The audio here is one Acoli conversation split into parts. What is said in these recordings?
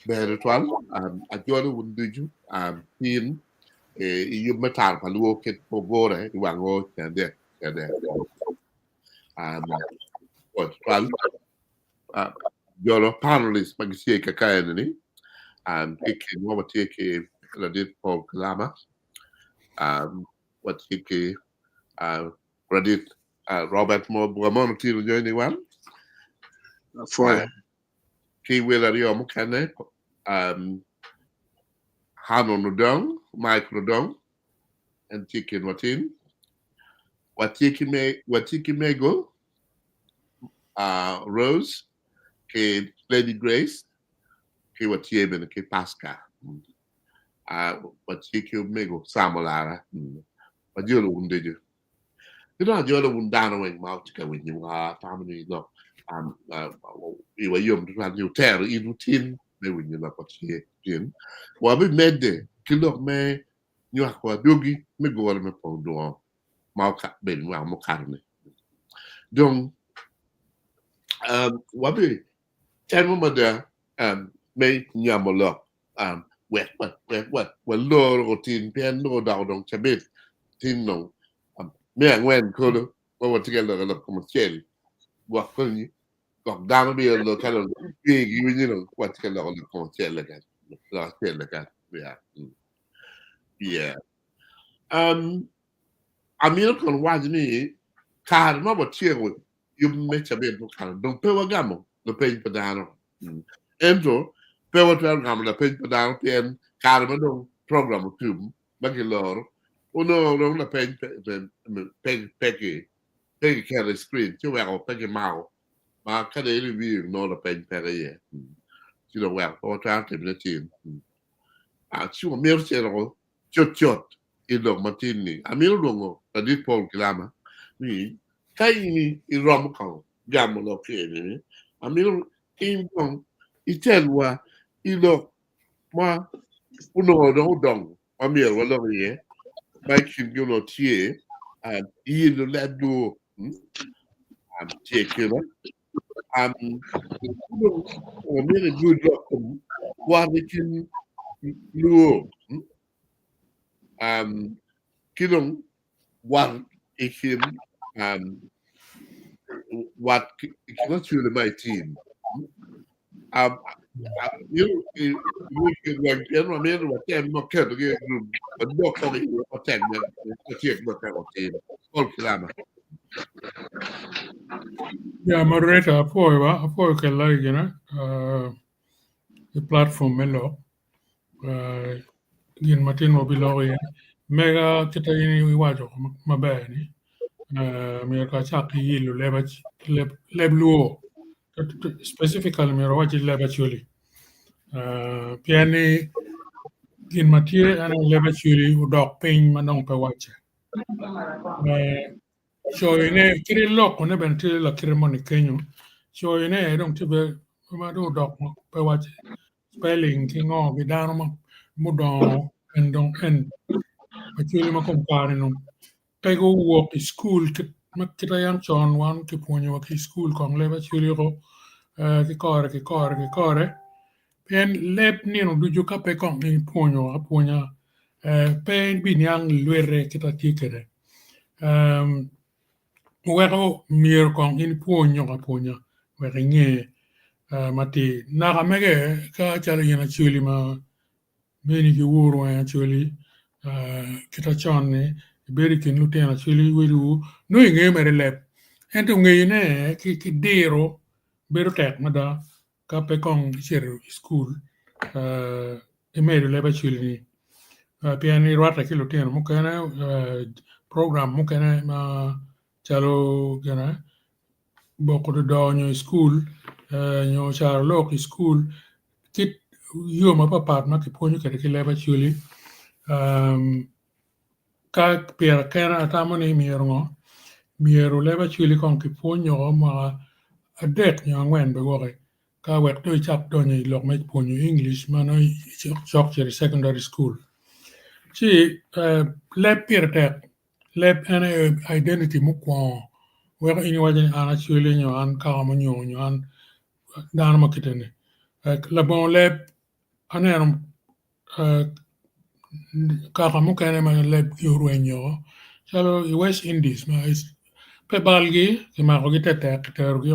Ber tutwal, ajolo wun ducu tin i yub me Tara pa Luo kit ma wugure i wang o ceng adek ceng adek. Pwoc tutwal jolo panelist ma gitye kaka eni-ni ki i kinwa watye ki ladit Paul Kalama, watye ki ladit Robert Bwamono tye nyo ni wan. Apwoyo. Ki wel aryo mukene, Hanon Odong, Michael Odong, en tye i kinwa tin. Watye ki mego Rose ki Lady Grace ki watye bene ki Pasca. Watye ki omego Sam Olara. Wajolo wun ducu. Ki dong ajolo wun dano weng ma wutye ka winyowa, atamo ni lok iwa yom tutwal ni wutero itwu tin me winyo lok ma tye tin. Wabimedde ki lok me nywako adwogi me gure me pong dwongo ma obedo mwaka mukato-ni. Dong wabitemo mada me nyamo lok wek walor woko tin pien nongo odoko dong cabit tin dong me angwen kulu ma watye ka lok i lok kom acel gwok kony gwok dano bino lok ka dong giwinyo dong watye ka loko lok kom acel keken lok acel keken yeah yeah amito kono waco ni kare ma watyeko yub me cabit mukato dong pe wagamo lapeny pa dano. Ento pe watwero gamo lapeny pa dano pien kare ma dong program otum ma kiloro, onongo dong lapeny pe kiketo i screen ci oweko pe kimako ma ka dong i review nongo lapeny peke iye ci dong oweko pe watwero timone tin. Ci wamito cito cutcut i lok matin-ni, amito lwongo ladit Paul Kilama ni ka in iromo kong gamo lok ki eni-ni, amito in kong itelwa i lok ma onongo dong odongo ma myero walok iye, ma i kingi onongo tye yelo leb luo tye i kine. Omyero igud lok kom wat i kin luo ki dong wat i kin wat i kin Acholi ma i tim. Pien wamito watem ma ketogi i gurup wadok kong iye matek watyek matek watim. Paul Kilama. Ya moderator apwoyo ba apwoyo kella i gine i platform me lok gin ma tin wabiloko iye mega kit ma in iwaco maber ni myero kong acak ki yilo leb luo specifically myero awac ni leb acholi pien ni gin ma tye en aye leb acholi odok piny ma dong pe wacce coyone kadi lokone bene tye lakite moni kenyo coyone dong tye bene ma dong odok pe wacce spelling ki ngo ki dano mudongo en dong en acholi ma kom kare-ni pe guwok i cukul ma kite yam con wan kipwonyowa ki i cukul kong leb acholi ko kikore kikore kikore pien leb nino ducu ka pe kong ipwonyo apwonya pe ibiniang lwite kit ma tye kwede weko myero kong in ipwony nyo apwonya wek inge matir naka mege ka calo in acholi ma mini ki wuru weng acholi kit macon-ni ibedo i kin lutino acholi wediwu nongo ingeyo mere leb ento ngeyone ki diro bedo tek mada ka pe kong icito i cukul imedo leb acholi-ni pien irwatte ki lutino mukene program mukene ma calo gine boko dodoo nyo i cukul nyo carolok i cukul kit yo mapatpat ma kipwonyo kwede ki leb acholi ka pire kene atamo ni myero ngo myero leb acholi kong kipwony woko mwaka adek nyo angwen bene gwoki ka wek dong icak donyo i lok me pwonyo English ma nongo icok cito i secondary school ci leb pire tek leb en aye identity mukwongo weko in iwaco ni an acholi nyo an kaka munyongo nyo an dano ma kite ni labongo leb. Aneno kaka mukene ma lebgi orwenyo calo i West Indies ma pe balgi kimakogi tetek kiterogi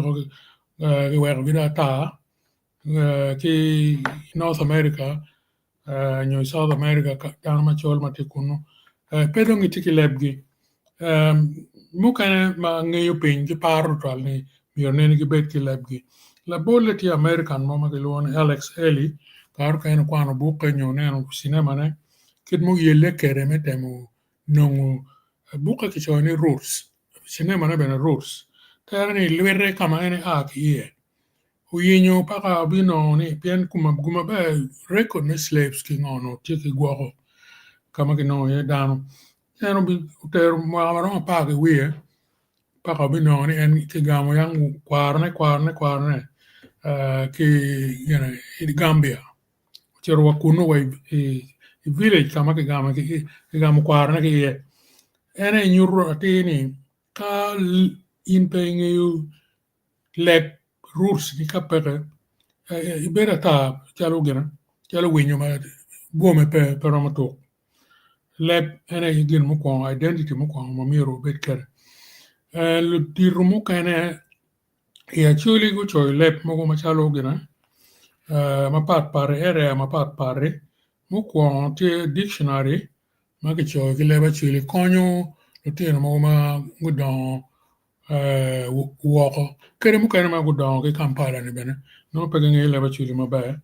kiwekogi dong ata ki North America nyo i South America dano macol ma tye kunu pe dong gitye ki lebgi mukene ma ngeyo piny giparo tutwal ni myero nene gibed ki lebgi. Labolle tye American mo ma kilwongo ni Alex Haley kare mukene okwano bukke nyo oneno cinema ne kit ma oyelle kwede me temo nongo bukke kicoyo ni Roots cinema ne bene Roots tere ni lwite ka ma en ea ki iye oyenyo paka obinongo ni pien gum maber record me slaves ki ngo onongo tye ki gwoko ka ma kinongo iye dano en otero mwaka ma romo apar ki wiye paka obinongo ni en kigamo yang kwarone kwarone kwarone ki i Gambia ocito wa kunu wa i village ka ma kigamo kwarone ki iye en aye nyuto atir ni ka in pe ingeyo leb roots gi ka peke ibedo ata calo gine calo winyo ma bwome pe pe romo tuk. Leb en aye gin mukwongo identity mukwongo ma myero wabed kwede. Ludito mukene i Acholi gucoyo leb mogo macalo gine mapat pat i area mapat pat-ti mukwongo tye dictionary ma kicoyo ki leb Acholi konyo lutino mogo ma gudongo woko kadi mukene ma gudongo ki Kampala ni bene nongo pe gingeyo leb Acholi maber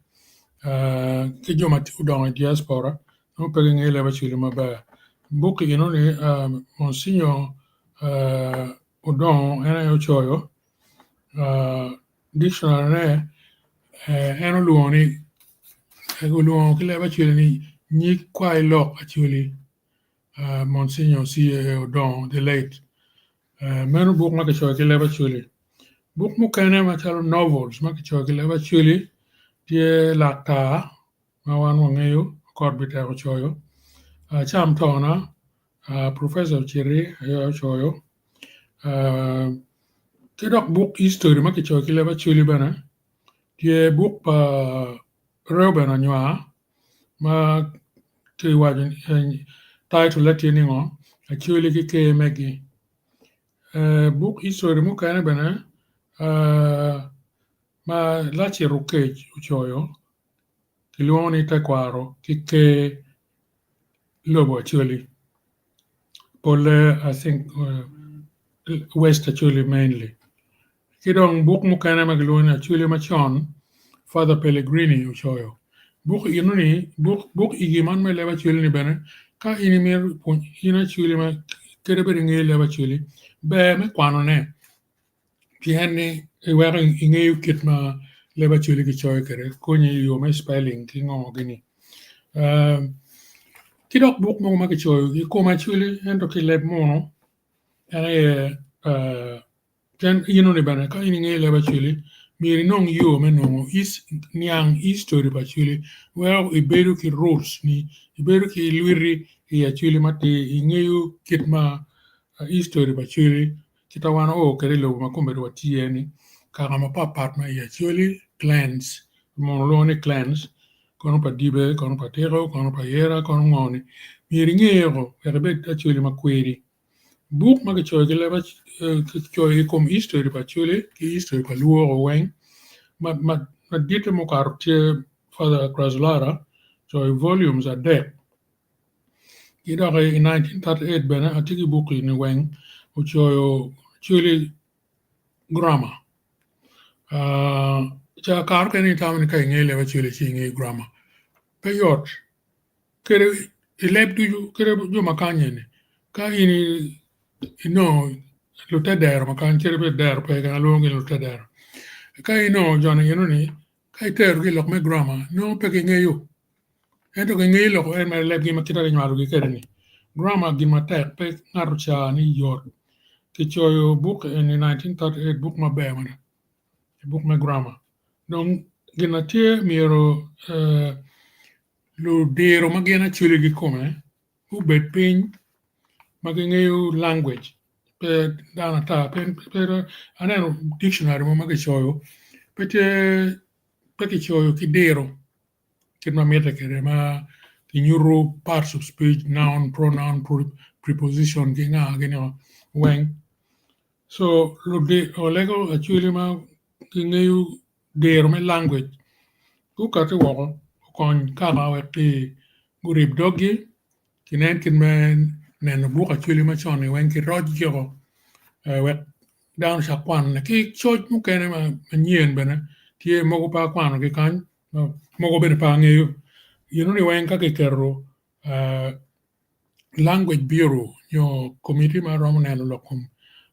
ki jo ma odongo i diaspora nongo pe gingeyo leb Acholi maber. Buk eno ni Monsignor Odongo en aye ocoyo dictionary ne en olwongo ni olwongo ki leb Acholi ni nyig kwai lok Acholi Monsignor CAA Odongo the late. Meno buk ma kicoyo ki leb Acholi. Buk mukene macalo novels ma kicoyo ki leb Acholi tye Laktar ma wan wangeyo Okot Bitek ocoyo, Acam Tona Professor Ociti aye ocoyo ki dok buk history ma kicoyo ki leb Acholi bene tye buk pa Reuben Anywar ma kiwaco ni title-le tye ni ngo Acholi ki ker megi. Buk history mukene bene ma Lacit Okec ocoyo kilwongo ni Tekwaro ki Ker Lobo Acholi polle I think West Acholi mainly. Ki dong buk mukene ma kilwongo ni Acholi Macon, Father Pellegrini ocoyo. Buk eno-ni, buk igi man me leb Acholi-ni bene, ka in imito pwony in Acholi ma kadi bed ingeyo leb Acholi, ber me kwanone pien ni iweko ingeyo kit ma leb Acholi kicoyo kwede, konyi i yo me spelling ki ngo gini. Ki dok buk mogo ma kicoyo i kom Acholi ento ki leb munu en aye Pien inoni bene ka in ingeyo leb Acholi, myero inong yo me nongo niang history pa Acholi weko ibedo ki roots ni, ibedo ki lwiti i Acholi matir, ingeyo kit ma history pa Acholi kit ma wan oo kwede i lobo ma kombeddi watye iye ni, kaka mapatpat ma i Acholi clans, muno lwongo ni clans, kono pa Dibe, kono pa Tiko, kono pa Yera, kono ngo ni, myero inge weko ibed Acholi makwiri. Buk ma kicoyo ki leb kicoyo i kom history pa Acholi ki history pa Luo weng madite mukato tye Father Crazulara ocoyo volumes adek ki dok i 1938 bene atye ki buk eni weng ocoyo Acholi grammar ca kare mukene itamo ni ka ingeyo leb Acholi ci ingeyo grammar pe yot. Kede i leb ducu kede jo ma kany eni ka in inongo lutedero ma kany kadi bed dero pe keken alwongogi ni lutedero ka inongo joni enoni ka iterogi i lok me grama nongo pe gingeyo ento gingeyo lok en mere lebgi ma kite ma kinywalogi kwede ni grama gin matek pe ngat oca ni yot kicoyo buk eni 1938 buk maber mada buk me grama dong gin na tye myero Ludiro ma gin Acholi kikome gubed piny ma gingeyo language pe dano ata pe aneno dictionary mo ma kicoyo pe tye pe kicoyo ki diro. kit ma mitte kwede ma kinyuto parts of speech, noun, pronoun, preposition ki nga gini weng. So olego acholi ma gingeyo diro me language gukati woko okony kaka wek gurib doggi kinen kit me neno buk acholi macon-ni weng kirocgi woko wek dano ocak kwanone ki coc mukene manyen bene tye mogo pe akwanogi kany mogo bene pe angeyo eno ni weng ka kiketo language bureau nyo committee ma romo neno lok kom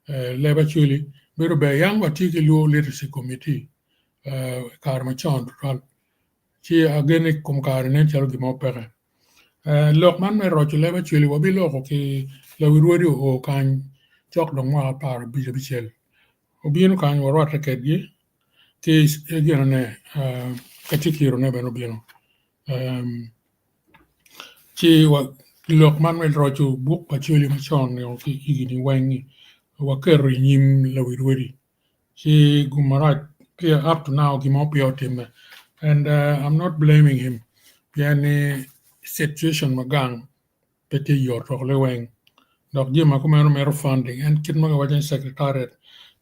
leb acholi bedo ber yang watye ki luo literacy committee i kare macon tutwal ci ageno i kom kare nen calo gin mo peke. Lok man me roco leb acholi wabiloko ki lawi rwodi oo kany cok dong mwaka 15 obino kany warwatte kedgi ki ginone kacikirone bene obino ci lok man me roco buk pa acholi macon ki higini weng-ngi waketo i nyim lawi rwodi ci gum marac up to now gin mo peya otimme and I'm not blaming him pien ni situation ma gang pe tye yot woko liweng dok jami ma kumeno mito funding en kit ma kiwaco ni secretariat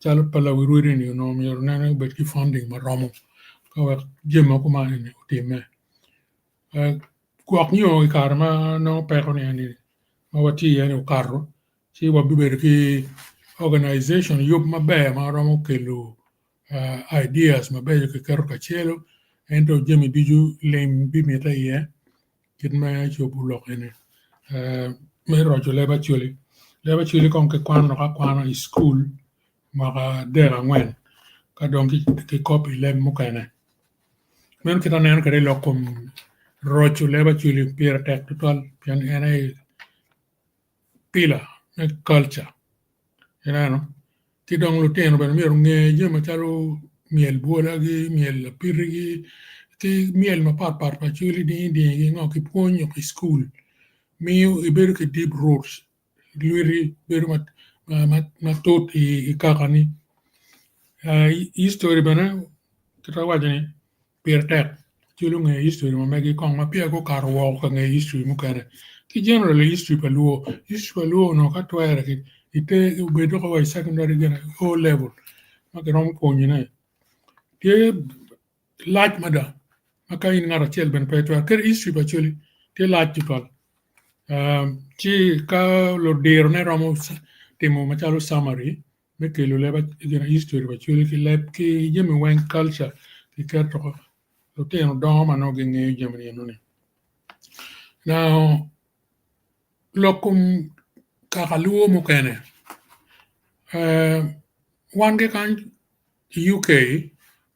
calo pa lawi rwodi ni onongo myero nene obed ki funding maromo ka wek jami ma kuman eni otimme. Gwok nyo i kare ma nongo peko ni eni ma watye iye ni okato ci wabibedo ki organization yub maber ma romo kelo ideas mabeco kiketo kacelo ento jami ducu lim bimitte iye kit me cobo lok eni me roco leb acholi. Leb acholi kong kikwano dok akwana i cukul mwaka adek angwen ka dong kikobo i leb mukene. Meno kit ma aneno kwede i lok kom roco leb acholi pire tek tutwal pien en aye pillar me culture ineno ki dong lutino bene myero onge jami macalo myel bwolagi, myel lapitigi ki myel mapatpat pa acholi dingi dingi ki ngo kipwonyo i cukul miyo ibedo ki deep roots lwiti bedo matut i kakani history bene kit ma awaco ni pire tek calo ngeyo history ma megi kong ma peya gukato woko ka ngeyo history mukene ki generally history pa luo history pa luo onongo ka twere iter obed dok wa i secondary gine O level ma kiromo pwonyone tye lac mada ma ka in ngat acel bene pe itwero kadi history pa Acholi tye lac tutwal ci ka ludirone romo timo macalo summary me kelo leb history pa Acholi ki leb ki jami weng culture kiketo lutino dongo ma nongo gingeyo jami enoni. Now lok kom kaka luo mukene wan ki kany i UK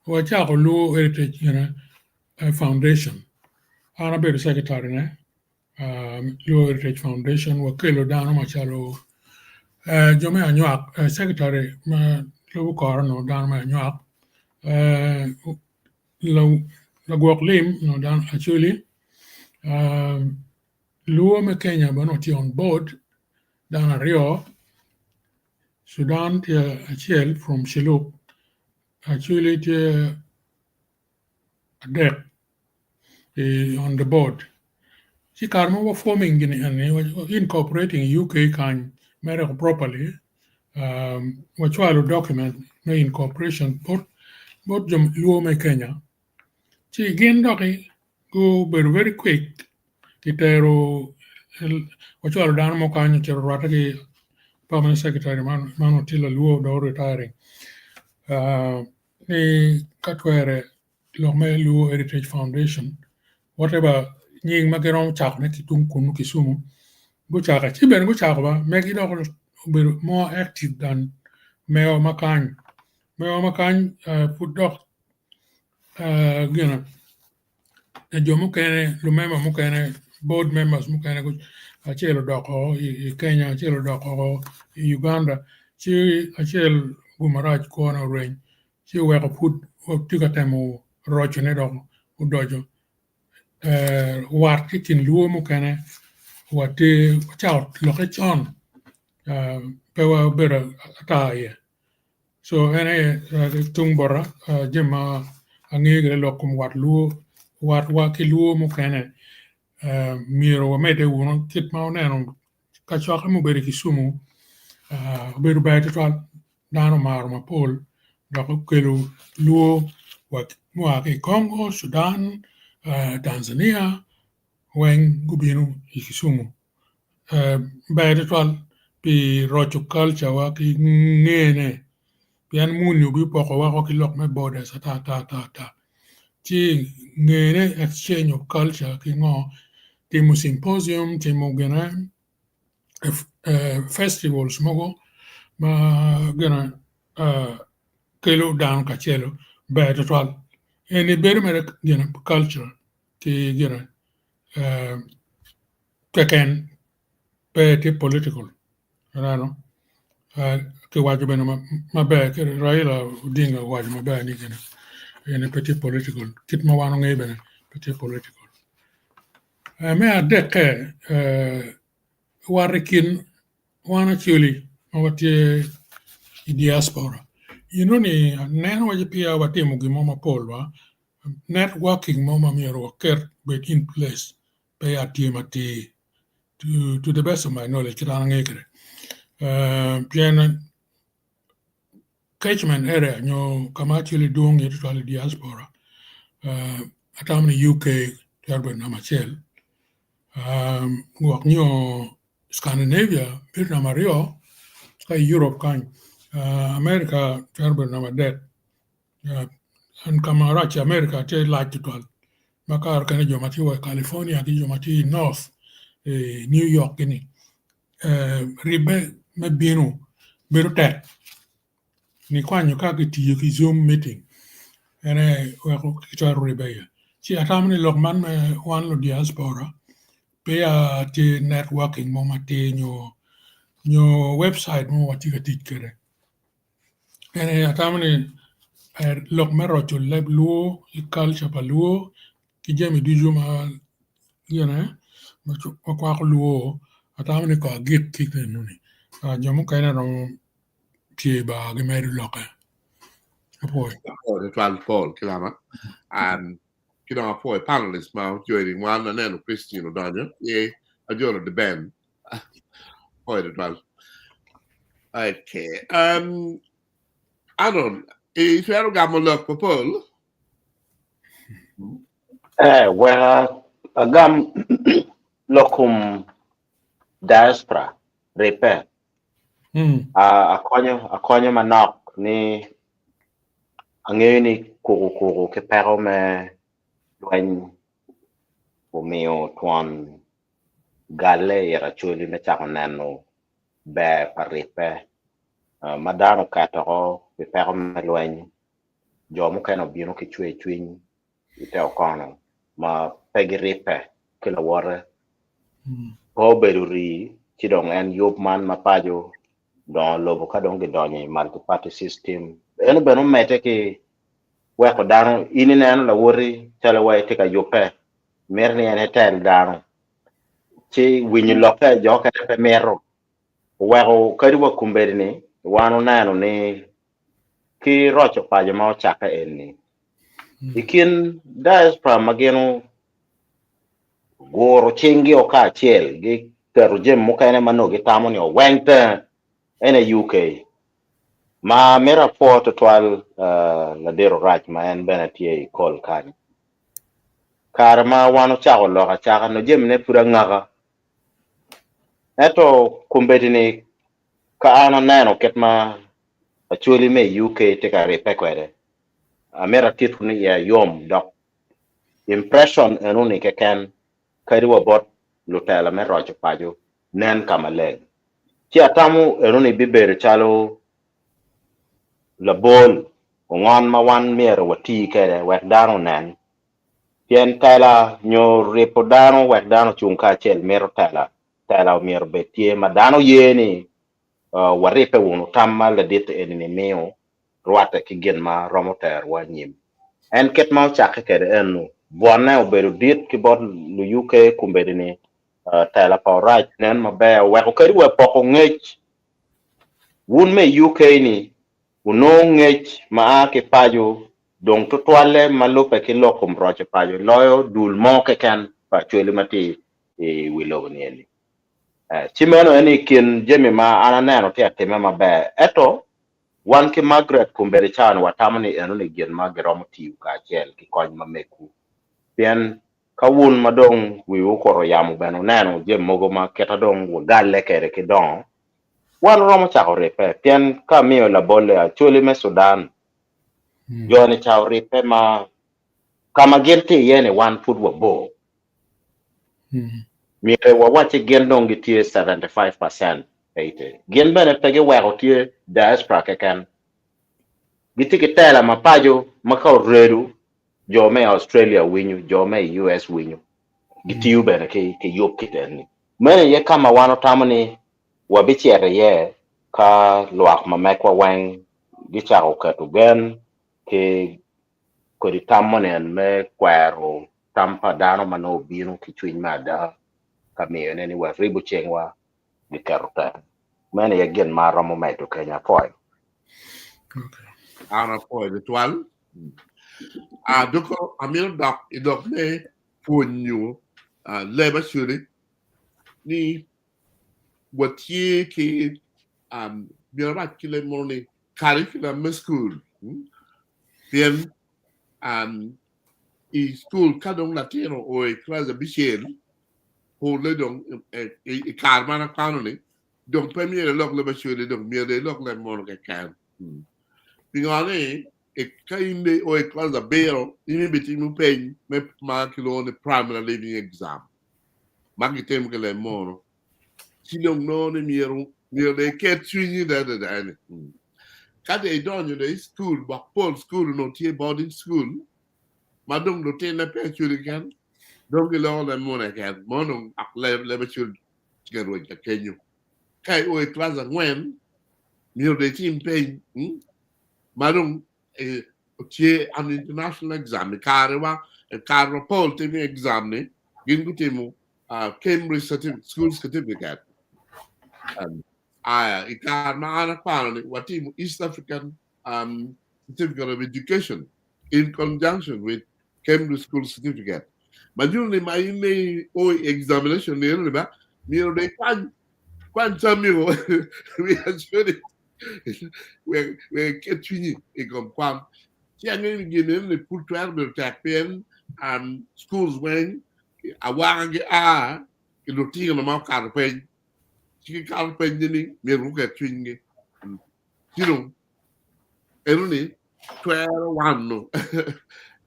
wacako Luo Heritage Foundation an abedo secretary ne Luo Heritage Foundation wakelo dano macalo jo me anywak secretary ma lubo kore onongo dano me anywak lagwok lim onongo dano Acholi Luo me Kenya bene onongo tye on board dano aryo Sudan tye acel from Shilluk Acholi tye adek on the board ci kare ma wa forming gini eni incorporating UK kany mere properly wacwalo document me incorporation bot jo luo me Kenya ci gin doki gubedo very quick kitero wacwalo dano mo kany ocito orwatte ki permanent secretary man tye laluo dong retiring ni ka twere lok me Luo Heritage Foundation whatever nying ma giromo cakone ki tung kunu Kisumu gucako ci bene gucako ba megi dok obedo more active than mewa ma kany mewa ma kany pud dok gina jo mukene lumemba mukene board members mukene acel odok i Kenya acel odok i Uganda ci acel gumarac kwone orweny ci oweko pud tye ka temo rocone dok odoco wat ki i kin luo mukene watye wacako lokke con pe wabedo ata iye so en aye tung bota jami ma angeyo kwede lok kom wat luo. watwa ki luo mukene myero wamedde wunu kit ma wuneno kacokke mubedo i Kisumu obedo ber tutwal dano omaro mapol dok okelo luo mua ki i Congo, Sudan, Tanzania weng gubino i Kisumu. Ber tutwal pi roco culture wa ki ngene pien muni obipoko woko ki lok me borders ata ata ata ata ci ngene exchange of culture ki ngo timo symposium timo gine festivals mogo ma gine kelo dano kacelo ber tutwal eni bedo mere gine culture ki gine keken pe tye political ineno kiwaco bene maber Raila Odinga owaco maber ni gine eni pe tye political kit ma wan wangeyo bene pe tye political. Me adekke wat i kin wan Acholi ma watye i diaspora enoni aneno waci peya watimo gin mo mapol wa networking mo ma myero waket obed in place peya tye matir to the best of my knowledge kit ma an angeyo kwede pien catchment area nyo ka ma Acholi dwong iye tutwal i diaspora atamo ni UK twero bedo namba acel gwok nyo Scandinavia bedo namba aryo ka i Europe kany America twero bedo namba adek En ka ma rac i America tye lac tutwal ma kare mukene jo ma tye wa i California ki jo ma tye i North i New York gini ribbe me bino bedo tek nikwanyo ka kitiyo ki zoom meeting en aye weko kitwero ribbe iye ci atamo ni lok man me wan lu diaspora peya tye networking mo matir nyo webcite mo watye ka tic kwede. Eni atamo ni lok me roco leb luo ki kalca pa luo ki jami ducu ma gine ma kwako luo atamo ni kong agik ki enoni jo mukene romo tye ba gimedo lokke apwoyo. Apwoyo tutwal Paul ki lama ki dong apwoyo panelist ma ojoining wan aneno Christine odonyo ki ajolo Deben Apwoyo tutwal. Okay. Aron, itwero gamo lok pa Paul? Eh, wek agam lok kom diaspora ribbe. Akonyo, akonyo manok ni angeyo ni kuku kuku ki peko me lweny omiyo twon galle i Acholi me cako neno ber pa ribbe ma dano oketo oko pi peko me lweny, jo mukene obino ki cwercwiny i te okono ma pe giribbe ki lawote. Pe obedo rii ci dong en yub man ma paco dongo lobo ka dong gidonyo i multi party system eno bene omedde ki weko dano in ineno lawoti calo wai tye ka yubbe mito ni en etel dano ci winyo lokke jo okene pe mito oweko kadi wa kombeddi ni wan oneno ni ki roco paco ma ocakke eni i kin diaspora ma gin oguro cinggi o kacel giketo jami mukene ma nongo gitamo ni oweng tenge en aye UK ma mito apwo tutwal ladit Orac ma en bene tye i kol kany. Kare ma wan ocako lok acaka nongo jamine pud angaka. Ento kombeddi-ni ka an aneno kit ma Acholi me i UK tye ka ribbe kwede, amito atitwu ni iya yom dok impression enoni keken kadi wa bot lutela me roco paco nen ka maleng. Ci atamo enoni bibedo calo labol ongon ma wan myero wati kwede wek dano onen. Pien tela nyo ripo dano wek dano ocung kacel mito tela. Tela omyero obed tye ma dano ye ni waribbe wunu tam ma ladit eni-ni miyo rwatte ki gin ma romo terowa anyim. En kit ma ocakke kwede eno, bwonne obedo dit ki bot lu UK kombeddi-ni tela pa Orac nen maber oweko kadi wa poko ngec wun me i UK ni wunongo ngec ma a ki paco. Dong tutwalle ma lubbe ki lok kom roco paco loyo dul mo keken pa Acholi ma tye i wi lobo ni eni. Ci meno en i kin jami ma an aneno tye atimme maber. Ento wan ki Margaret kombeddi cawa ni watamo ni eno ni gin ma giromo tiyo kacel ki kony ma megwu. Pien ka wun ma dong wiwu okuto yamo bene wuneno jami mogo ma kita dong wagalle kwede ki dongo, wan waromo cako ribbe. Pien ka amiyo labolle, Acholi me Sudan, jo-ni ca oribbe ma ka ma gin tye iye-ni wan pud wabor. Myero wawacci gin dong gitye 75% ite. Gin bene pe giweko tye diaspora keken. Gitye ki tela ma paco ma ka oredo jo me Australia winyo, jo me US winyo. Gitiyo bene ki ki yub kit eni. Meno aye ka ma wan otamo ni wabicito iye ka lwak ma mekwa weng gicako keto gen ki kodi tam moni en me kwero tam pa dano ma nongo obino ki cwiny me ada ka miyone ni waribo cingwa giketo tek. Meno aye gin ma aromo medo keny. Apwoyo. An apwoyo tutwal. Ah, doko amito dok i lok me pwonyo ah, leb Acholi ni watye ki um, myero awac ki leb mono ni curriculum me school pien um, i school ka dong latin oo i class abicel pole dong i kare ma an akwano ni dong pe myero elok leb Acholi dong myero elok leb mono keken. Pingo ni ka in dong io i class abiro in ibitimo peny me ma kilwongo ni primary leaving exam ma kitimo ki leb mono ci dong nongo ni myero myero dong iket cwinyi adada ni ka dong idonyo dong i school dok pol school onongo tye boarding school ma dong lutinne pe Acholi keken dong giloko leb munu keken mono dong dok leb Acholi tye ka rwec ka kenyo ka io i class angwen myero dong itim peny ma dong tye an international exam i karewa i kare ma pol timo exam ni gin gutimo Cambridge School Certificate aya i kare ma an akwano ni watimo East African Certificate of Education in conjunction with Cambridge School Certificate ma nyuto ni ma in i o i examination ni eno ni ba myero dong ikwany kwany tammi wi actually wek iket cwinyi i kom kwan ci angeyo ni gin eno ni pud twero bedo tek pien schools weng awaka gi a ki lutino ma okato piny ci gikato piny ni myero guket cwinygi ci dong eno ni twero wano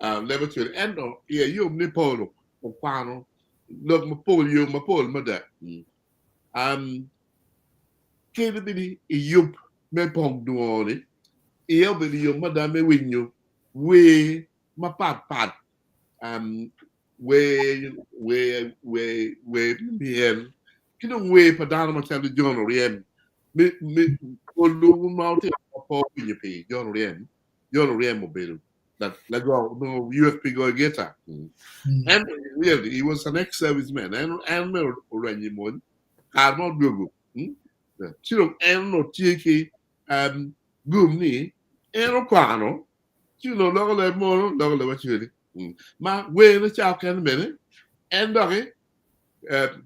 leb Acholi ento iye yom ni Paulo okwano lok mapol yo mapol mada kadi bed i yub me pong dwongo ni iye obedo yom mada me winyo wer mapat pat wer wer wer wer me myel ki dong wer pa dano macalo John Oryem me me pol ma otimo ma pe owinyo pi John Oryem John Oryem obedo lago onongo UFP goyo gita en really he was an ex serviceman en en mere orwenyo i mony kare ma odwogo ci dong en onongo tye ki gum ni en okwano ci onongo loko leb mono loko leb Acholi ma werne ca okene bene en doki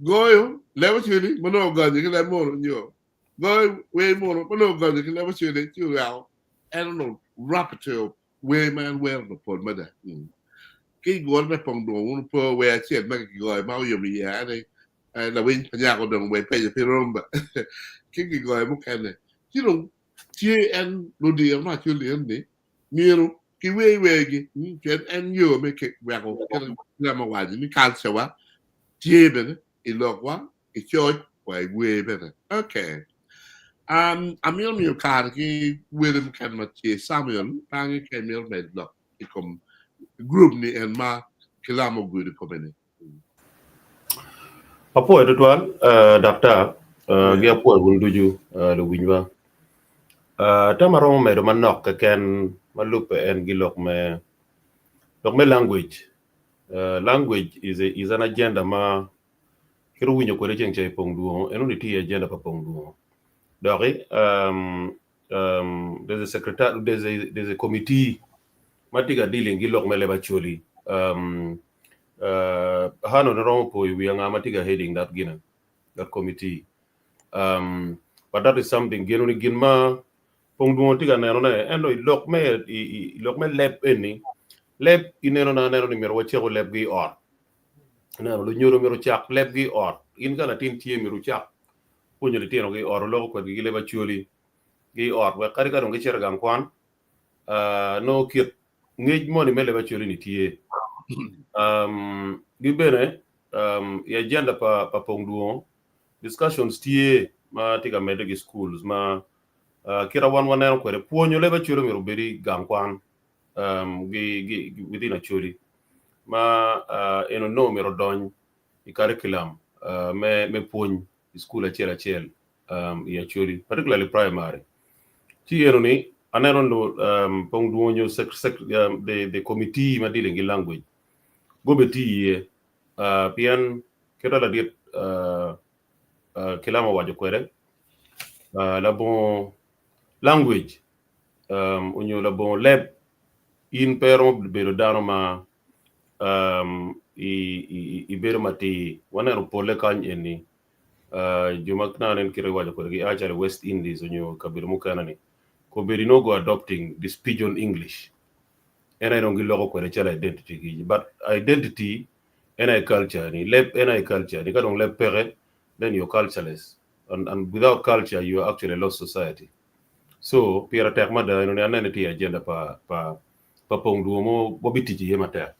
goyo leb Acholi ma nongo ogonyo ki leb mono nyo goyo wer mono ma nongo ogonyo ki leb Acholi ci oweko en onongo rapid wer ma en wero onongo pol mada. Ki i gure me pong dwongo wun wupo wer acel ma kigoyo ma oyomo iye ene lawiny pa nyako dong wer penyo pi romba ki kigoyo mukene ci dong tye en ludiro me Acholi eni myero ki wer wergi pien en yo me weko kit ma owaco ni culture wa tye bene i lokwa i coc wa i wer bene. Okay. Um, amito miyo kare ki wele mukene ma tye Samuel pangi ka imito medo lok i kom group ni en ma kilamo gudo i kome ni. Apwoyo tutwal daktar ki apwoyo wun ducu luwinywa. Tam aromo medo manok keken ma lubbe en ki lok me lok me language. Language is a is an agenda ma kit owinyo kwede ceng ca i pong dwongo enoni tye i agenda pa pong dwongo. Doki there's a secretary there's a there's a committee. ma tye ka dealing ki lok me leb Acholi. Um, uh, Hanon romo po i wiya nga ma tye ka heading that gina, that committee. Um, but that is something gino ni gin ma pong dwongo tye ka neno ne ento i lok me i, i, i lok me leb eni leb ineno na aneno ni myero waceko lebgi i ot. Ineno lunyodo myero ocak lebgi i ot. In ka latin tye myero ocak pwonyo litinogi i ot oloko kwedgi ki leb Acholi gi i ot wek kadi ka dong gicito i gang kwan uh, nongo kit ngec moni me leb Acholi ni tye. Um, gi bene um, i agenda pa, pa pong dwongo discussions tye ma tye ka medde ki schools ma uh, kita wan waneno kwede pwonyo leb Acholi myero obed i gang kwan um, gi, gi, gi within Acholi ma uh, en onongo myero odony i curriculum uh, me, me pwony i school acel acel um, i Acholi particularly primary. Ci eno ni aneno no um, pong dwongo nyo sec, sec, um, the, the committee ma dealing gi language gobe tye iye uh, pien kita ladit uh, uh, Kilama owaco kwede uh, labongo language um, onyo labongo leb in pe romo bedo dano ma um, i, i, i bedo matir. Waneno pole kany eni uh, jo ma nanen kite iwaco kwede gi calo West Indies onyo kabedo mukene ni kobedi no go adopting this pidgin English en aye dong giloko kwede calo identity gi but identity en aye culture ni leb en aye culture ni ka dong leb peke then you're cultureless and, and without culture you are actually a lost society. So pire tek mada eno ni anene tye agenda pa pa pa pong dwo mo wabitic iye matek.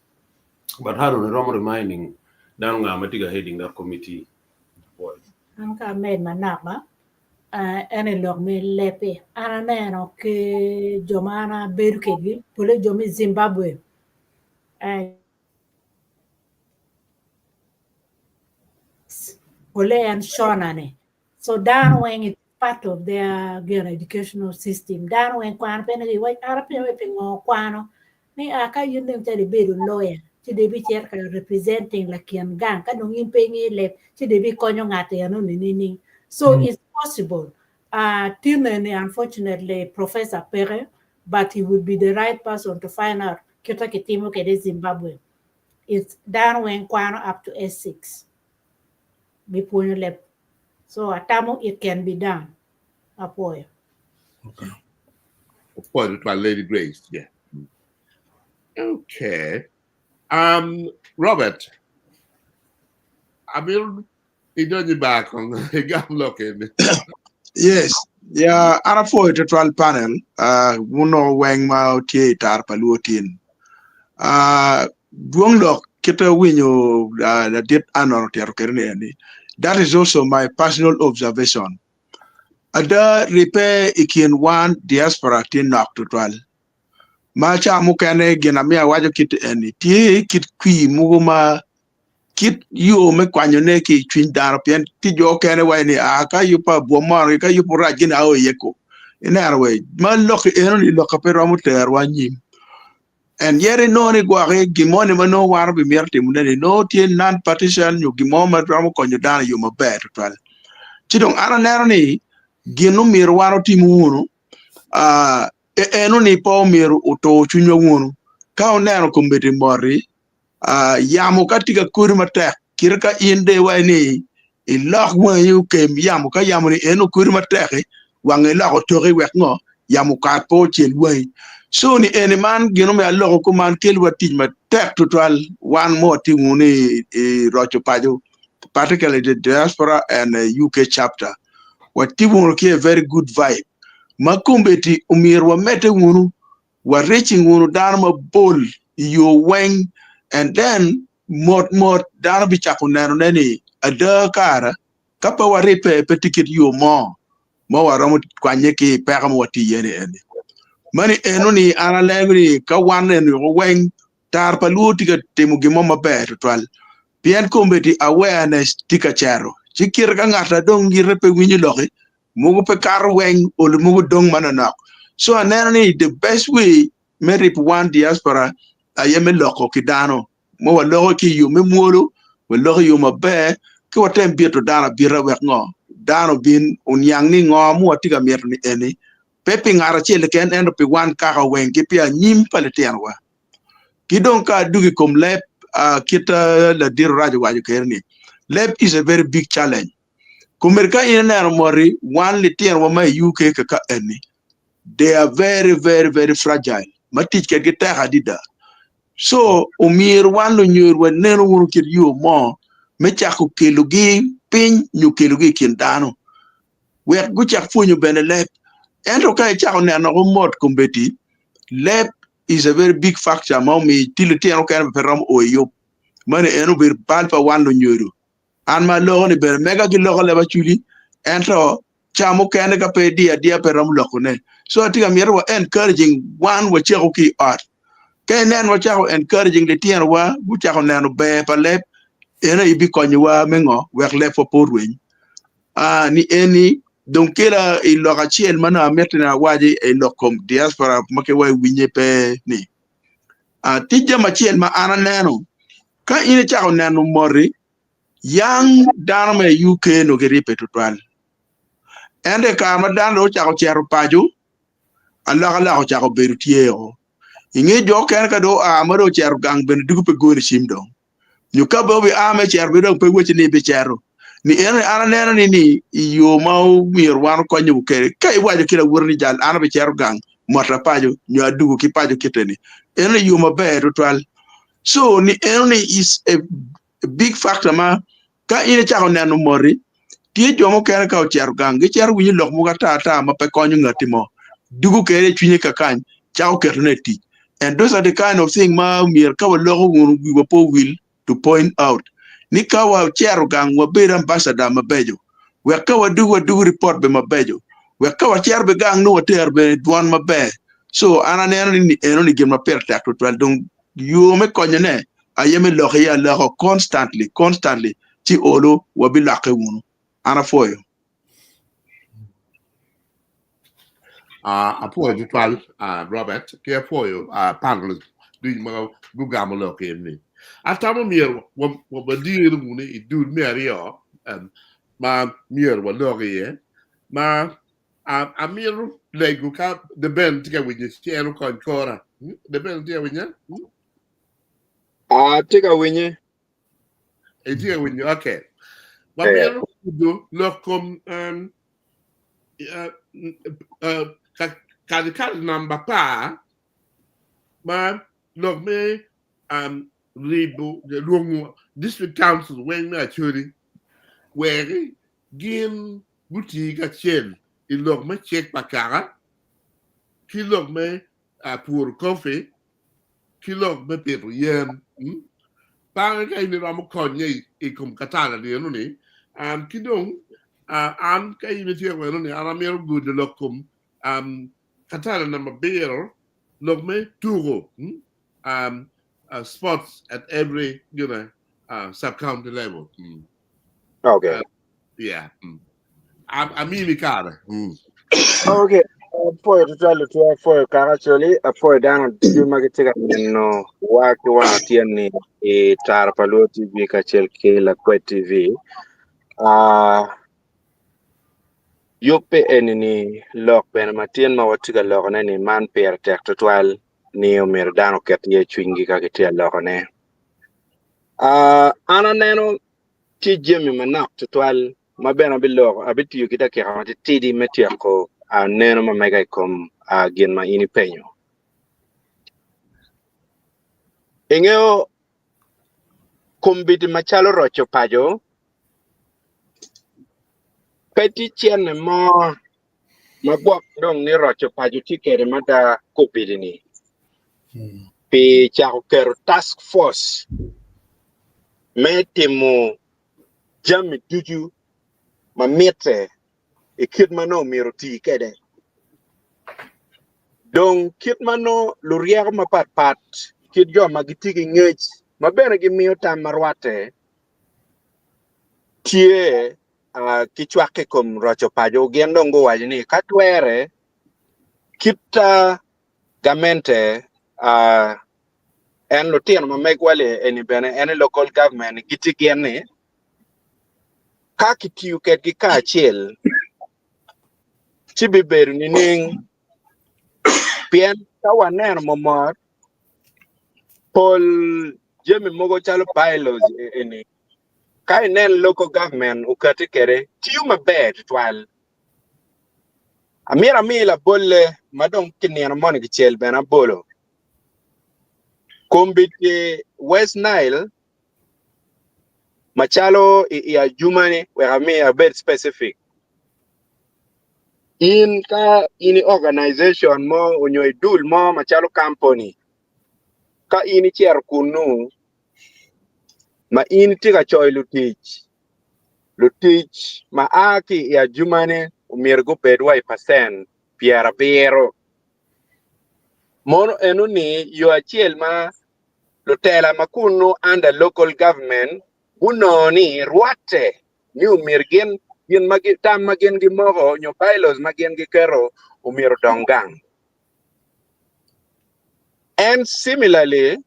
But Haron romo reminding dano nga ma tye ka heading that committee. Boy. An ka amed manok ba, uh, en i lok me lepi. An aneno ki jo ma an abedo kedgi, pole jo me Zimbabwe. Uh, pole en Shona ni. So dano weng is part of their again, educational system. Dano weng kwano pe ni wai an apenyo pingo kwano ni a ka in dong calo ibedo lawyer ci dong ibicito ka representing lakin gang ka dong in pe ingeyo leb ci dong ibikonyo ngat eno ni nining. So it's possible. Uh, Tine ni unfortunately Professor peke but he would be the right person to find out kita kitimo kede Zimbabwe. It's dano weng kwano up to S6. Bipwonyo leb. So atamo it can be done. Apoyo. Okay. Appointed by Lady Grace, yeah. Okay. Robert, I mean, idonyo back on igam lok Yes. Yeah, an apwoyo twatwal panel uh, muno weng ma tye i tar pa luo tin. Uh, dwong lok kite winyo uh, ladit Anon otito kwede ni eni. That is also my personal observation. Ada ripe i kin wan diaspora tye nok twatwal. Ma ca mukene gin amiyo awaco kit eni tye kit kwir mogo ma kit yo me kwanyone ki i cwiny dano pien tye jo okene waco ni a ka yub pa bwom moro ka yub orac gin ao iye ko ineno we ma lok eno ni lok pe romo terowa anyim and yet inongo ni gwoki gin mo ni ma nongo wan obimito timone ni nongo tye non partisan nyo gin mo ma romo konyo dano i yo maber tutwal ci dong an aneno ni gin omyero wan otim wunu uh, eno ni pe omyero otur cwinywa wunu ka oneno komiti moti uh, yamo ka tye ka kodo matek kite ka in de iwaco ni ilok wangi okem yamo ka yamo ni en okodo matek-ki wangi iloko toki wek ngo yamo okat pe ocel wangi so ni eni man gin omiyo aloko kuman keliwa tic matek tutwal wan ma watye wunu i, i roco paco particularly the diaspora and uh, UK chapter watye wunu ki a very good vibe ma kombeddi omyero wamedde wunu wa reaching wunu dano mabol i yo weng and then mot mot dano bicako nenone ni ada kara ka pe waribbe pe tye kit yo mo ma waromo kwanye ki i peko ma watye iye ni eni. Mani eno ni an alego ni ka wan eni weng tar pa luo tye ka timo gin mo maber tutwal pien kombeddi awareness tye ka cero ci kite ka ngat a dong ite pe winyo loki mogo pe kato weng olo mogo dong manonok so aneno ni the best way me ripo wan diaspora aye me loko ki dano ma waloko ki i yo me mwolo waloko i yo maber ki watem bito dano abita wek ngo dano obin oniang ni ngo ma watye ka mito ni eni pe pi ngat acel keken ento pi wan kaka weng ki pi anyim pa litinowa. Ki dong ka adwogo i kom leb, kit ladit Orac owaco kwede ni, leb is a very big challenge. Komedi ka in ineno moti, wan litinowa ma i UK kaka eni, they are very very very fragile ma tic kedgi tek adada. So omyero wan lunyodo wanenu wunu kit yo mo me cako kelogi piny nyo kelogi i kin dano wek gucak pwonyo bene leb. Ento ka icako neno ko mot kombeddi, leb is a very big factor ma omiyo tye litino mukene pe romo o i yub. Meno en obedo bal pa wan lunyodo. An ma aloko ni bene mega giloko leb acwili ento ca mukene ka pe idiyo adiya pe romo lokone. So atye ka mito wa encouraging wan wacako ki i ot. Ka inen wacako encouraging litinowa gucako neno ber pa leb en aye bikonyowa me ngo wek lebwa pe orweny. Ah, ni eni dong kela i lok acel ma nongo amito ni awaci i lok kom diaspora ma ki wa iwinye pe ni. Ah, tye jami acel ma an aneno ka in icako neno moti yang dano ma i UK nongo giribbe tutwal. Ento i kare ma dano dong ocako cito paco, alokaloka ocako bedo tye o. I nge jo okene ka dong oa ma dong ocito gang bene dugo pe goni cim dong. Nyo ka be obia me cito bene dong pe wacci ni ebicito. Ni eno ni an aneno ni ni i yo ma omyero wan okonyowu kwede ka iwaco ki lawoti ni jal an abicito gang mota paco nyo adugo ki paco kite-ni. Eno ni yo maber tutwal. So ni eno ni is a big factor ma ka in icako neno moti, tye jo mukene ka ocito gang gicito winyo lok mogo ata ata ma pe konyo ngati mo, dugo kede i cwinye kakany cako ketone i tic. And those are the kind of thing ma myero ka waloko wunu wiwa pe owil to point out ni ka wacito gang wabed ambassador mabeco wek ka wadugo wadugo report be mabeco wek ka wacito be gang nongo watero bene dwon maber. So an aneno ni eno ni gin ma pire tek tutwal dong yo me konyone aye me lok iye aloko constantly, constantly ci olo wabilokke wunu. An apwoyo. Uh, apwoyo tutwal uh, Robert ki apwoyo uh, panelist ducu ma gugamo lok eni. Atamo myero wadir wunu i dul me aryo um, ma myero walok iye ma amito lego ka The Ben tye ka winyo ci en okony kora. Hmm? The Ben tye ka winyo? Hmm? Atye ka winye. Itye ka winyo? Okay. Wamito kudo lok kom um, uh, uh, kadi kadi namba par ma lok me um, ribo lwongo district council weng me Acholi weki gin guti kacel i lok me cik pa kaka ki lok me puro kofi ki lok me pito yen. Pange ka in iromo konye i kom katala ni eno ni, ki dong an ka in ityeko eno ni an amito gudo lok kom katala namba abiro lok me tuko sports at every you know, sub county level. Okay. Yeah. Amini kare. Okay. Apwoyo tutwal lutwo, apwoyo kaka Acholi, apwoyo dano ducu ma gitye ka neno wa ki wang otyeno-ni i Tara pa Luo TV kacel ki Lakwed TV. Uh, yubbe eni-ni lok bene matin ma watye ka lokone-ni man pire tek tutwal ni omyero dano oket iye cwinygi ka gitye ka lokone. Uh, an aneno tye jami manok tutwal ma bene abiloko, abitiyo ki dakika matitidi me tyeko neno ma mega i kom gin ma in ipenyo. Ingeyo kombeddi macalo roco paco, pe tye cene mo ma gwok dong ni roco paco tye kwede mada kombeddi-ni pi cako keto task force me timo jami ducu ma mitte i kit ma nongo myero oti kwede. Dong kit ma nongo luryeko mapatpat kit jo ma gitye ki ngec ma bene gimiyo tam ma rwatte tye ki cwak i kom roco paco, gin dong guwaco ni ka twere kit gamente en lutino ma megwa li eni bene en i local government gitye gin ni ka kitiyo kedgi kacel ci bibedo nining pien ka waneno momot. Pol jami mogo calo bylaws eni ka inen local government okati kwede tiyo maber tutwal. Amyero ami labolle ma dong ki nino moni kicel bene abolo. Kombeddi West Nile macalo i Ajumani wek ami abed specific. In ka in i organization mo onyo i dul mo macalo company ka in icito kunnu ma in itye ka coyo lutic, lutic ma a ki i Adjumani omyero gubed wa i pacent 70. Mono enoni yo acel ma lutela ma kunnu under local government gunongo ni rwatte ni omyero gin gin ma tam ma gin gimoko nyo bylaws ma gin giketo omyero odong gang. And similarly,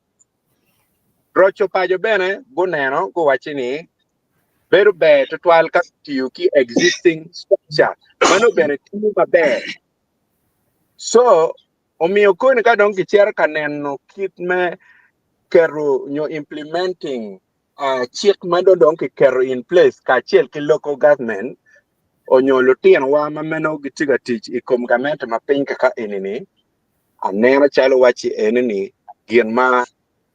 roco paco bene guneno guwacci ni bedo ber tutwal ka tiyo ki existing structure ma nongo bene tiyo maber. So, omiyo koni ka dong kicito ka neno kit me keto nyo implementing cik ma dong dong kiketo in place kacel ki local government onyo lutinowa ma meno gitye ka tic i kom gamente ma piny kaka eni-ni, aneno calo wacci eni-ni gin ma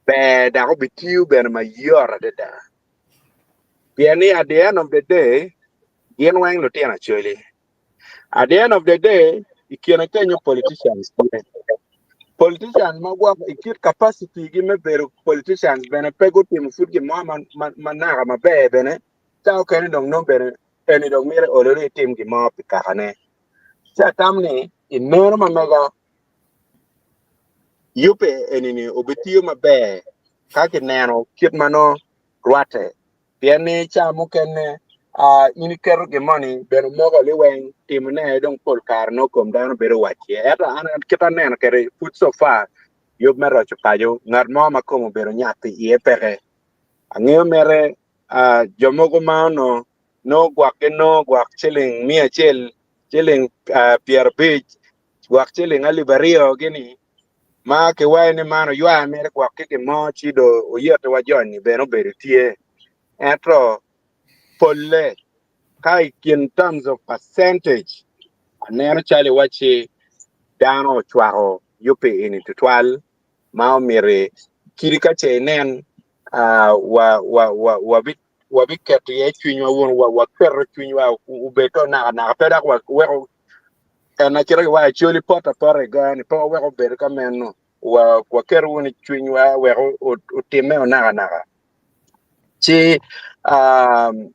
ber dok obitiyo bene mayot adada. Pien ni at the end of the day gin weng lutino Acholi. At the end of the day i kine kenyo politicians tye. Politicians ma gwok i kit capacity gi me bedo politicians bene pe gutimo pud gin mo ma, ma, ma naka maber bene ca okene dong nongo bene eni dong mito olo ni itim gin mo pi kakane. Ci atam ni i neno ma mega yubbe eni-ni obitiyo maber ka kineno kit ma nongo rwatte Pien ni ca mukene in iketo gin moni bene moko liweng timone aye dong pol kare nongo kom dano bedo wac iye. Ento an kit aneno kwede pud so far yub me roco paco ngat mo ma kome obedo nyapi iye peke. Angeyo mere jo mogo ma onongo nongo gwok ginongo gwok ciling 100, ciling 50, gwok ciling 2000 gini ma kiwaco ni man oywa mere gwok ki gin mo ci do oyete wa joni bene obedo tye. Ento polle ka i kin terms of percentage aneno calo iwacci dano ocwako yubbe eni tutwal ma omiti kadi ka ce inen wabiketo iye cwinywa wunu waketo cwinywa obed to nakanaka pe dok waweko En acito ki wa Acholi poto apota i gani pe waweko obedo ka meno wa waketo wunu i cwinywa wek otimme o nakanaka ci um,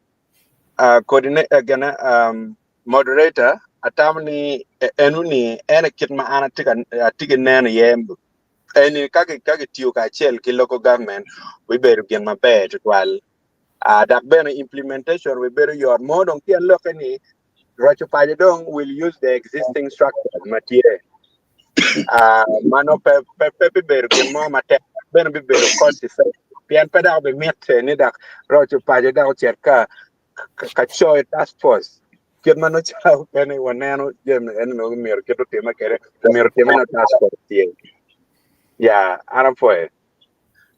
uh, coordinate, uh, gana, um, moderator atamo ni enoni en e kit ma an atye ka atye ki neno iye eni ka ki ka kitiyo kacel ki local government bibedo gin maber tutwal uh, dok bene implementation bibedo yot mo dong tyen lokke ni Roco paco dong will use the existing structure ma tye. Uh, mano pe, pe, pe bibedo gin mo matek, bene bibedo cost effective. Pien pe dok bimitte ni dok roco paco dok ocit ka, ka, ka coyo task force. Kit ma nongo cawa okene waneno jami eni nongo myero kit otime kwede, myero otime na task force tye. Ya, an apwoyo.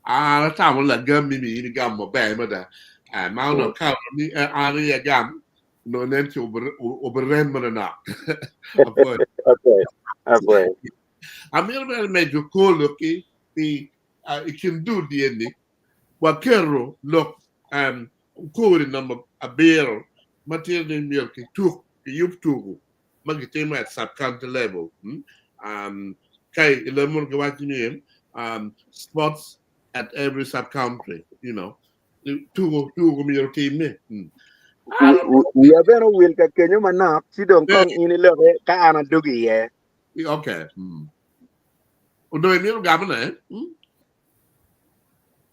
An atamo lagam mi in igamo maber mada. Ah, ma onongo ka ni an aye agam onongo nen ci obirem manonok. Apwoyo. Apwoyo. Apwoyo. Amito bene medo kor lokki pi i kin dul eni waketo lok kori namba abiro ma tye ni myero kituk kiyub tuku ma gitimo at sub county level. Ka i leb munu giwaco ni sports at every sub country, you know. Tuko tuko myero otimme. Wiya bene owil ka kenyo manok ci dong kong in iloke ka an adwogo iye. Okay. Onongo imito gamone?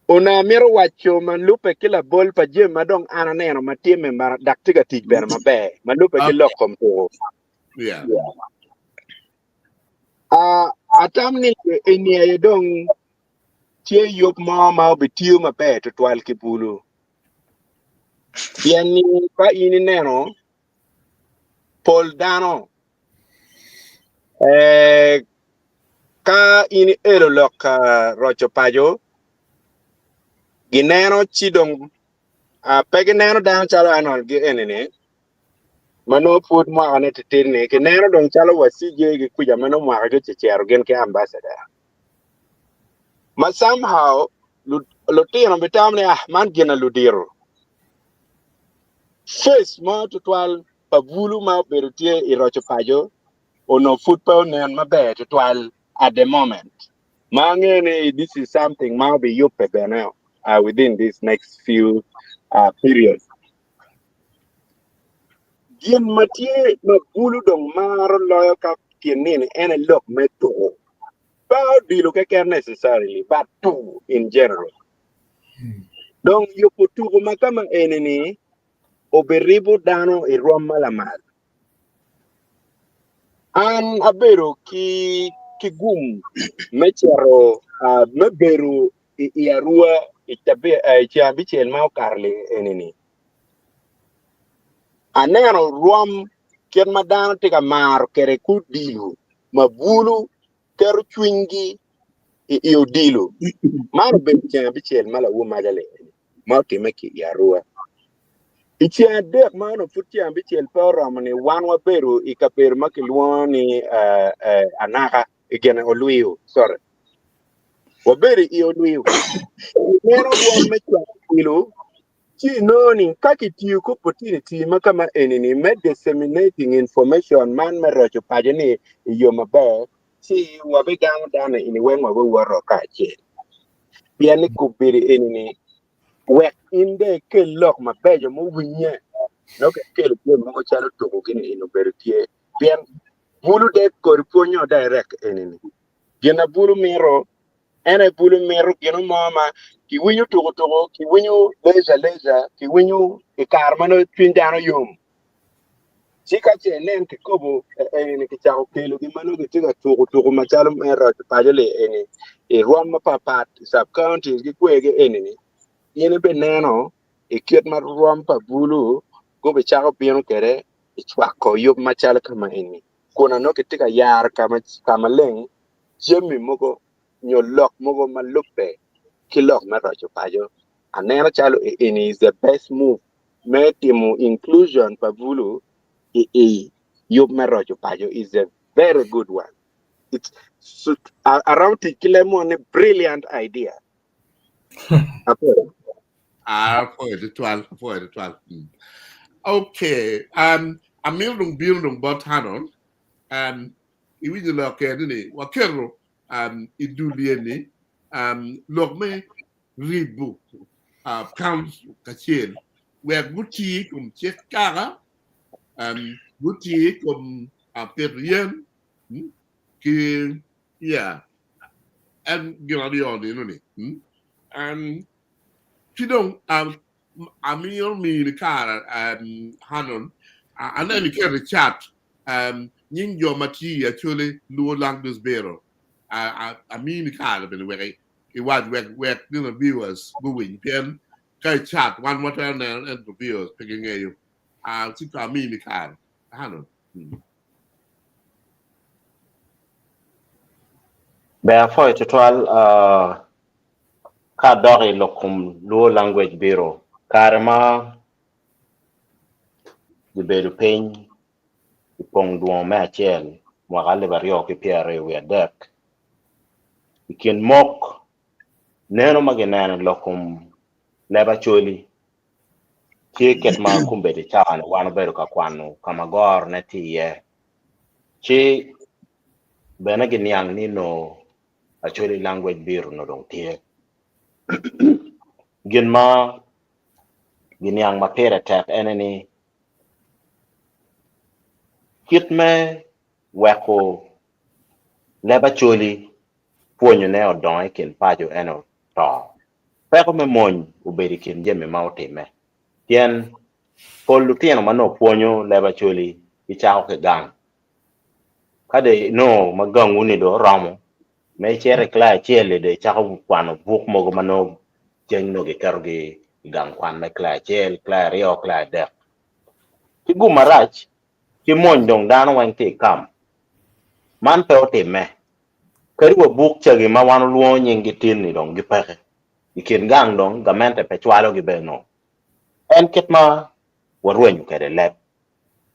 Onongo amito waco ma lubbe ki labol pa jami ma dong an aneno ma timme ma dok tye ka tic bene maber ma lubbe ki lok kom tuko. Yeah. Uh, atam ni eni aye dong tye yub mo ma obitiyo maber tutwal ki bulu. Pien ni ka in ineno pol dano eh, ka in ielo lok ka roco paco. Gineno ci dong pe gineno dano calo Arnold gi eni-ni ma nongo pud mwakane titidi-ni, kineno dong calo wa CJ gi kwica ma nongo mwakagi ocecero gin ki ambassador. Ma somehow lutino bitamo ni ah man gin a ludito. Face mo tutwal pa bulu ma obedo tye i roco paco onongo pud pe onen maber tutwal at the moment. Ma angeyo ni this is something ma obiyubbe bene within this next few period. Gin ma tye ma bulu dong maro loyo ka kin nini en aye lok me tuko. Pe odilo keken necessarily but tuko in general. Dong yubo tuko ma kama eni-ni obiribo dano i rwom ma lamal. An abedo ki ki gum me cito me bedo i Arua i ceng abicel ma okato eni-ni. Aneno rwom kit ma dano tye ka maro kwede ki odilo ma bulu keto cwinygi i odilo. Man obedo ceng abicel ma lawor maca-li ma otimme ki i Arua. I ceng adek ma onongo pud ceng abicel pe oromo-ni, wan wabedo i kabedo ma kilwongo ni Anaka, i gine Olwiyo, sorry. Wabedo i Olwiyo. Ineno rwom me cwako odilo, ci inongo ni ka kitiyo ki opportunity ma kama eni-ni me disseminating information man me roco paco-ni i yo maber, ci wabigamo dano eni weng wabiwoto kacel. Pien ni kombeddi eni-ni wek in dong ikel lok mabeco muwinye nongo kikelo jami mogo calo tuko gini eni obedo tye pien bulu dek kodi pwonyo direct eni-ni gin ma bulu mito en aye bulu mito gino mo ma kiwinyo tuko tuko kiwinyo leisure leisure kiwinyo i kare ma nongo cwiny dano yom Ci ka ce inen kikobo eni kicako kelogi ma nongo gitye ka tuko tuko macalo me roco paco-li eni i rwom mapatpat i sub counties ki kwegi eni-ni, in ibineno i kit ma rwom pa bulu gubicako bino kwede i cwako yub macalo ka ma eni kun nongo kitye ka yaro ka maleng jami mogo nyo lok mogo ma lubbe ki lok me roco paco. Aneno calo eni is the best move me timo inclusion pa bulu i i yub me roco paco is a very good one. It's so, aromo tic ki leb mono ni brilliant idea. Apoyo. Ah, apoyo tutwal, apoyo tutwal. Okay, amito dong bino dong bot Hanon. Iwinyo lok eni ni waketo i dul eni lok me ribo council kacel wek guti i kom cik kaka, guti i kom pito yen ki yeah en gin aryo ni eno-ni. Ki dong amito mini kare Hanon aneno iketo i chat nying jo ma tye i Acholi Luo Language Bureau amini kare bene wek iwac wek wek you know, viewers guwiny pien ka i chat wan watwero neno ento viewers pe gingeyo. Uh, ci to amini kare. Hanon. Ber apwoyo tutwal uh, ka adok i lok kom Luo Language Bureau kare ma gibedo piny i pong dwongo me acel mwaka alip aryo ki pyeraryo wiye adek i kin mok neno ma gineno i lok kom leb Acholi tye kit ma kombeddi cawa-ni wan obedo ka kwano ka ma gorone tye iye ci bene giniang ni nongo Acholi Language Bureau nongo dong tye. Gin ma giniang ma pire tek ene ni kit me weko leb Acholi pwonyone odongo i kin paco ento oto. Peko me mony obedo i kin jami ma otimme pien pol lutino ma nongo pwonyo leb Acholi gicako ki gang. Ka dong inongo ma gangwu-ni dong oromo ma icito i kilaci acel-li dong icako kwano buk mogo ma nongo ceng nongo giketogi i gang kwan me kilaci acel, kilaci aryo, kilaci adek. Ki gum marac ki mony dong dano weng tye i kam. Man pe otimme. Kadi wa buk cagi ma wan olwongo nyinggi tin-ni dong gipeke. I kin gang dong gamente pe cwalogi bene. En kit ma warwenyo kwede leb.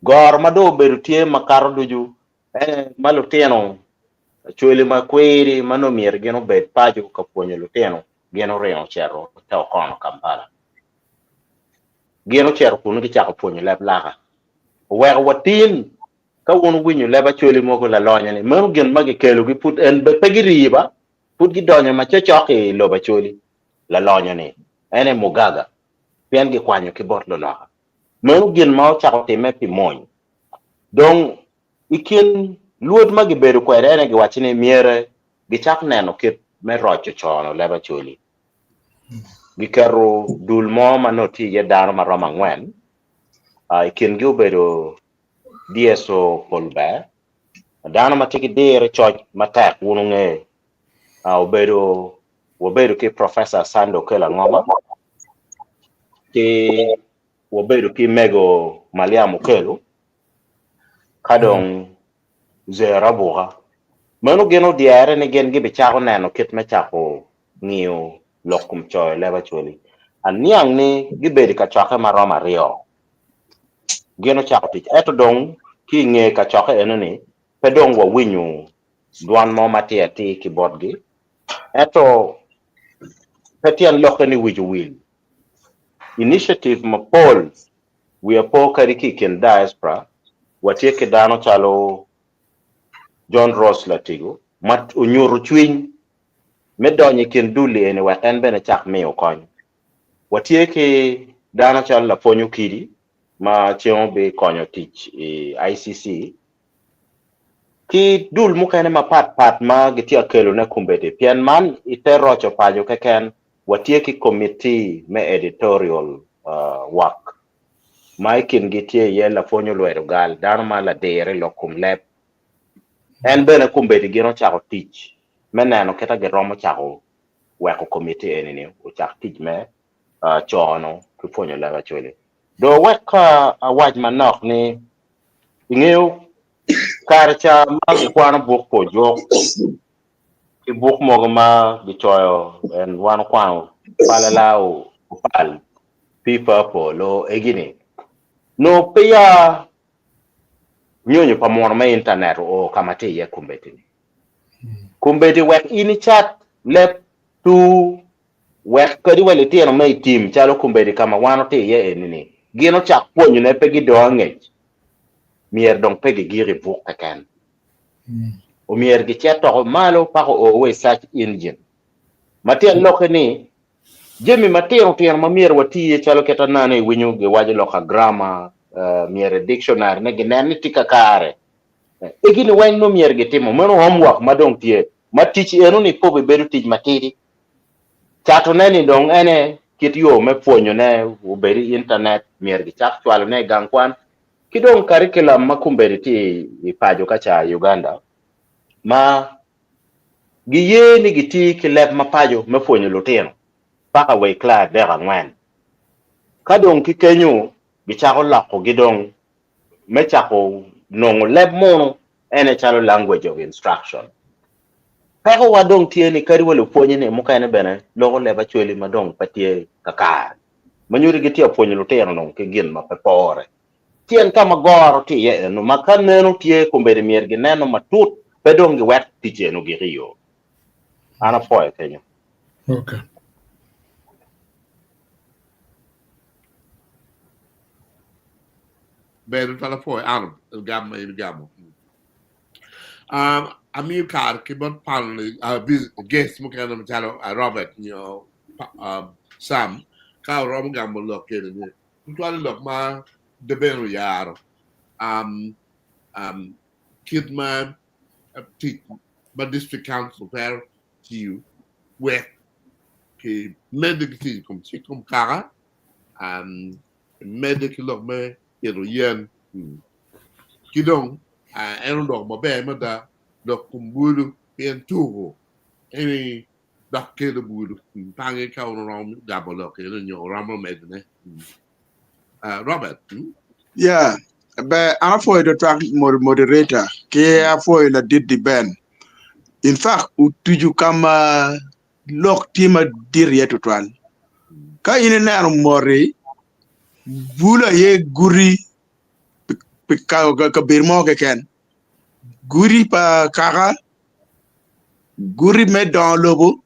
Goro ma dong obedo tye makato ducu ene ma lutino Acholi ma kwiri ma nongo myero gin obed paco ka pwonyo lutino gin oringo ocito te okono Kampala. Gin ocito kunu gicako pwonyo leb laka. Oweko watin ka wun wuwinyo leb Acholi mogo lalonyo ni meno gin ma gikelogi pud en be pe girii ba pud gidonyo ma cocok i lobo Acholi lalonyo ni en aye mugaga pien gikwanyo ki bot luloka. Meno gin ma ocako timme pi mony. Dong i kin lwod ma gibedo kwede ene giwaco ni myere gicak neno kit me roco cono leb Acholi. Giketo dul mo ma nongo tye iye dano ma romo angwen, i kingi obedo DSO Pol Ber, dano ma tye ki diro i coc matek wun wunge, obedo wabedo ki Professor Sande Okello Angoma ki wabedo ki Mego Maliam Okello ka dong Zero Abuka. Meno gin odyere ni gin gibicako neno kit me cako ngiyo lok kom coyo leb Acholi. Aniang ni gibedo i kacokke ma romo aryo. Gin ocako tic ento dong ki i nge kacokke eno-ni pe dong wawinyo dwan mo matir atir ki botgi. Ento pe tyen lokke ni wic owil. Initiative mapol wiya po kadi ki i kin diaspora watye ki dano calo John Ross Latigo ma onyuto cwiny me donyo i kin dul-li eni wek en bene ecak miyo kony. Watye ki dano calo Lapwony Okidi ma ceng obikonyo tic i ICC ki dul mukene mapat pat ma gitye ka kelone kombeddi pien man ite roco paco keken watye ki komitti me editorial work ma i kingi tye iye Lapwony Olwedo Gal dano ma ladir i lok kom leb. En bene kombeddi gin ocako tic me neno kita giromo cako weko komitti eni-ni ocak tic me cono ki pwonyo leb Acholi. Dong wek ka awac manok ni ingeyo kare ca ma gikwano buk pa Ojok ki buk mogo ma gicoyo en wan okwano palala opal pipa polo egi-ni nongo peya nyonyo pa muno me intanet oo ka ma tye iye kombeddi-ni. Kombeddi wek in icat leb tur wek kadi wa litino me i tim calo kombeddi ka ma wan watye iye eni-ni gin ocak pwonyone pe gidong angec myero dong pe gigik i buk keken. Omyero gicit toko malo paka oo wa i search engine ma tyen lokke ni jami matino tino ma myero wati iye calo kit anane iwinyo giwaco lok ka grammar myero i dictionary ne ginen ni tye kakare egini weng nongo myero gitimo meno homework ma dong tye ma tic eno ni pe obibedo tic matidi catone ni dong ene kit yo me pwonyone obed i internet myero gicak cwalone i gang kwan ki dong curriculum ma kombeddi tye i paco ka ca i Uganda ma giye ni giti ki leb ma paco me pwonyo lutino paka wa i klas 3-4. Ka dong ki kenyo gicako lokogi dong me cako nongo leb munu ene calo language of instruction. Pekowa dong tye ni kadi wa lupwonye-ni mukene bene loko leb Acholi ma dong pe tye kakare, ma nyuto gitye ka pwonyo lutino dong ki gin ma pe pore. Tyen ka ma goro tye iye eno ma ka neno tye kombeddi myero gineno matut pe dong giwek tic eno gik i yo. An apwoyo kenyo. Okay. Ber tutwal apwoyo Arnold gam ma in igamo. Um, amiyo kare ki bot panel uh, guest mukene macalo uh, Robert nyo uh, Sam ka oromo gamo lok kene ni tutwal i lok ma Deben oyaro um, um, kit ma tic ma district council twero tiyo wek ki medde ki tic i kom cik kom kaka um, medde ki lok me pito yen ki dong en odoko maber mada lok kom bulu pien tuko eni dok kelo bulu pange ka oromo gamo lok eno nyo oromo medone. Robert. Yeah, ber an apwoyo twatwal moderator ki apwoyo ladit di Ben. In fact, otuco ka ma. lok tye madit iye tutwal. Ka in ineno moti, bulu aye guti pi kabedo mo keken. Guti pa kaka, guti me dongo lobo,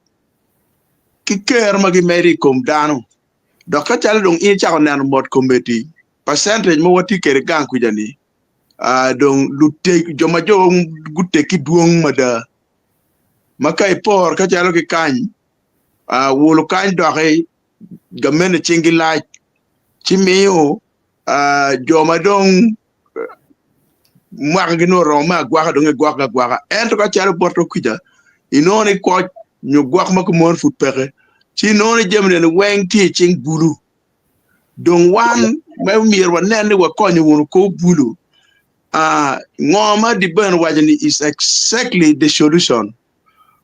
ki kero ma gimedo i kom dano. Dok ka calo dong in icako neno mot kombeddi, percentage ma watye kwede gang kuca-ni, dong jo ma jo guteggi dwong mada. Ma ka iporo ka calo ki kany, wolo kany doki gamente cingi lac ci miyo jo ma dong mwakagi nongo oromo me agwaka dong gigwokogi agwaka. Ento ka calo bot kwica inongo ni koc nyo gwok ma kumeno pud peke ci inongo ni jami eni weng tye i cing bulu. Dong wan ma myero wanen ni wakonyo wunu kor bulu ngo ma Diben owaco ni is exactly the solution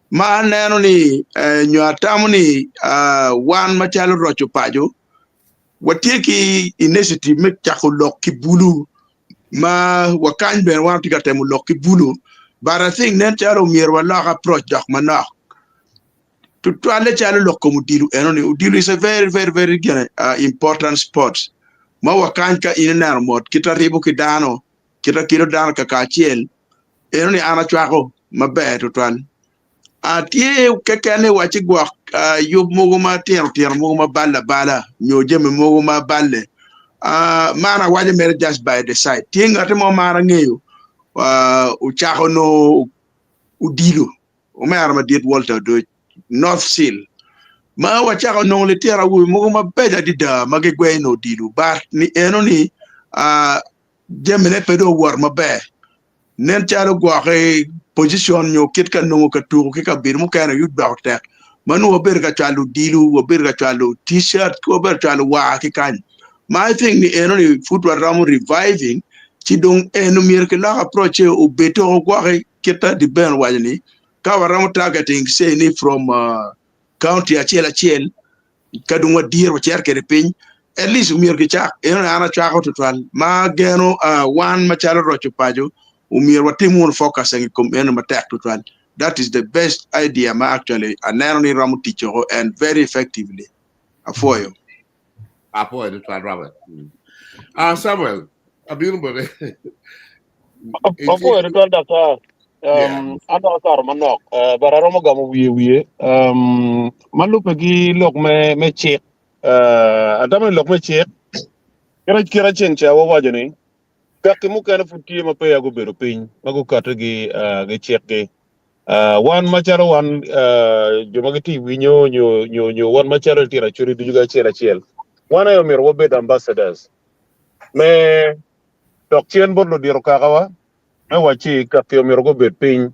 ma aneno ni nyo atamo ni wan macalo roco paco watye ki initiative me cako lok ki bulu ma wakany bene wan watye ka temo lok ki bulu but I think nen calo omyero walok approach dok manok tutwalle calo lok kom odilo enoni odilo is a very very very gine important sport ma wakany ka in ineno mot kita ribo ki dano kita kelo dano kakacel enoni an acwako maber tutwal. Atye keken ni wacci gwok yub mogo ma tino tino mogo ma balle abala nyo jami mogo ma balle. Man awaco mere just by the side. Tye ngati mo ma an angeyo ocako nongo odilo omera madit Walter Odoc North Seal ma wacako nongo litino awobe mogo mabeco adada ma gigweyo nongo odilo but ni eno ni jamine pe dong owoto maber. Nen calo gwoki pocicon nyo kit ka nongo ka tuko ki kabedo mukene aye odoko tek ma nongo wabedo ka cwalo odilo, wabedo ka cwalo T-shirt ki wabedo ka cwalo war ki kany. Ma I think ni eno ni pud waromo reviving ci dong eno myero kilok approach-ce obed toko gwoki kit ma Diben owaco ni ka waromo targeting say ni from county acel acel ka dong wadiro wacito kwede piny at least myero kicak eno an acwako tutwal ma ageno wan macalo roco paco omyero watim wunu focusing i kom eno matek tutwal that is the best idea ma actually aneno ni romo tic oko and very effectively apwoyo. Apwoyo tutwal Robert. Ah Samuel abino bote. Apwoyo tutwal daktar. Yeah. Um, an dok akato manok, uh, but aromo gamo wiye wiye. Um, ma lubbe ki lok me, me cik, uh, atamo ni lok me cik, kit kit ceng ca wawaco ni, kaki mukene pud tye ma peya gubedo piny, ma gukati gi, uh, gi cikgi. Uh, wan macalo wan uh, jo ma gitye i winyo nyo, nyo, nyo wan macalo litino acholi ducu acel acel, wan aye omyero wabed ambassadors me dok cen bot ludito kakawa me wacci kaki omyero gubed piny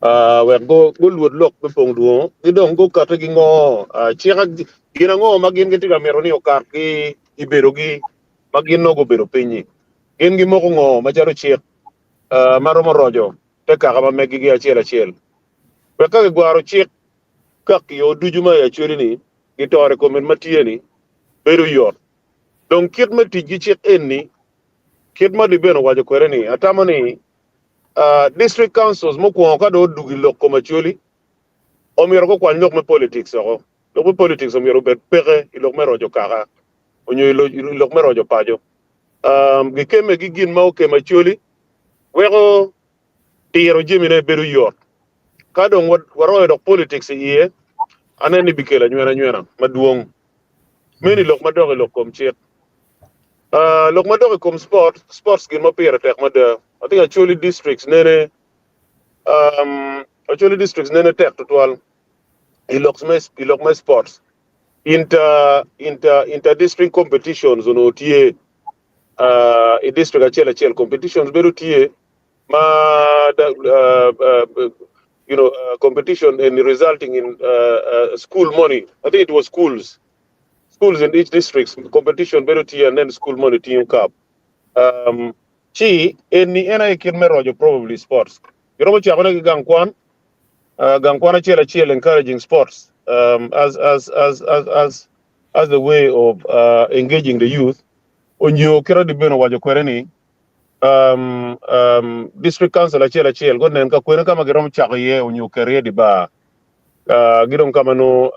wek gulwod lok me pong dwongo ki dong gukati ki ngo cik gin ango ma gin gitye ka mito ni okat ki i bedogi ma gin nongo gubedo piny-nyi. Gin gimoko ngo macalo cik ma romo roco te kaka ma megigi acel acel wek ka gigwaro cik kaki o ducu ma i Acholi-ni gitoro i kom ma tye-ni bedo yot. Dong kit me tic ki cik eni Kit ma Diben owaco kwede ni, atamo ni District Councils mukwongo ka dong odugo i lok kom Acholi, omyero gukwany lok me politics oko. Lok me politics omyero obed peke i lok me roco kaka onyo i lok me roco paco. Gikemme ki gin ma okemo Acholi weko tiro jamine bedo yot. Ka dong waroyo dok politics i iye, aneno ni bikelo anywena nywena madwong. Meno i lok madok i lok kom cik. Lok madok i kom sport, sports gin ma pire tek mada. I think Acholi districts nene um, Acholi districts nene tek tutwal i lok me i lok me sports. Inter inter inter district competitions onongo tye uh, i district acel acel competitions bedo tye ma da, uh, uh, you know uh, competition and resulting in uh, uh, school money. I think it was schools. Schools in each district competition bedo tye and then school moni tingo cup. Um, ci eni en aye kit me roco probably sports. Giromo cakone ki gang kwan, uh, gang kwan acel acel encouraging sports um, as, as, as, as, as, as the way of uh, engaging the youth. Onyo kit adi bene owaco kwede ni um, um, district council acel acel gunen ka kwene ka ma giromo cako iye onyo keto iye di bar. Gi dong ka ma nongo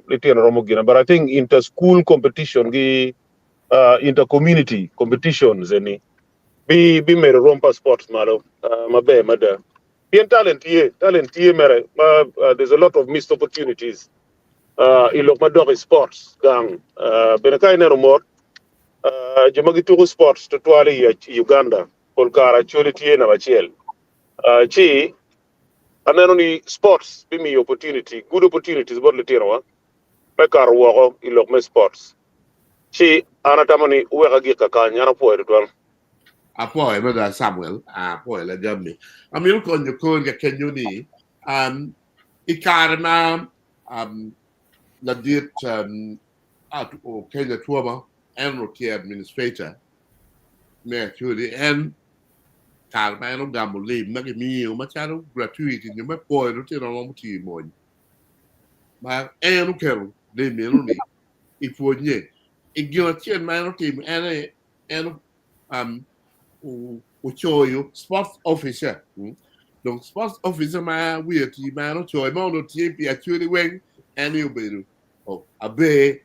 litino romo gine but I think inter school competition gi inter community competitions eni bi bi medo rwom pa sports malo maber mada pien talent tye talent tye mere ma there's a lot of missed opportunities i lok madok i sports gang bene ka ineno mot jo ma gituko sports tutwal i Uganda pol kare Acholi tye namba acel ci Aneno ni sports bimiyo opportunity, good opportunities bot litinowa me kato woko i lok me sports. Ci an atamo ni wuwek agik kakany, an apwoyo tutwal. Apwoyo mada Samuel, apwoyo lagammi. Amito konyo kori kakenyo ni um, i kare ma um, ladit um, Kenya Twoma en onongo tye administrator me Acholi, en kare ma en ogamo lim ma gimiyo macalo gratuity nyo me pwoyo lutino ma mutiyo i mony, ma en oketo lim eno-ni i pwonye. I gin acel ma en otimo en aye en um, ocoyo sports officer. Dong sports officer ma wiye oti ma en ocoyo ma onongo tye pi Acholi weng en aye obedo Aber.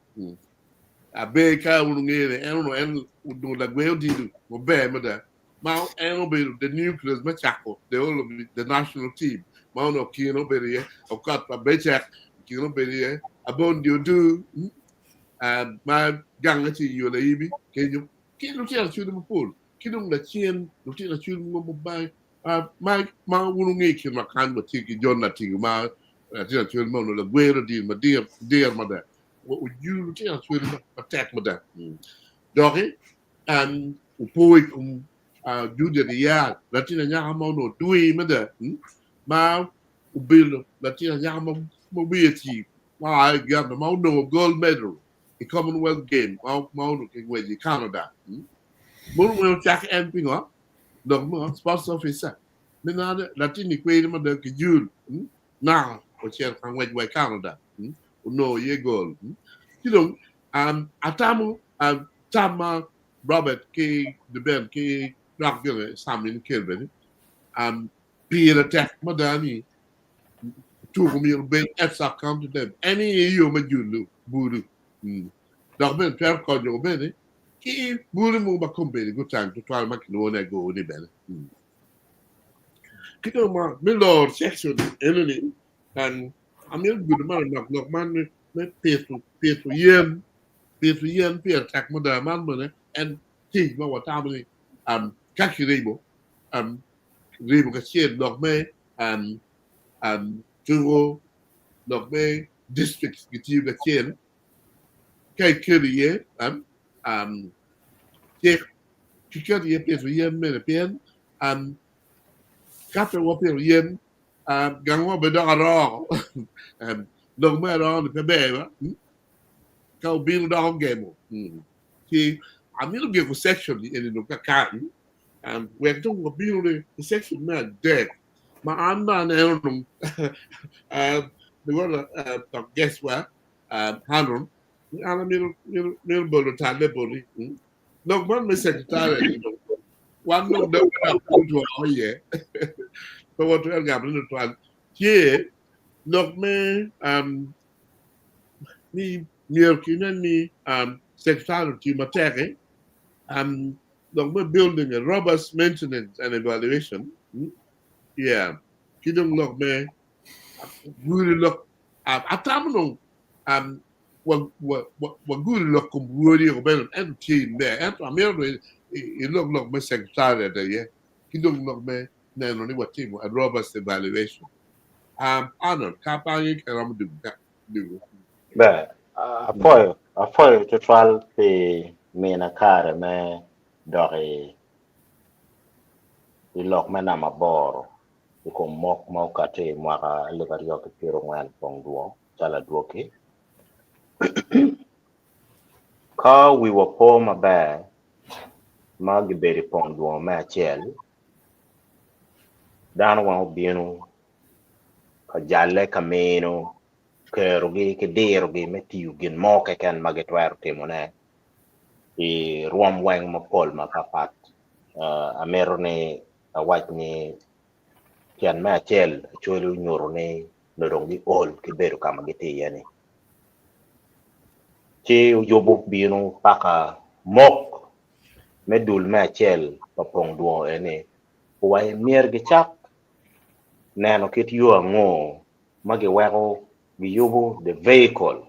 Aber ka wun wungeyo ni en onongo en onongo lagwe odilo maber mada ma en obedo the nucleus me cako the whole of the national team ma onongo kine obedo iye Okot pa Becek kine obedo iye Abondi Odur ma gange tye i yo Laibi kenyo ki lutino acwali mapol ki dong lacen lutino acwali mogo ma ma wun wungeyo i kin ma kany watye ki John Latingo ma latin acwali ma onongo lagwer odilo madir mada Ojulo lutino acwali matek mada. Doki opo i kom Judith Iyar, latin anyaka ma onongo dwir mada, ma obedo latin anyaka ma wiye tye ma oa i Uganda ma onongo gold medal i Commonwealth Game ma onongo kingweco i Canada. Mono weng ocake en pingo? Lok mo sports officer me nade latin-ni kweri mada ki jul naka ocito ka ngwec wa i Canada. Onongo iye gol. Ci dong atamo tam ma Robert ki Ben ki dok gine Sam in kel bene pire tek mada ni tuko myero obed at sub county level. En aye yo me julo bulu. Dok bene twero konyo bene ki bulu mogo ma kombeddi gutang tutwal ma kilwongo ni ago-ni bene. Ki dong ma me loro section eno-ni Amito gudo manok lok man me pito pito yen pito yen pire tek mada man bene en tic ma watamo ni um, ka kiribo um, ribo kacel lok me um, um, tuko lok me districts gitiyo kacel ka ikelo iye um, um, cik kiketo iye pito yen mene pien um, ka pe wapito yen Gang mo bene dok aroo lok me aroo ni pe ber ba ka obino dok ogemo ci amito giko section ni eni dong kakany wek dong wabino ni i section me adek ma an ma aneno dong dok guess wa Haron an amito bolo talle boti Lok man me secretariat ni dong wan dong dog dok pud two iye. Pe watwero gamo ni tutwal. Tye lok me um, ni myero kinen ni um, secretariat otiyo matek um, lok me building a robust maintenance and evaluation. Yeah. Ki dong lok me guri lok atamo dong um, waguro lok kom rwodi eko bene ento tye i me ento amito dong ilok lok me secretariat aye ki dong lok me neno ni watimo a robust evaluation. Um, Arnold, ka pe ange ka iromo dugo ka dugo. Ber, apwoyo, apwoyo tutwal pi mina kare me dok i i lok me namba aboro i kom mok ma okati i mwaka 2024 pong dwo. calo adwogi. Ka wiwa po maber ma gibedo i pong dwongo me acel, dano weng obino ka jalle ka mino kerogi ki dirogi me tiyo gin mo keken ma gitwero timone i rwom weng mapol mapatpat. Amito ni awac ni tyen me acel Acholi onyuto ni. Nongo dong giol ki bedo ka ma gitye iye-ni. Ci oyubo bino paka mok me dul me acel pa pong dwongo eni owaco ni myero gicak neno kit yo ango ma giweko giyubo the vehicle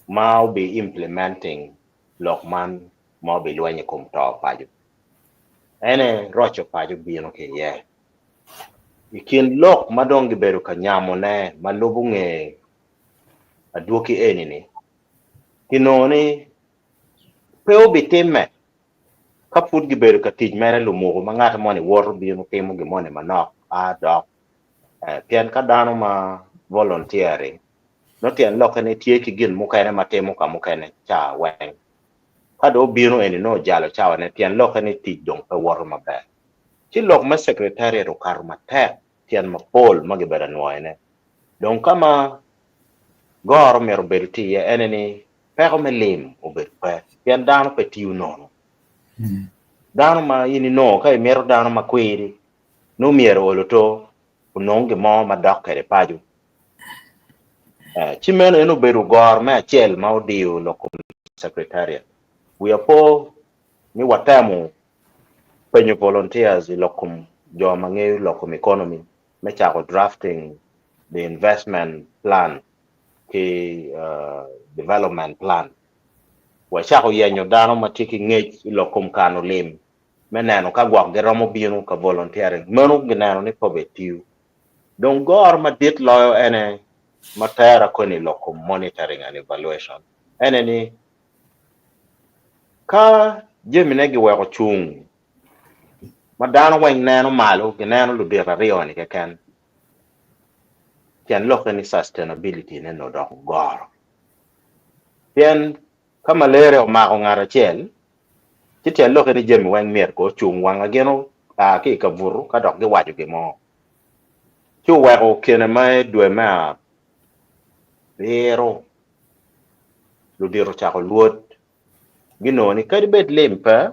ma obi implementing lok man ma obilwenyo i kom to paco. Ene roco paco bino ki iye. I kin lok ma dong gibedo ka nyamone ma lubo nge adwoki eni-ni, kinongo ni pe obitimme ka pud gibedo ka tic mere lumuku ma ngat moni woto bino timo gin moni manok a dok. Pien ka dano ma volunteering nongo tyen lokke ni tye ki gin mukene ma timo ka mukene ca weng. Ka dong obino eni nongo ojalo cawane tyen lokke ni tic dong pe woto maber. Ci lok me secretariat okato matek tyen mapol ma gibedo anwoyone. Dong ka ma goro myero obedo tye iye ene ni peko me lim obedo pe pien dano pe tiyo nono. Dano ma in inongo ka imito dano ma kwiri nongo myero olo to onong gin mo ma dok kwede paco. Ci meno en obedo goro me acel ma odiyo lok kom secretariat. Wiya po ni watemo penyo volunteers i lok kom jo ma ngeyo lok kom economy me cako drafting the investment plan ki development plan. Wacako yenyo dano ma tye ki ngec i lok kom kano lim me neno ka gwok giromo bino ka volunteering. Meno gineno ni pe obedo tiyo. Dong goro madit loyo ene ma tera koni i lok kom monitoring and evaluation ene ni Ka jamine giweko cung ma dano weng neno malo gineno ludito aryo-ni keken, tyen lokke ni sustainability ne nongo odoko goro. Pien ka malaria omako ngat acel, ci tyen lokke ni jami weng myero kono ocung wang ma gin oa ki i kabuto ka dok giwaco gin mo. Ci oweko kine ma i dwe me abiro ludito ocako lwod ginongo ni kadi bed lim pe,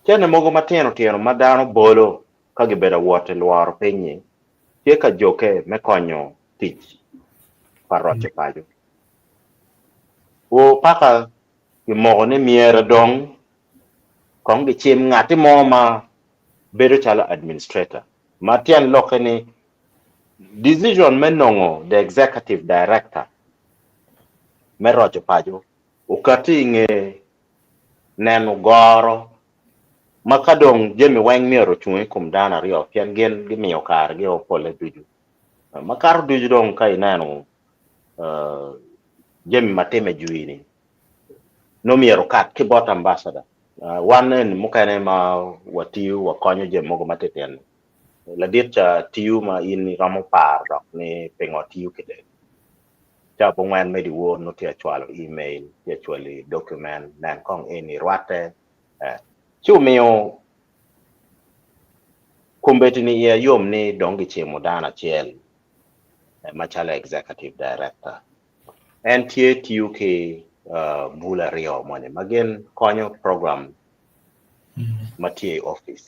cente mogo matino tino ma dano bolo ka gibedo awot i lworo piny-nyi tye ka jokke me konyo tic pa roco paco. Wor paka gimoko ni myero dong kong gicim ngatti mo ma bedo calo administrator ma tyen lokke ni Decision me nongo the executive director me roco paco okati inge neno goro ma ka dong jami weng myero ocung ikom dano aryo pien gin gimiyo kare gi o pole ducu. Makato ducu dong ka ineno jami ma time jwi ni nongo myero okat ki bot ambassador. Wan eni mukene ma watiyo wakonyo jami mogo matitino Ladit ca tiyo ma in iromo paro dok ni pingo tiyo kede. Ca abongwen me dyewor nongo tye ka cwalo email, tye ka cwali document, nen kong eni rwatte. Ci omiyo kombeddi ni iya yom ni dong gicimo dano acel macalo executive director. En tye tiyo ki bul aryo moni ma gin konyo program ma tye i opic.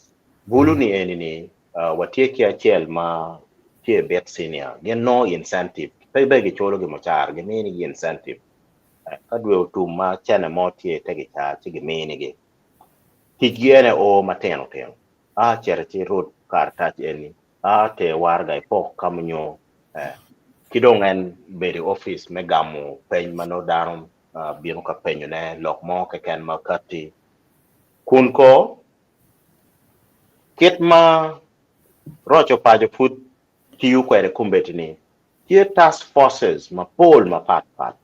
Bulu ni eni ni watye ki acel ma tye i bit senior gin nongo incentive pe bene giculo gi mucara gimini gi incentive ka dwe otum ma cene mo tye ite gicaa ci gimini gi. Tic gi ene o matino tino a cito ci rut karatac eni a ter waraga ipok ka nyo ki dong en bedo i opic me gamo peny ma nongo dano bino ka penyone lok mo keken ma katti kun ko kit ma roco paco pud tiyo kwede kombeddi-ni tye task forces mapol mapat pat.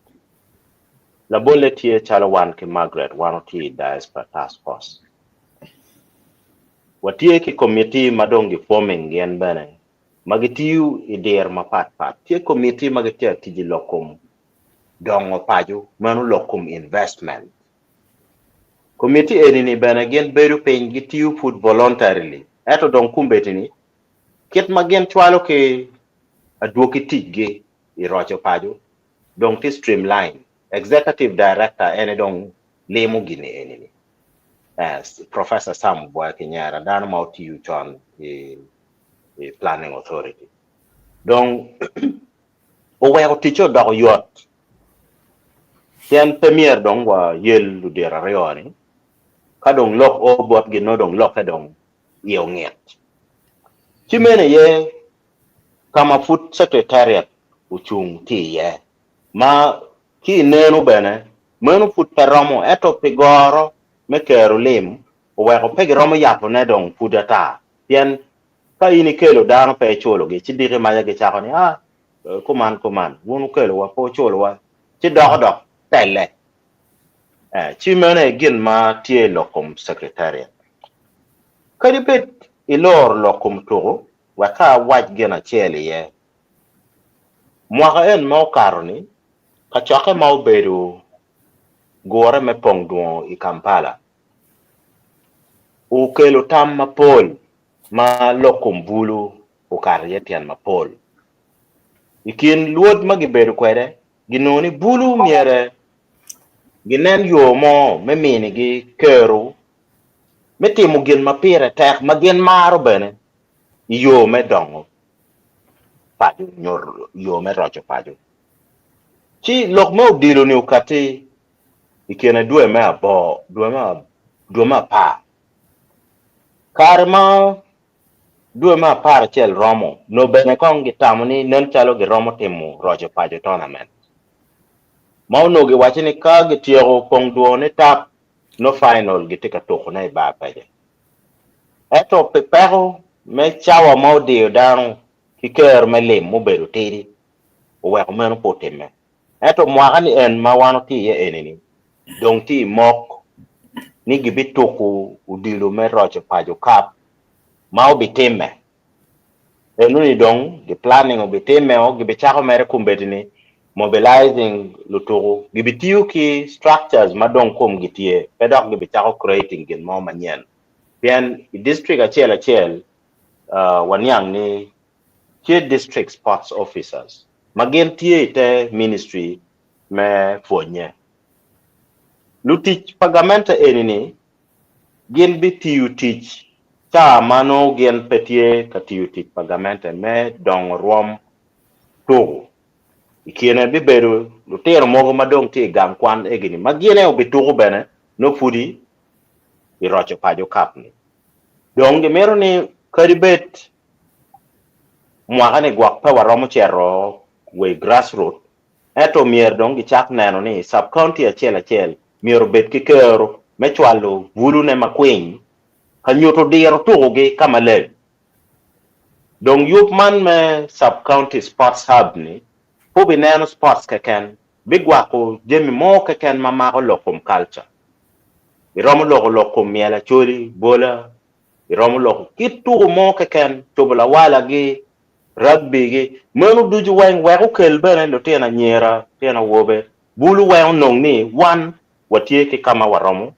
Labolle tye calo wan ki Margaret wan watye i Diaspora Task Force. Watye ki committee ma dong gi forming gin bene ma gitiyo i diro mapat pat. Tye committee ma gitye ka tic i lok kom dongo paco, meno lok kom investment. Committee eni-ni bene gin bedo piny gitiyo pud voluntarily ento dong kombeddi-ni kit ma gin cwalo ki adwogi ticgi i roco paco dong tye streamline. Executive director ene dong limo gini eni-ni. Professor Sam Obwoya Kinyera dano ma otiyo con i. i Planning Authority. Dong oweko ticce odoko yot pien pe myero dong wayel ludito aryo-ni, ka dong lok o botgi nongo dong lokke dong iye ongit. Ci meno aye ka ma pud Secretariat ocung tye iye ma ki i neno bene meno pud pe romo ento pi goro me kero lim oweko pe giromo yabone dong pud ata pien ka in ikelo dano pe iculogi ci diki maca gicako ni ah kuman kuman wun wukelowa pe wuculowa ci doko dok telle eh, ci meno aye gin ma tye i lok kom secretariat. Kadi bed iloro lok kom tuku wek ka awac gin acel iye Mwaka en ma okato-ni, kacokke ma obedo gure me pong dwongo i Kampala okelo tam mapol ma lok kom bulu okato iye tyen mapol. I kin lwod ma gibedo kwede, ginongo ni bulu myero ginen yo mo me minigi kero me timo gin ma pire tek ma gin maro bene i yo me dongo paco nyo yo me roco paco. Ci lok me odilo-ni okatti i kine dwe me abor, dwe me dwe me apar. Kare ma dwe me aparacel romo, nongo bene kong gitamo ni nen calo giromo timo roco paco tournament. Ma onongo giwaco ni ka gityeko pong dwone tap, nongo final gitye ka tukone i bar pece. Ento pi peko me cawa ma odiyo dano ki kero me lim mubedo tidi, oweko meno pe otimme. Ento mwaka-ni en ma wan watye iye eni-ni, dong tye i mok ni gibituko odilo me roco paco kap ma obitimme. Enoni dong gi planning obitimme o gibicako mere kombeddi ni mobilizing lutuku gibitiyo ki structures ma dong komgi tye pe dok gibicako creating gin mo manyen pien i district acel acel waniang ni tye district sports officers ma gin tye i te ministry me pwonye. Lutic pa gamente eni ni gin bitiyo tic ca ma nongo gin pe tye ka tiyo tic pa gamente me dongo rwom tuku. I kine bibedo lutino mogo ma dong tye i gang kwan egi-ni ma gine obituku bene nongo pudi i roco paco kap ni. Dong gimito ni kadi bed mwaka ni gwok pe waromo cito wa i grassroot ento myero dong gicak neno ni sub county acel acel myero obed ki kero me cwalo bulune makwiny ka nyuto diro tukugi ka maleng. Dong yub man me Sub County Sports Hub ni pe obineno sports keken, bigwako jami mo keken ma mako lok kom culture. Iromo loko lok kom myel acholi, bola, iromo loko kit tuku mo keken, cobo lawala gi, rugby gi, meno ducu weng wek okel bene lutino anyira, lutino awobe, bulu weng onong ni wan watye ki ka ma waromo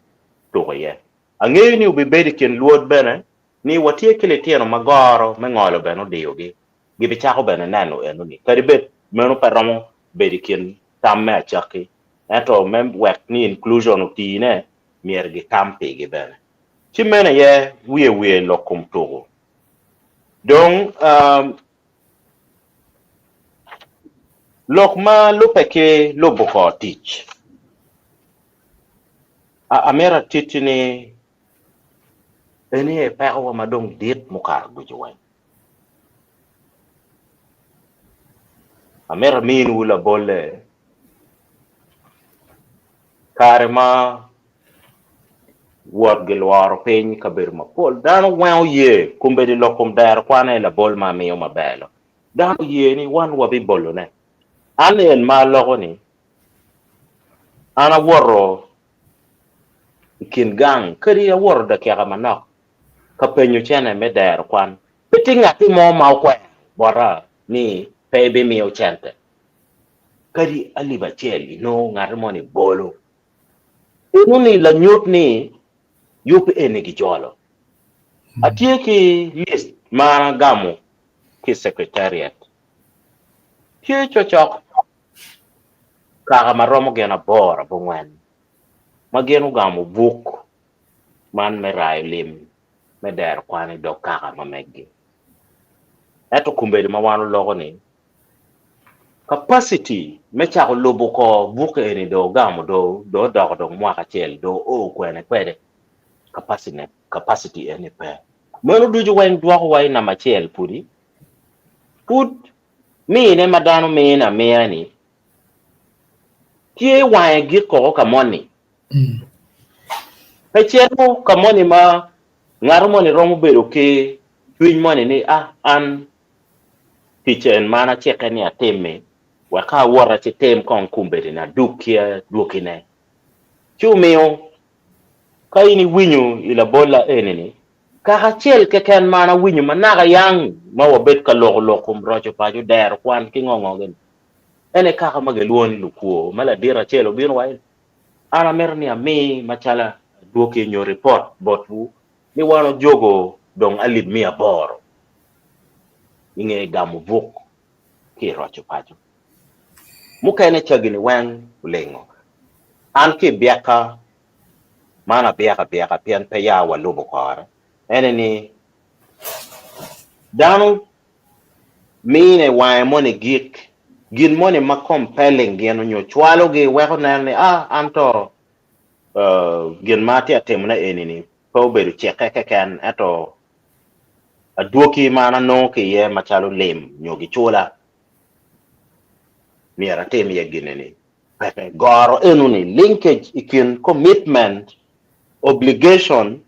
tuko iye. Angeyo ni obibedo i kin lwod bene ni watye ki litino ma goro me ngolo bene odiyogi, gibicako bene neno enoni. Kadi bed meno pe romo bedo i kin tam me acakki, ento me wek ni inclusion otine, myero gitam pigi bene. Ci meno aye wiye wiye lok kom tuku. Dong, lok ma lubbe ki lubo kor tic, amito atitti ni Eni aye pekowa ma dong dit mukato ducu weng. Amito aminiwu labolle kare ma wot gilworo piny i kabedo mapol, dano weng oye kombeddi lok kom dero kwan aye labol ma amiyo maber loyo. Dano oye ni wan wabibolone. An en ma aloko ni an awoto i kin gang kadi awoto dakika manok ka penyo cene me dero kwan, pe tye ngatti mo ma okwero bota ni pe ebimiyo cente. Kadi alip acel inongo ngatti moni bolo. Enoni lanyut ni yub eni gijolo. Atye ki list ma an agamo ki i secretariat. Tye cocok kaka ma romo gin aboro abongwen ma gin ogamo buk man me rayo lim me dero kwan i dog kaka ma meggi. Ento kombeddi ma wan oloko ni, capacity me cako lubo kor buk eni dong ogamo dong odoko dong mwaka acel dong oo kwene kwede capacity capacity eni pe. Meno ducu weng dwoko wa i namba acel pudi pud mine ma dano mine amiya ni tye wange gik koko ka moni. Pe cito ka moni ma ngato moni romo bedo ki cwiny moni ni ah an tic en ma an acike ni atim-mi wek ka awot acitim kong kombeddi ni adug ki adwogine. Ci omiyo ka in iwinyo i labolla eni-ni, kaka acel keken ma an awinyo ma naka yang ma wabed ka loko lok kom roco paco, dero kwan ki ngo ngo gini, en aye kaka ma gilwongo ni lukwo ma ladit acel obino wa ni an amito ni ami macalo adwoki nyo ripot botwu ni wan ojogo dong alip miya aboro i nge gamo buk ki i roco paco. Mukene cagi-ni weng olingo. An ki i byekka, man abyeko abyeka pien pe ya walubo kore, ene ni dano mine wange moni gik, gin moni ma compelling gin onyo cwalogi weko neno ni ah an to gin ma atye ka timone eni-ni pe obedo cikke keken ento adwogi ma an anongo ki iye macalo lim nyo gicula myero atim iye gin-ni peke. Goro eno-ni linkage i kin commitment, obligation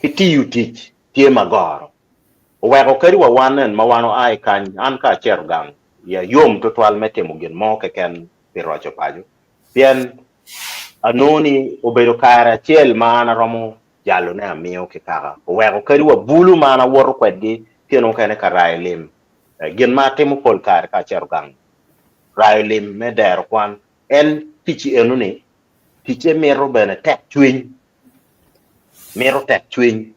ki tiyo tic tye ma goro. Oweko kadi wa wan nen ma wan oa i kany, an ka acito gang iya yom tutwal me timo gin mo keken pi roco paco pien anongo ni obedo kare acel ma an aromo jalone amiyo ki kaka. Oweko kadi wa bulu ma an awoto kwedgi kine mukene ka rayo lim, gin ma atimo pol kare ka acito gang rayo lim me dero kwan en tic eno-ni, ticce mito bene tek cwiny, mito tek cwiny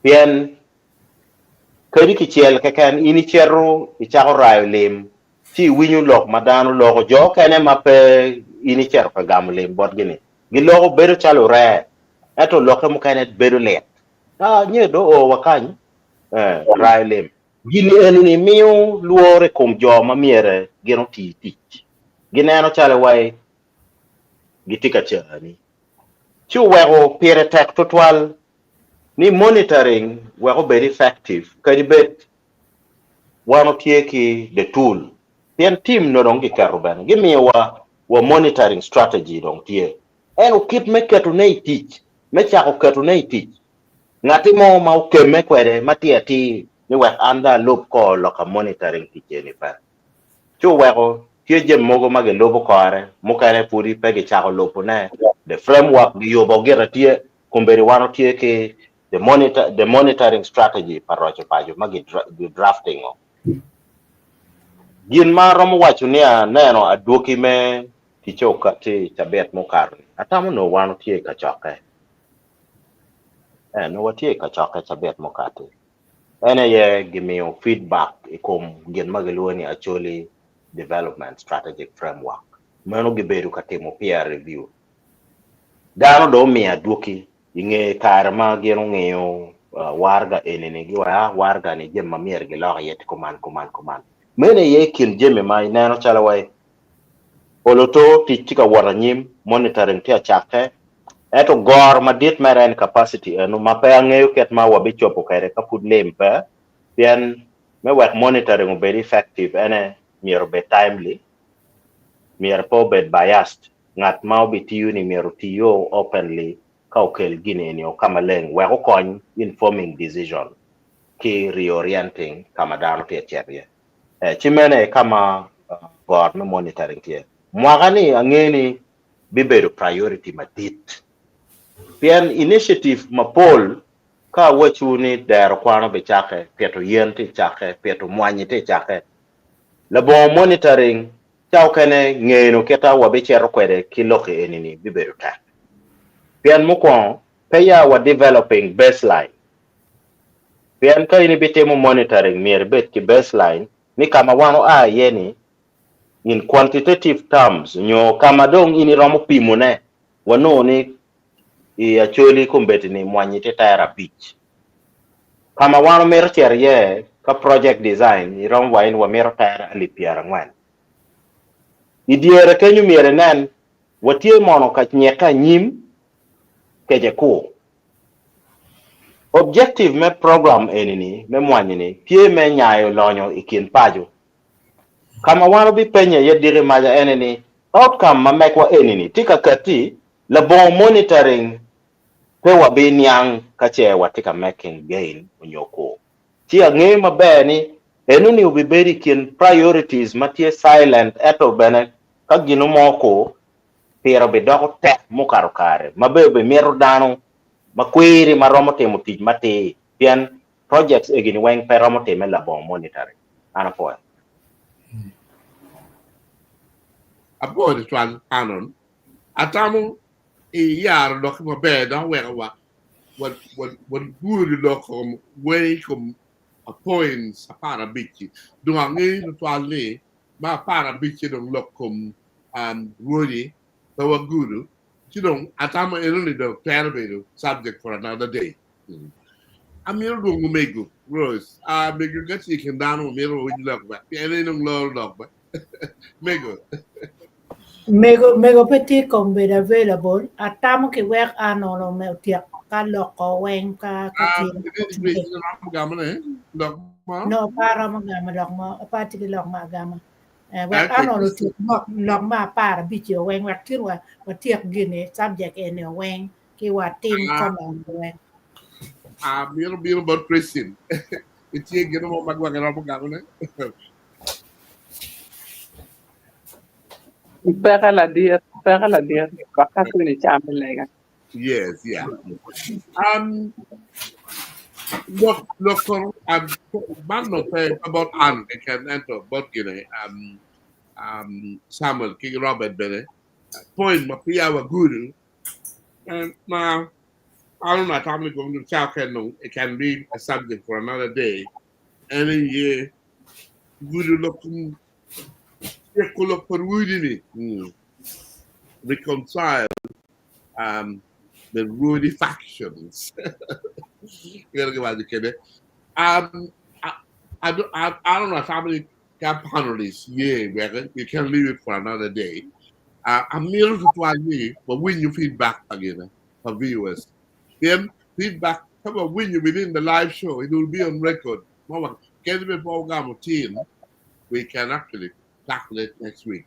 pien kadi kicel keken in icito icako rayo lim ci iwinyo lok ma dano loko, jo okene ma pe in icito ka gamo lim botgi-ni giloko bedo calo oree ento lokke mukene bedo lit. Ah, nyo dong oo wa kany, eh, rayo lim. Gin eni-ni miyo lworo i kom jo ma myere gin oti tic. Gineno calo wai gitye ka cani. Ci oweko pire tek tutwal ni monitoring wek obed effective kadi bed wan otye ki the tool pien team no dong giketo bene gimiyo wa wa monitoring strategy dong tye ento kit me keto ne i tic me cako keto ne i tic ngati mo ma okemme kwede ma tye atir ni wek an dong alub kor loka monitoring tic eni pe. Ci oweko tye jami mogo ma gilubo kore mukene pudi pe gicako lubo ne the framework giyubo gire tye kombeddi wan otye ki the monitor the monitoring strategy pa roco paco ma gi drafting-o. Gin ma aromo waco ni aneno adwogi me ticce okatti i cabit mukato-ni, atamo nongo wan watye i kacokke. Ee, nongo watye i kacokke cabit mukati. En aye gimiyo feedback i kom gin ma gilwongo ni Acholi Development Strategic Framework. Meno gibedo ka timo peer review. Dano dong omiyo adwogi I nge kare ma gin ongiyo waraga eni-ni, giwaco, Ah, waraga-ni jami ma myero gilok iye tye kuman, kuman, kuman. Meno aye i kin jami ma ineno calo wai olo to tic tye ka wot anyim, monitoring tye ka cakke, ento goro madit mere en capacity eno ma pe angeyo kit ma wabicobo kwede ka pud lim pe, pien me wek monitoring obed effective ene myero obed timely, myero pe obed biased. Ngat ma obitiyo-ni myero otiyo openly ka okel gin eni-o ka maleng wek okony in forming decision ki reorienting ka ma dano tye ka cito iye. Ci meno aye ka ma goro me monitoring tye. Mwaka-ni ange ni bibedo priority madit pien initiative mapol ka awacwu ni dero kwan obicakke, pito yen tye cakke, pito mwanyi tye cakke, labongo monitoring Ca okene ngeno kita wabicito kwede ki loki eni-ni bibedo tek. Pien mukwongo, pe ya wa developing baseline. Pien ka in ibitimo monitoring myero ibed ki baseline ni ka ma wan oa iye ni in quantitative terms nyo ka ma dong in iromo pimone wanongo ni i Acholi kombeddi ni mwanyi tye tere abic. Ka ma wan omito cito iye. Ka project design iromo waci ni wamito tere alip 40. I dyere kenyo myero inen watye mono ka nyikke anyim kece kur. Objective me program eni ni me mwanyi ni tye me nyayo lonyo i kin paco. Ka ma wan obipenye iye diki maca ene ni outcome ma mekwa eni ni tye ka kati labongo monitoring pe wabi niang ka ce watye ka making gain onyo kur. Ci angeyo maber ni enoni obibedo i kin priorities ma tye silent ento bene ka gino mo kur pire obidoko tek mukato kare ma bene obimito dano ma kwiri ma romo timo tic matir pien projects egi ni weng pe romo time labongo monitoring. An apwoyo. Apwoyo tutwal Anon. Atamo iyaro lokki maber dok weko wa waguro lok kom wer kom points 15-ci. Dong angeyo tutwal ni ma 15-ci dong lok kom rwodi pe wagudo ci dong atamo enoni dong twero bedo subject for another day. Amito lwongo mego Rose. Mego ka tye i kin dano wamito wawiny lok ba pien en dong loro lok ba. Mego. Mego mego pe tye kom bedo available. Atamo ki wek Arnold ome otyek ka loko weng ka ka tye. Romo gamone lok mo. No, pe aromo gamo lok mo, pe atye ki lok mo agama. Wek Arnold otyek lok me 15 weng wek tin watyek gini subject eni weng ki watim comment weng. Amito bino bot Christine. Itye gino mo ma gwok iromo gamone? Peke ladit, peke ladit, wek ka koni cam i lega. Yes, yeah. Lok lok kono man no pe bot an keken ento bot gine Samuel ki Robert bene point ma peya wagudo ma I don't know atamo ni gwok cawa kene dong it can be a subject for another day en aye gudo lok kom tyeko lok pa rwodi ni reconcile the rwodi factions kit giwaco kwede I, I, I, I don't know atamo ni ka panelists ye wek we can leave it for another day. Amito tutwal ni wawinyo feedback pa gine pa viewers pien feedback ka wawinyo within the live show it will be on record ma wa kadi bed pe wagamo tin we can actually tackle it next week.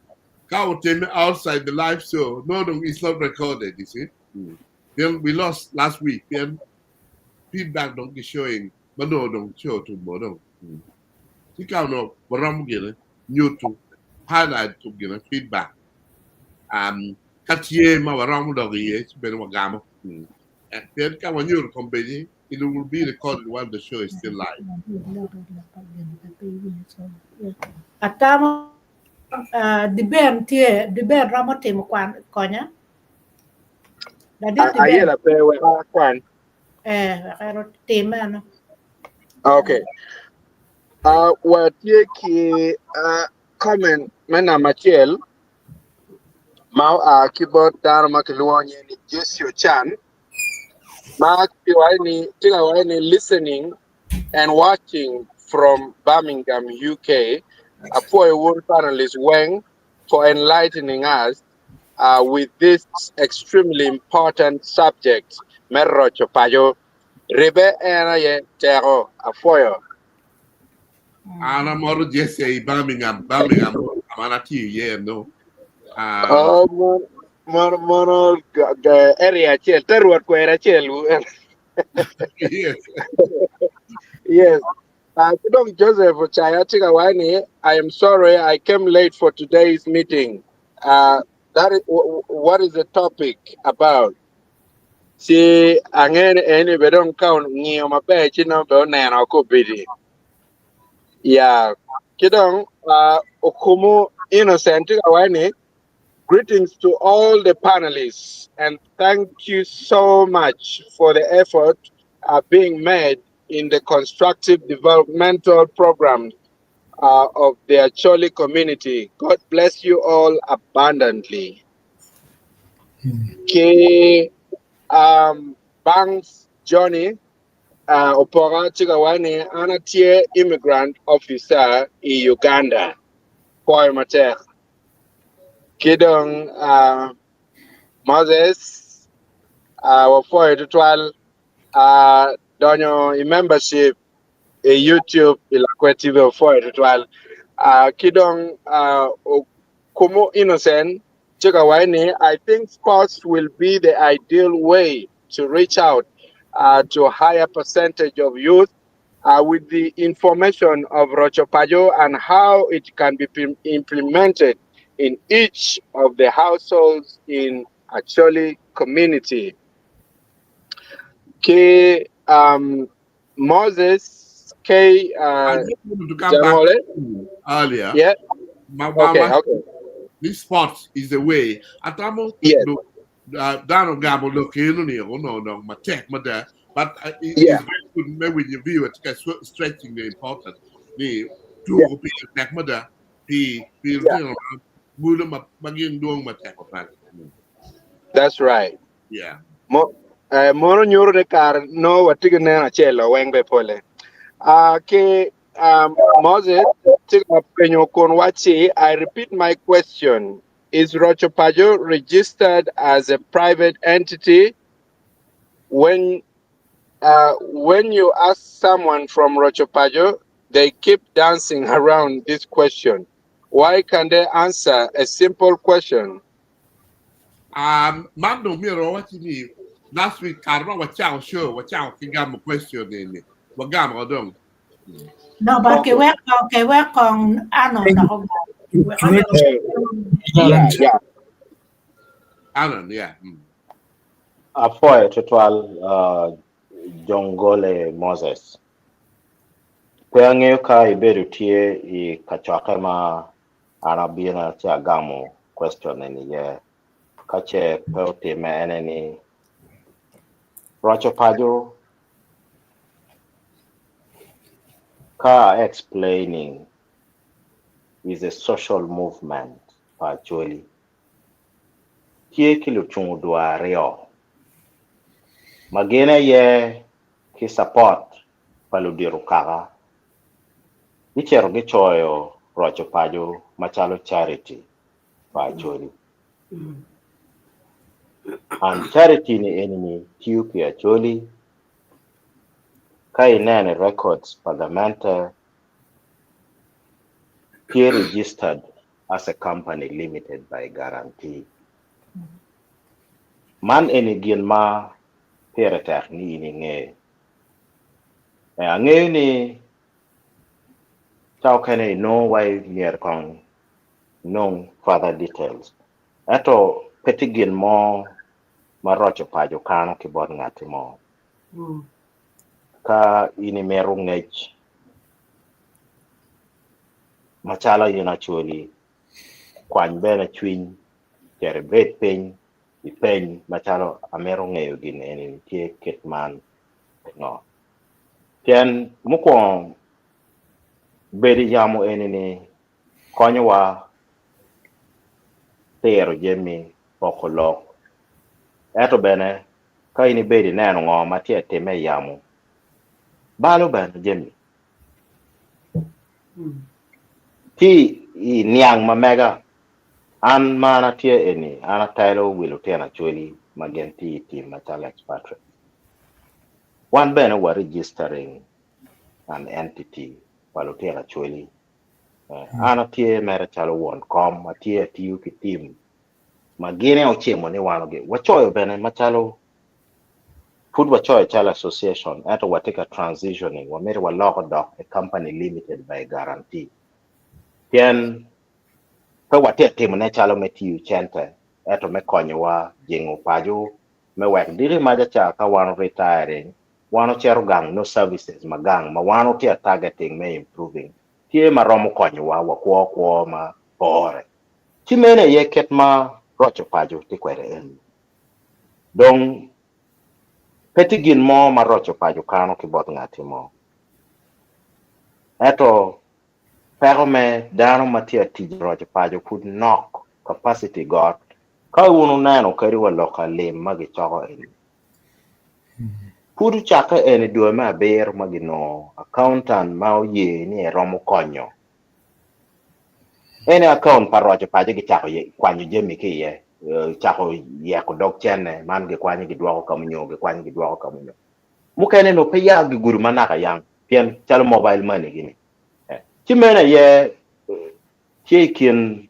Ka otime outside the live show no dong it's not recorded, you see. Pien we lost last week pien feedback dong ki showing ma nongo dong show otumo dong. Ci ka onongo waromo gine nyuto highlight to gine feedback ka tye ma waromo dok iye ci bene wagamo. Pien ka wanyuto kombeddi it will be recorded while the show is still live. Atamo Diben tye Diben romo timo kwan konya. Ladit Diben. Ayela pe wek akwan. Wek en otim eno. Okay. Watye ki comment me namba acel ma oa ki bot dano ma kilwongo nyinge ni Jesse Ochan ma kiwaco ni tye ka waco ni listening and watching from Birmingham, UK. Apwoyo wun panelists weng for enlightening us with this extremely important subject me roco paco. Ribbe en aye teko. Apwoyo. An amoro Jesse i Birmingham, Birmingham ka ma an atiyo iye no. Oh, mono mono area acel, te rwot kweri acel. Yes. Yes. Ki dong Joseph Ochaya tye ka waco ni, I am sorry I came late for today's meeting. That is, what is the topic about? Ci angeyo ni eni bene dong ka ongiyo maber ci nongo bene oneno ka obedi. Yeah. Ki dong Okumu Innocent tye ka waco ni, Greetings to all the panelists and thank you so much for the effort being made in the constructive developmental program of the Acholi community. God bless you all abundantly. Ki Banks Johnny. uh, opoka tye ka waco ni an atye immigrant officer i Uganda. Pwoyo matek. Ki dong uh, Moses uh, wapwoyo tutwal uh, donyo i membership i YouTube i Lakwed TV wapwoyo tutwal. Uh, ki dong uh, Okumu Innocent tye ka waco ni I think sports will be the ideal way to reach out uh, to a higher percentage of youth uh, with the information of Roco Paco and how it can be implemented in each of the households in Acholi community. Ki um, Moses K. I just wanted to come back Jangole. earlier. Yeah. Ma, ma, Okay, ma, okay. this sport is the way. Atamo Yes. no dano gamo lok eno ni o no no matek mada. But it, Yeah. it's very good me with your view it's kind of stretching the importance ni Yeah. tuko pi tek mada pi pi Yeah. gulo ma magin duong matek pa. That's right. Yeah. Mo mono nyuro ni kar no watye ki neno acel weng be pole. Ki Moses tye ka penyo kun wacci I repeat my question is Roco Paco registered as a private entity when when you ask someone from Roco Paco they keep dancing around this question why can they answer a simple question? Man dong myero wawaci ni last week kare ma wacako show wacako ki gamo question ni wagamo dong. No, but ke wek kong ke wek kong ano dok ogam. Yeah, yeah. Anon, yeah. Apwoyo tutwal uh, Jongole Moses. Pe angeyo ka ibedo tye i kacokke ma an abino ci agamo question eni iye. Ka ce pe otimme ene ni roco paco ka explaining is a social movement pa Acholi. Tye ki lucungu dwa aryo ma gin aye ki support pa ludito kaka gicito gicoyo roco paco macalo charity pa Acholi. And charity ni eni ni tiyo pi Acholi ka ineno i records pa gamente tye registered as a company limited by guarantee. Man eni gin ma pire tek ni in inge. Angeyo ni ca okene inongo wa myero kong inong further details. Ento pe tye gin mo ma roco paco kano ki bot ngati mo. Ka in imito ngec macalo in Acholi, kwany bene cwiny cit ibed piny ipeny macalo amito ngeyo gin eni tye kit man pingo. Pien mukwongo bedo i yamo eni ni konyowa tiro jami poko lok ento bene ka in ibedo ineno ngo ma tye ka timme i yamo balo bene jami. Ci i niang ma mega an ma an atye eni an atelo wi lutino Acholi ma gin tye i tim macalo expatriates. Wan bene wa registering an entity pa lutino Acholi. An atye mere calo won kom atye atiyo ki tim ma gine ocimo ni wan wacoyo bene macalo pud wacoyo calo association ento watye ka transitioning wamito waloko dok a company limited by guarantee pien pe watye ka timone calo me tiyo cente ento me konyowa jingo paco me wek diki maca ca ka wan retiring wan ocito gang no services ma gang ma wan watye ka targeting me improving tye ma romo konyowa wakwo kwo ma pore ci meno aye kit ma roco paco tye kwede eni dong pe tye gin mo ma roco paco kano ki bot ngati mo ento peko me dano ma tye ka tic i roco paco pud nok capacity got ka wun wuneno kadi wa lok alim ma gicoko eni. Pud ocakke en i dwe me abiro ma ginongo accountant ma oye ni eromo konyo. En aye account pa roco paco gicako kwanyo jami ki iye, cako yeko dog cene man gikwanyo gidwoko ka munyo, gikwanyo gidwoko ka munyo. Mukene nongo pe ya gigudo ma naka yang pien calo mobile money gini. Ci meno aye tye i kin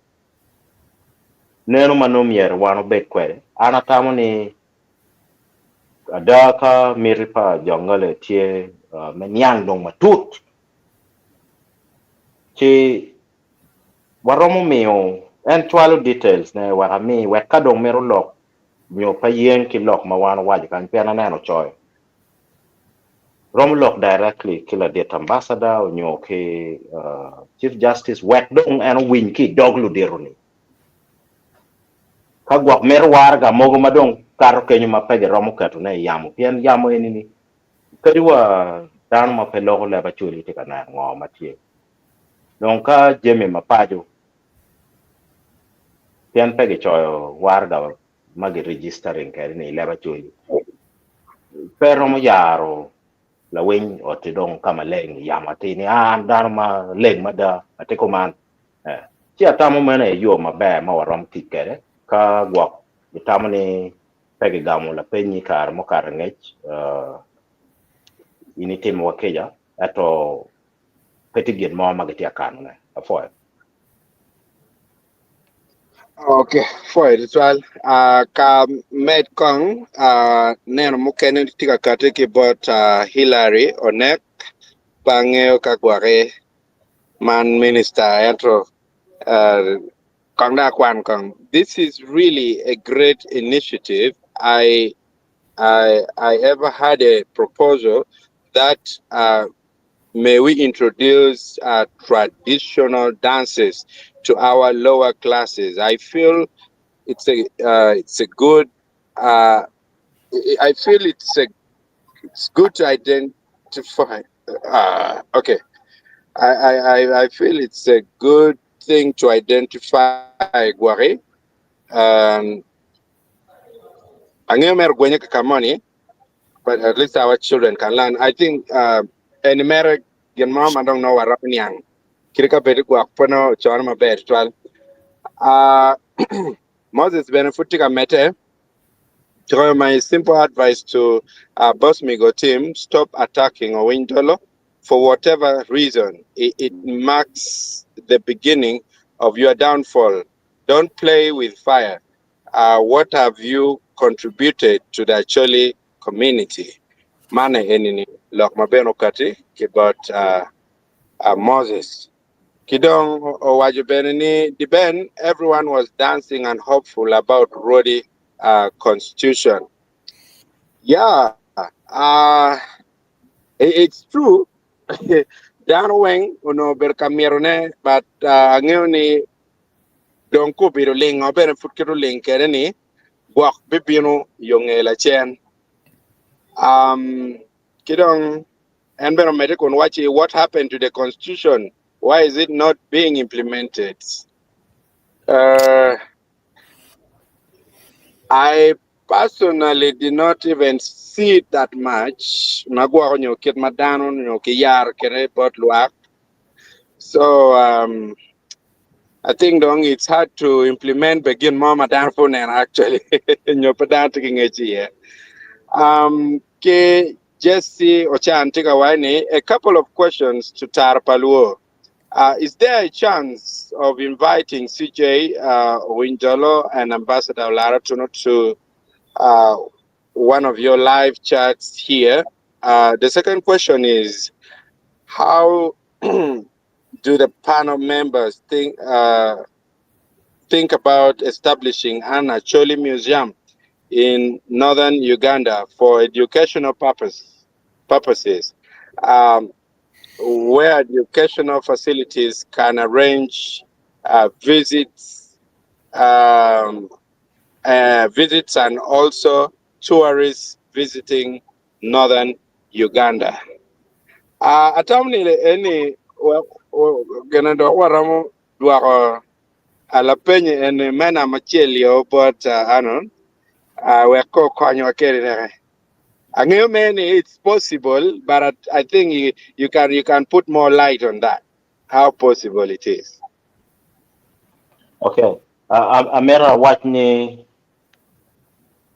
neno ma nongo myero wan obed kwede. An atamo ni ada ka miti pa jo Angale tye me niang dong matut ci waromo miyo en cwalo details ne wek ami wek ka dong mito lok nyo pe yeng ki lok ma wan owaco kany pien aneno ocoyo romo lok directly ki ladit ambassador onyo ki chief justice wek dong en owiny ki idog ludito ni ka gwok mito waraga mogo ma dong kato kenyo ma pe giromo keto ne i yamo pien yamo eni ni kadi wa dano ma pe loko leb Acholi tye ka neno ngo ma tye dong ka jami ma paco pien pe gicoyo waraga ma gi registering kwede ni i leb Acholi pe romo yaro lawiny oti dong ka maleng i yamo atir ni an dano ma leng mada atye kuman ci atamo meno aye yo maber ma waromo tic kwede ka gwok itamo ni pe gigamo lapeny i kare mukato angec in itimowa kica ento pe tye gin mo ma gitye ka kanone. Apwoyo. Ok, pwoyo tutwal. Uh, ka med kong uh, neno mukene tye ka kati ki bot uh, Hillary Onek pe angeyo ka gwaki man minister ento uh, kong dong akwan kong. This is really a great initiative. I I I ever had a proposal that uh, may we introduce uh, traditional dances to our lower classes. I feel it's a uh, it's a good uh, I feel it's a it's good to identify. Uh, okay, I, I, I I feel it's a good thing to identify Gwari. Um, angeyo mere gwenyo kaka moni, but at least our children can learn. I think uh, en mere gin mo ma dong nongo waromo niang kit ka bedo gwok pe nongo ocono maber tutwal. Uh, Moses bene pud tye ka medde. So my simple advice to uh, Bosmigo team, stop attacking Owiny Dolo for whatever reason. It, it marks the beginning of your downfall. Don't play with fire. Uh, what have you contributed to the Acholi community? Mane enini lok ma bene okati ki bot uh, uh, Moses. Ki dong owaco bene ni diben everyone was dancing and hopeful about Rwodi uh, constitution. Yeah, uh, it's true. Dano weng onongo obedo ka mitone but uh, angeyo ni dong kobedo lingo bene pud kit oling kwede ni gwok bibino yo nge lacen. Um, ki dong en bene omedde kun wacci what happened to the constitution why is it not being implemented uh, I personally did not even see it that much ma gwoko nyo kit ma dano nyo ki yaro kede bot lwak so um, I think dong it's hard to implement be gin mo ma dano pe oneno actually nyo pe dano tye ki ngec iye um, ki Jesse Ochan tye ka waco ni a couple of questions to Tara pa Luo. Uh, is there a chance of inviting CJ uh, Owiny Dollo and Ambassador Olara Otunnu to uh, one of your live chats here? Uh, the second question is how do the panel members think uh, think about establishing an Acholi museum in northern Uganda for educational purpose, purposes, um, where educational facilities can arrange uh, visits, um, uh, visits and also tourists visiting northern Uganda. Uh, atamo ni eni gina dok waromo dwoko lapenyi eni me namba acel yo bot uh, Anon uh, wek ko okonywa kede neke. Angeyo mere ni it's possible but I, I think you, you can you can put more light on that how possible it is. Okay. Amito awac ni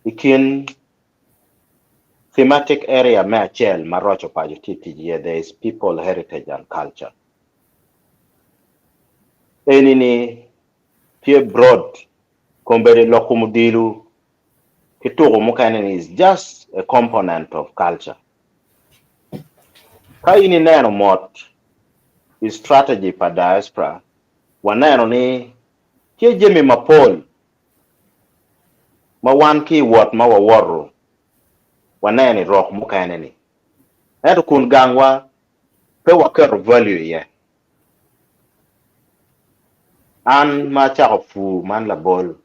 i kin thematic area me acel ma roco paco tye tic iye there is people heritage and culture. Eni ni tye broad kombeddi lok kom odilo ki tuko mukene ni is just a component of culture. Ka in ineno mot i strategy pa diaspora, waneno ni tye jami mapol ma wan ki i wot ma wawoto waneno i rok mukene ni ento kun gangwa pe waketo value iye. An ma acako pur man labol,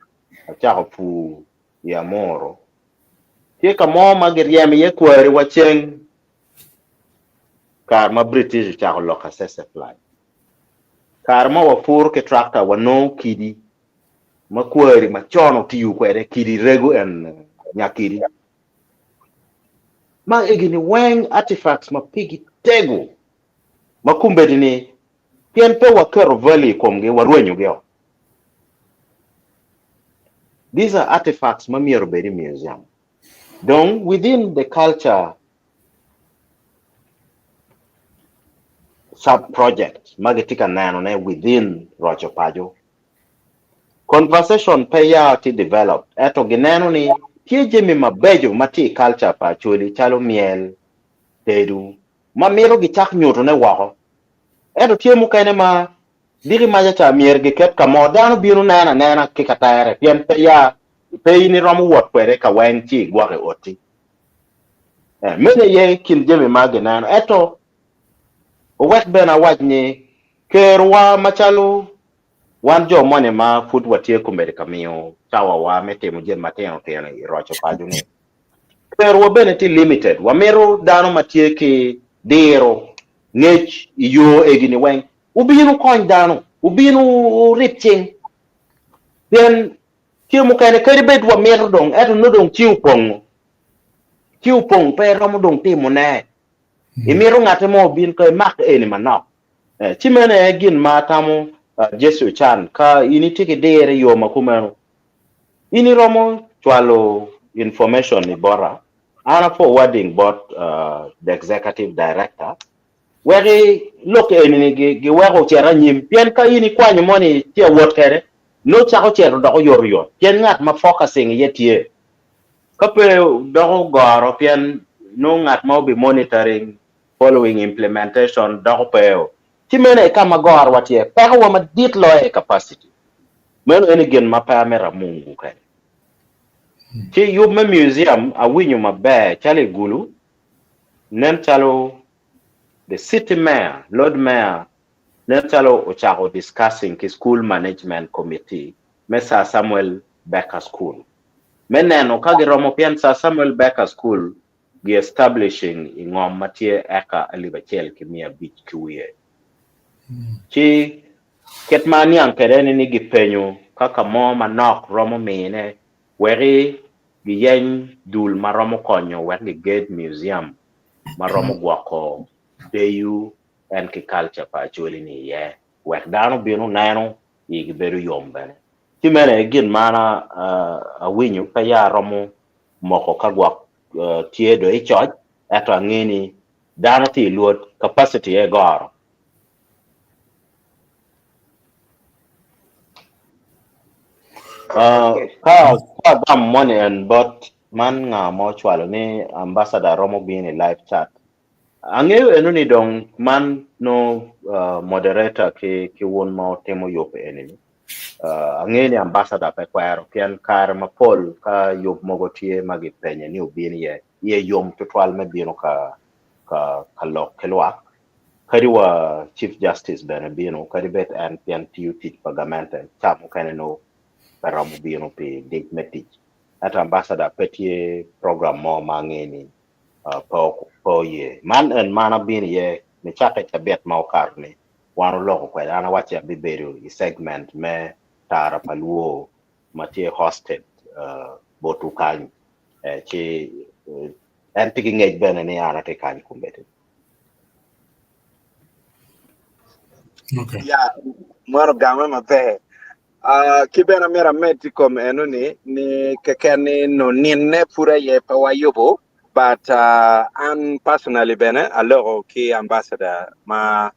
acako pur i Amuru, tye ka mo ma giryemo iye kwari wa ceng kare ma British ocako loko assessor flag. Kare ma wapuro ki tractor wanongo kidi ma kwari macon otiyo kwede, kidi rego en nyakidi. Ma egini weng artifacts ma pigi tego ma kombeddi ni pien pe waketo value i komgi warwenyogi-o. These are artifacts ma myero obed i museum. Dong within the culture sub project ma gitye ka nenone within roco paco, conversation pe ya tye developed ento gineno ni tye jami mabeco ma tye i culture pa Acholi calo myel, tedo ma mito gicak nyutone woko. Ento tye mukene ma diki maca ca myero giket ka mo dano bino neno anena ki ka tere pien pe ya pe in iromo wot kwede ka weng ci igwoko i oti. Eh, meno aye kin jami ma gineno. Ento owek bene awac ni kerowa macalo wan jo moni ma pud watye komedi ka miyo cawawa me timo jami matino tino i roco paco-ni, kerowa bene tye limited. Wamito dano ma tye ki diro, ngec i yo egi-ni weng. Wubin wukony dano, wubin wurib cing. Pien tye mukene kadi bed wamito dong, ento nongo dong cing opongo. Cing opong pe iromo dong timone. Imito ngate mo obin ka imak eni manok. Eh, ci meno aye gin ma atamo uh, Jesse Ocan, ka in itye ki diro i yo ma kumeno, in iromo cwalo information ni bota, an a forwarding bot uh, the executive director, wek lok eni ni giweko ocit anyim, pien ka in ikwanyo moni tye awot kede, nongo cako cito dok oyotoyot, pien ngat ma focusing iye tye. Ka pe doko goro, pien nongo ngat ma obi monitoring, following implementation doko pe o. Ci meno aye ka ma gorowa tye, pekowa madit loyo i capacity. Meno eni gin ma pe amito amungu kede. Ci yub me museum awinyo maber calo i Gulu, nen calo the city mayor, Lord Mayor nen calo ocako discussing ki school management committee me Sir Samuel Baker School me neno ka giromo pien Sir Samuel Baker School gi establishing i ngom ma tye eka 1500 ki wiye. Ci kit ma aniang kwede eni ni gipenyo ka ka mo manok romo mine weki giyeny dul ma romo konyo wek giged museum ma romo gwoko deyo en ki culture pa Acholi ni iye wek dano bino neno igi bedo yom bene. Ci meno aye gin ma an awinyo pe ya aromo moko ka gwok tye dong i coc ento ange ni dano tye i lwod capacity aye goro. Ka agamo moni en bot man nga ma ocwalo ni ambassador romo bino i live chat. Angeyo eno ni dong man no moderator ki ki wun ma otimo yub eni ni. Angeyo ni ambassador pe kwero pien kare mapol ka yub mogo tye ma gipenye ni obin iye, iye yom tutwal me bino ka ka ka lok ki lwak. Kadi wa Chief Justice bene bino kadi bed en pien tiyo tic pa gamente ca mukene nongo pe romo bino pi dic me tic. Ento ambassador pe tye program mo ma ange ni pe oye. Man en man abino iye nicake cabit ma okato ni wan oloko kwede an awacci abibedo i segment me tara pa luo ma tye hosted botwu kany ci. En tye ki ngec bene ni an atye kany kombeddi. Okay. Ya, meno ogame maber. Uh, ki bene amyero amed i kom eno ni, ni keken ni no ninne pud aye pe wayubo, but uh, an personally bene aloko ki ambassador ma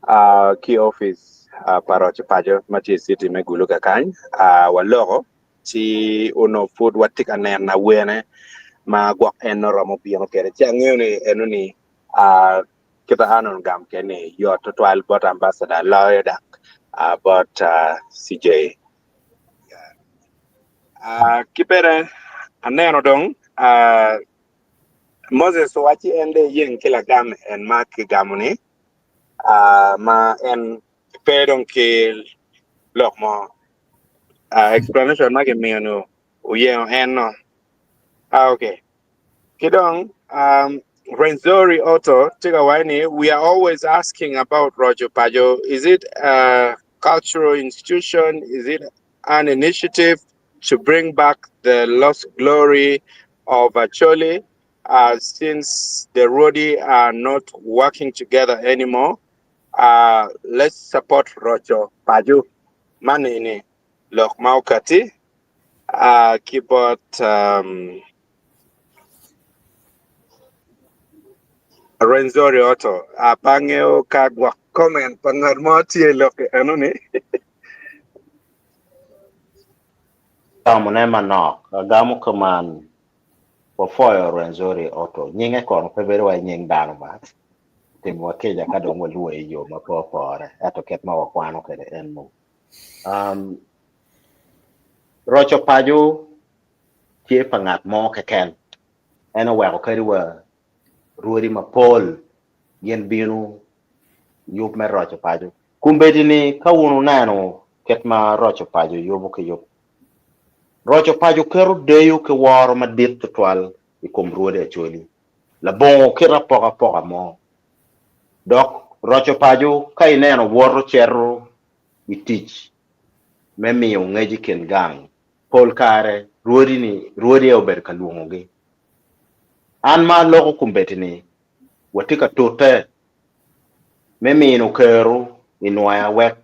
uh, ki office uh, pa roco paco ma tye i city me Gulu kakany, uh, waloko ci onongo pud watye ka neno awene ma gwok en oromo bino kwede. Ci angeyo ni eno ni uh, kit ma an onongo gamo kwede ni yot tutwal bot ambassador loyo dok uh, bot uh, CJ. Uh, ki bene aneno dong uh, Moses owacci en dong eyeng ki lagam en ma kigamo ni uh, ma en pe dong ki lok mo. Uh, explanation ma kimiyo ni oyengo en no. Ah, okay. Ki dong um, Rwenzori Otto tye ka waco ni we are always asking about Roco Paco. Is it a cultural institution? Is it an initiative to bring back the lost glory of Acholi uh, since the Rwodi are not working together anymore? Uh, let's support Roco Paco. Man eni lok ma okati uh, ki bot um, Rwenzori Otto. Uh, pe angeyo ka gwok comment pa ngat mo tye i lok eno ni. Gamone manok, agamo kuman wapwoyo Rwenzori Otto. Nyinge kono pe bedo wa nying dano ba. Timowa kica ka dong walwonge i yo ma pe opore, ento kit ma wakwano kwede en mo. Um, roco paco tye pa ngat mo keken. En oweko kadi wa rwodi mapol gin bino yub me roco paco. Kombeddi ni ka wun wuneno kit ma roco paco yubo ki yub, roco paco keto deyo ki woro madit tutwal i kom rwodi Acholi labongo kit apokapoka mo. Dok roco paco ka ineno woto cito i tic me miyo ngec i kin gang, pol kare rwodi-ni rwodi aye obedo ka lwongogi. An ma aloko kombeddi-ni, watye ka tute me mino kero i nwoya wek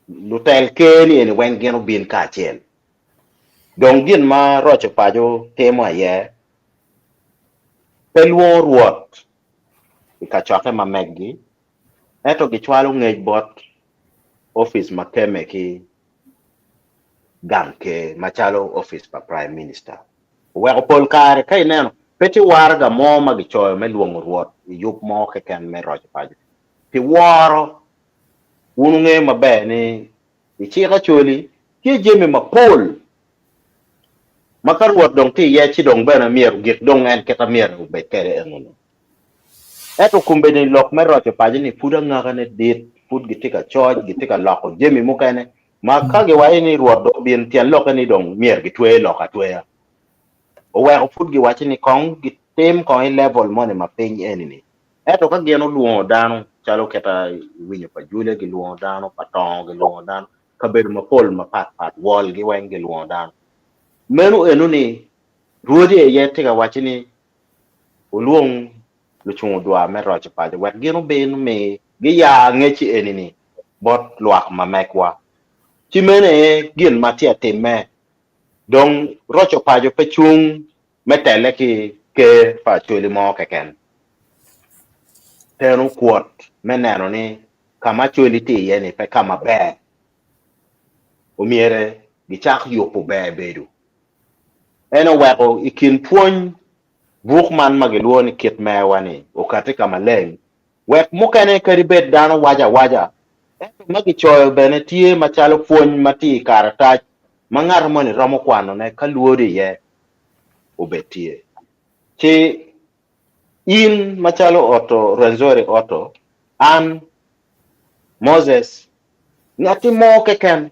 lutel ker-ni eni weng gin obin kacel. Dong gin ma roco paco timo aye pe lwongo Rwot i kacokke ma meggi, ento gicwalo ngec bot opic ma kemme ki gang ker macalo opic pa Prime Minister. Oweko pol kare ka ineno pe tye waraga mo ma gicoyo me lwongo Rwot i yub mo keken me roco paco. Pi woro, wun wungeyo maber ni i cik Acholi tye jami mapol ma ka Rwot dong tye iye ci dong bene myero gik dong en kit ma myero obed kwede enoni. Ento kombeddi lok me roco paco-ni pud angakane dit, pud gitye ka coc, gitye ka loko jami mukene ma ka giwaco ni Rwot dong obin, tyen lokke ni dong myero gitwe lok atweya. Oweko pud giwaco ni kong gitim kong i level moni ma piny eni-ni. Ento ka gin olwongo dano, calo kita iwinyo pa Julia gilwongo dano, pa Tongo gilwongo dano, kabedo mapol mapat pat, wolgi weng gilwongo dano. Meno eno-ni Rwodi aye tye ka waco ni wulwong lucung odwar me roco paco wek gin obin omi giyar ngecci eni-ni bot lwak ma megwa. Ci meno aye gin ma tye ka timme. Dong roco paco pe cung me telle ki ker pa Acholi mo keken. Teno kwot me neno ni ka ma Acholi tye iye-ni pe ka maber. Omyere gicak yubo ber bedo. En oweko i kin pwony buk man ma gilwongo ni Kit Mewa-ni okati ka maleng, wek mukene kadi bed dano waco awaca, ento ma gicoyo bene tye macalo pwony ma tye i karatac ma ngat moni romo kwanone ka lwodo iye obed tye. Ci in macalo Otto Rwenzori Otto, an, Moses, ngatti mo keken,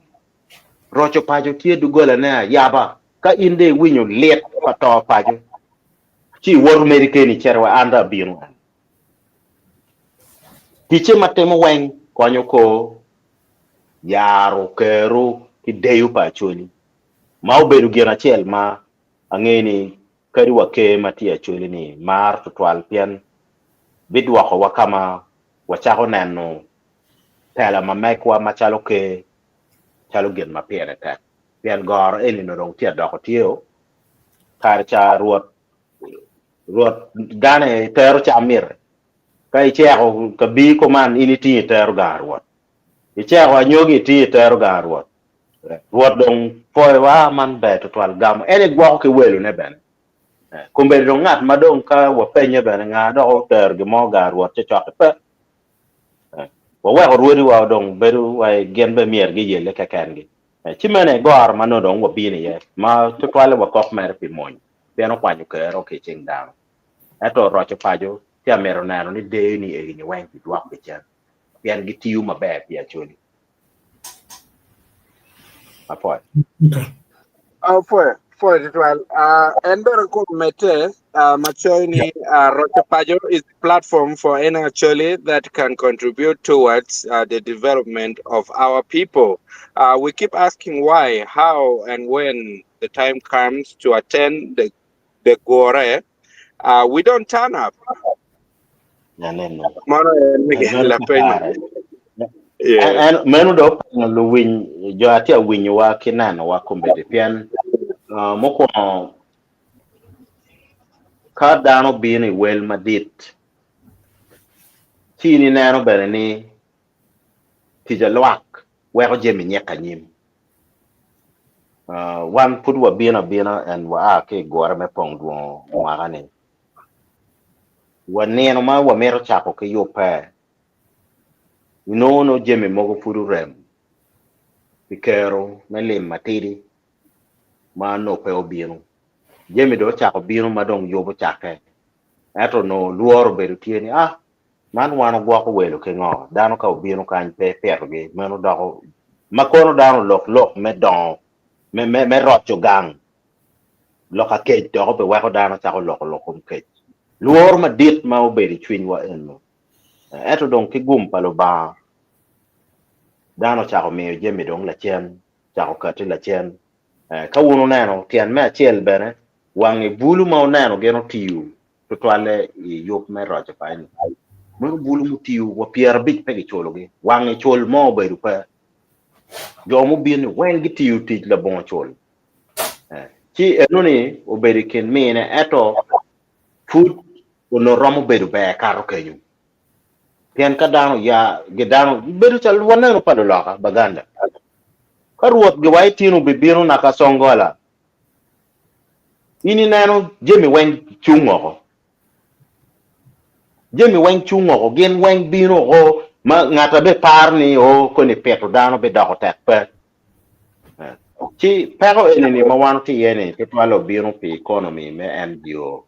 roco paco tye doggolane ayaba. Ka in dong iwinyo lit pa to paco, ci iwoto meri keni icito wa an dong abino. Ticce ma timo weng konyo kor yaro kero ki deyo pa Acholi, ma obedo gin acel ma angeyo ni. kadi wa ker ma tye i Acholi ni maro tutwal pien bidwokowa ka ma wacako neno tela ma megwa macalo ker calo gin ma pire tek pien goro eni nongo dong tye adoko tye-o kare ca Rwot Rwot dano aye tero cam mite ka iceko kabir kuman in itingo itero gang Rwot iceko anyogi itingo itero gang Rwot Rwot dong pwoyowa man ber tutwal gamo en igwoko ki welone bene kombeddi dong ngat ma dong ka wapenye bene nga dok otero gin mo gang Rwot ci cokke pe waweko rwodiwa dong bedo wa gin bene myero giyelle kekengi ci meno aye goro ma nongo dong wabino iye ma tutwalle wakok mere pi mony pien okwanyo kero ki i cing dano. Ento oroco paco ci amito neno ni deyo ni egini weng gidwok ki cen pien gitiyo maber pi Acholi. Apwoyo. Apwoyo, apwoyo tutwal. Uh, en bene kom mete uh, ma coyo ni uh, Roco Paco is a platform for any Acholi that can contribute towards uh, the development of our people. Uh, we keep asking why, how, and when the time comes to attend the, the gore, uh, we don't turn up. Aneno. Mano en Meno lapeny. kakare. Yeah. En, meno dong openyo luwiny jo atye awinyowa ki nenowa kombeddi pien uh, mukwongo ka dano bino i wel madit ci in ineno bene ni tic alwak weko jami nyek anyim. Wan pud wabino abina and waa ki i gure me pong dwongo mwaka ni wa nino ma wamito cako ki yubbe inongo nongo jami mogo pud orem pi kero me lim matidi ma nongo pe obino jami dong ocako bino ma dong yub ocakke ento onongo lworo obedo tye ni ah Man wan ogwoko welo ki ngo? Dano ka obino kany pe ipitogi, meno doko ma kono dano olok lok me dongo me, me, me roco gang. Lok akec dok obiweko dano cako loko lok kom kec. Lworo madit ma obedo i cwinywa eno. Ento dong ki gum pa Lubanga, dano ocako miyo jami dong lacen, ocako kati lacen. Ka wun wuneno tyen me acel bene, wang i bulu ma wuneno gin otiyo tutwalle i yub me roco pa eni. Meno bulu mutiyo wa 50 pe giculogi. Wang i cul mo obedo pe. Jo mubino weng gitiyo tic labongo cul. Eh, ci enoni obedo i kin mine ento pud onongo romo bedo ber kato kenyo. Pien ka dano ya gidano bedo calo waneno pa luloka Baganda. Ka rwot giwa itino bibino naka songola In ineno jami weng cung oko. Jami weng cung oko, gin weng bino oko ma ngat abe paro ni o koni pito dano bidoko tek pe. Ci peko eni-ni ma wan watye iye ni tutwal obino pi economy me NGO.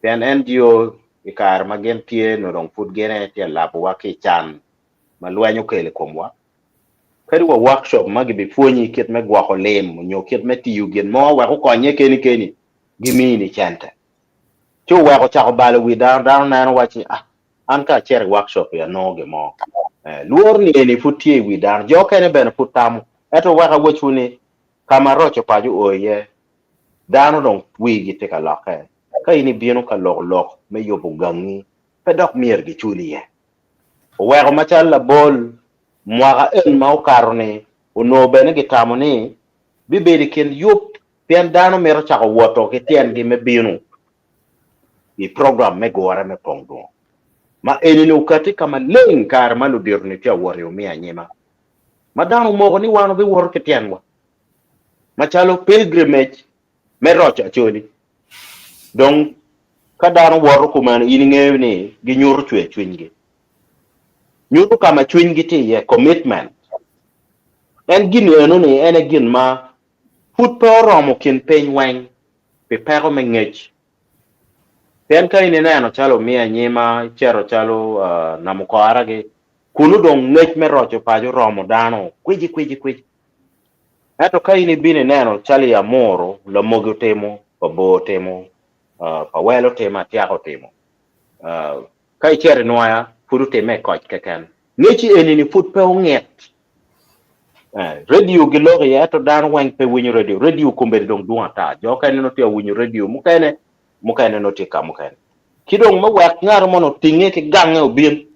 Pien NGO i kare ma gin tye nongo dong pud gin aye tye ka labowa ki i can ma lweny okelo i komwa. Kadi wa workshop ma gibipwonyi kit me gwoko lim nyo kit me tiyo gin mo wek okonye keni keni, gimini cente. Ci oweko ocako balo wi dano, dano neno waci ah, an ka acito i workshop i anongo gin mo. Eh, lworo ni eni pud tye i wi dano, jo okene bene pud tamo. Ento wek awecwu ni, ka ma roco paco oo iye, dano dong wigi tye ka lokke. Ka in ibino ka loko lok me yubo gangi, pe dok myero gicul iye. Oweko macalo labol, mwaka en ma okato-ni onongo bene gitamo ni bibedo i kin yub pien dano mito cako woto ki tyengi me bino i program me gure me pong dwong. Ma eni-ni okati ka maleng kare ma ludito-ni tye ka wot i omiyo anyima ma dano omoko ni wan wabiwoto ki tyenwa macalo pilgrimage me roco Acholi. Dong ka dano woto kumeno in ingeyo ni ginyuto cwer cwinygi. Nyuto ka ma cwinygi tye iye, commitment. En gin eno-ni en aye gin ma pud pe oromo kin piny weng pi peko me ngec. Pien ka in ineno calo omiyo anyima icito calo Namukoragi, kunu dong ngec me roco paco romo dano kwici kwici kwici. Ento ka in ibino ineno calo i Amuru, Lamogi otimo, Pabor otimo, Pawel otimo, Atyaka otimo. Ka icito i Nwoya, pud otimme i koc keken. Ngecci eni-ni pud pe ongit. Radio giloko iye ento dano weng pe winyo radio. Radio kombeddi dong dwong ata. Jo okene nongo tye ka winyo radio mukene, mukene nongo tye ka mukene. Ki dong me wek ngat moni otinge ki gange obin,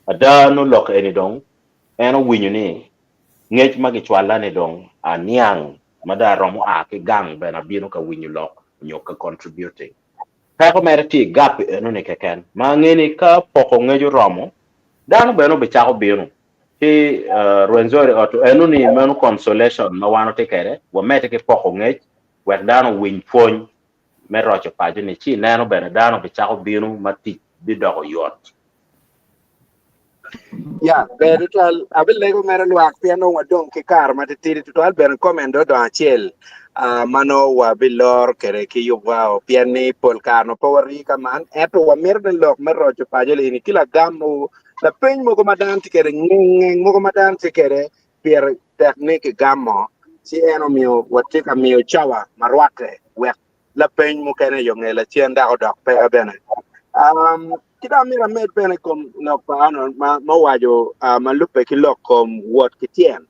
ada nongo lok eni dong en owinyo ni ngec ma gicwalla ni dong aniang ma dong aromo a ki gang bene abino ka winyo lok nyo ka contributing. Peko mere tye i gap enoni keken ma ange ni ka poko ngec oromo dano bene obicako bino ci Rwenzori ot enoni meno consolation ma wan watye kwede wamedde ki poko ngec wek dano owiny pwony me roco paco ni ci ineno bene dano obicako bino ma tic bidoko yot. Ya, ber tutwal. Abilego mere lwak pien dong wadong ki kare matitidi tutwal bene comment dong odong acel ah, ma nongo wabiloro kwede ki yubwa o pien ni pol kare nongo pe warii ka man ento wamito ni lok me roco paco eni ki lagam mogo lapeny mogo ma dano tye kwede ngeng mogo ma dano tye kwede pire tek ni kigamo ci en omiyo watye ka miyo cawa ma rwatte wek lapeny mukene i yo nge lacen dok odok peke bene. Um, ki dok amito amed bene i kom lok pa Arnold ma, ma owaco uh, ma lubbe ki lok kom wot ki tyen.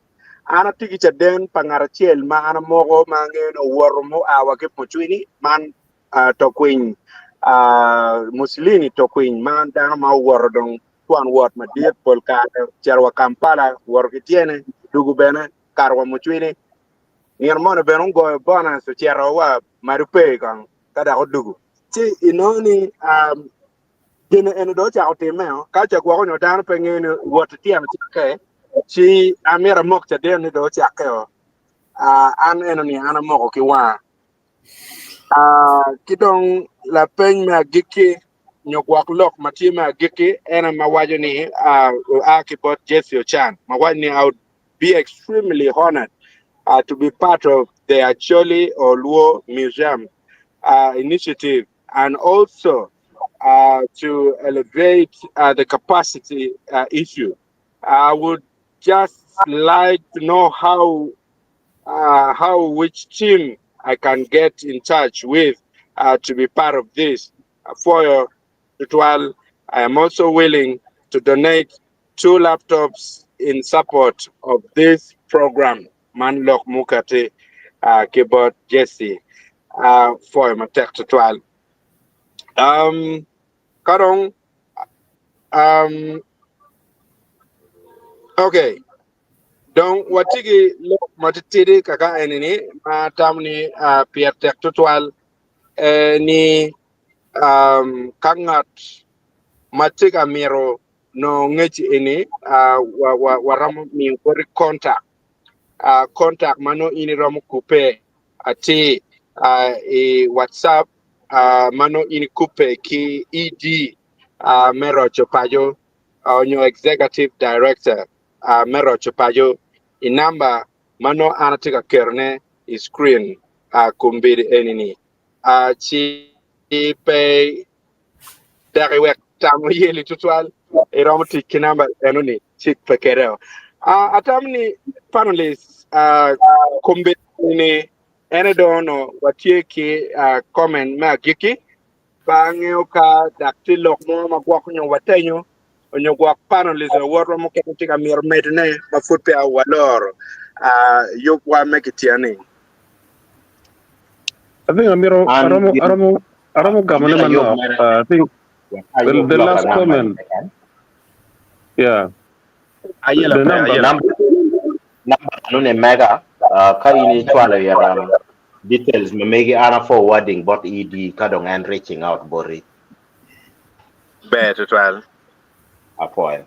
An atye ki caden pa ngat acel ma an amoko ma angeyo ni owoto mua wa ki Mucwini man uh, Tokwiny uh, Mussolini Tokwiny man dano ma owoto dong twon wot madit pol kare cito wa Kampala woto ki tyene dugu bene kato wa Mucwini Nino moni bene ogoyo bonus ocito wa Madupe kong ka dok odugu. Ci inongo ni um, gin eni dong ocako timme o, ka ca gwoko nyo dano pe ngeyo ni wot ki tyeno cakke, ci amito amok caden ni dong ocakke o. Uh, an eno ni an amoko ki wanga. Uh, ki dong lapeny me agikki nyo gwok lok ma tye me agikki ene ma waco ni uh, oa ki bot Jesse Ochan ma waco ni I would be extremely honored uh, to be part of the Acholi or Luo Museum uh, initiative and also uh, to elevate uh, the capacity uh, issue. I would just like to know how uh, how which team I can get in touch with uh, to be part of this. For tutwal, I am also willing to donate two laptops in support of this program. Man lok mukati uh, ki bot Jesse uh, for matek tutwal. Um, karong um, okay. Dong watye ki lok matitidi kaka eni-ni ma atamo ni uh, pire tek tutwal eh, ni um, ka ngat ma tye ka mito nongo ngec eni uh, wa, wa, waromo miyo boti contact uh, contact ma nongo in iromo kubbe atir uh, i WhatsApp uh, ma nongo in ikubbe ki ED uh, me roco paco uh, nyo executive director uh, me roco paco i namba ma nongo an atye ka ketone i screen uh, kombeddi eni-ni uh, ci pe dok iwek tamo yeli tutwal iromo tic ki namba eno-ni cik pe kede. Uh, atamo ni panelists uh, kombeddi ni ene dong ono watye ki uh, comment me agikki pe angeyo ka dok tye lok mo ma gwok nyo watenyo onyo gwok panelists lawotwa mukene tye ka mito medone ma pud peya waloro uh, yubwa me kityen-ni. I think amito An aromo gin aromo aromo gamone amito ayub manok. mere I think wek the, ayub the lok last anamba ni comment, keken. yeah, Ayela the pe, number. ayela. Namba namba eno ni mega uh, ka in icwalo ira details ma megi an a forwarding bot ED ka dong en reaching out boti. Ber tutwal. Apoyo.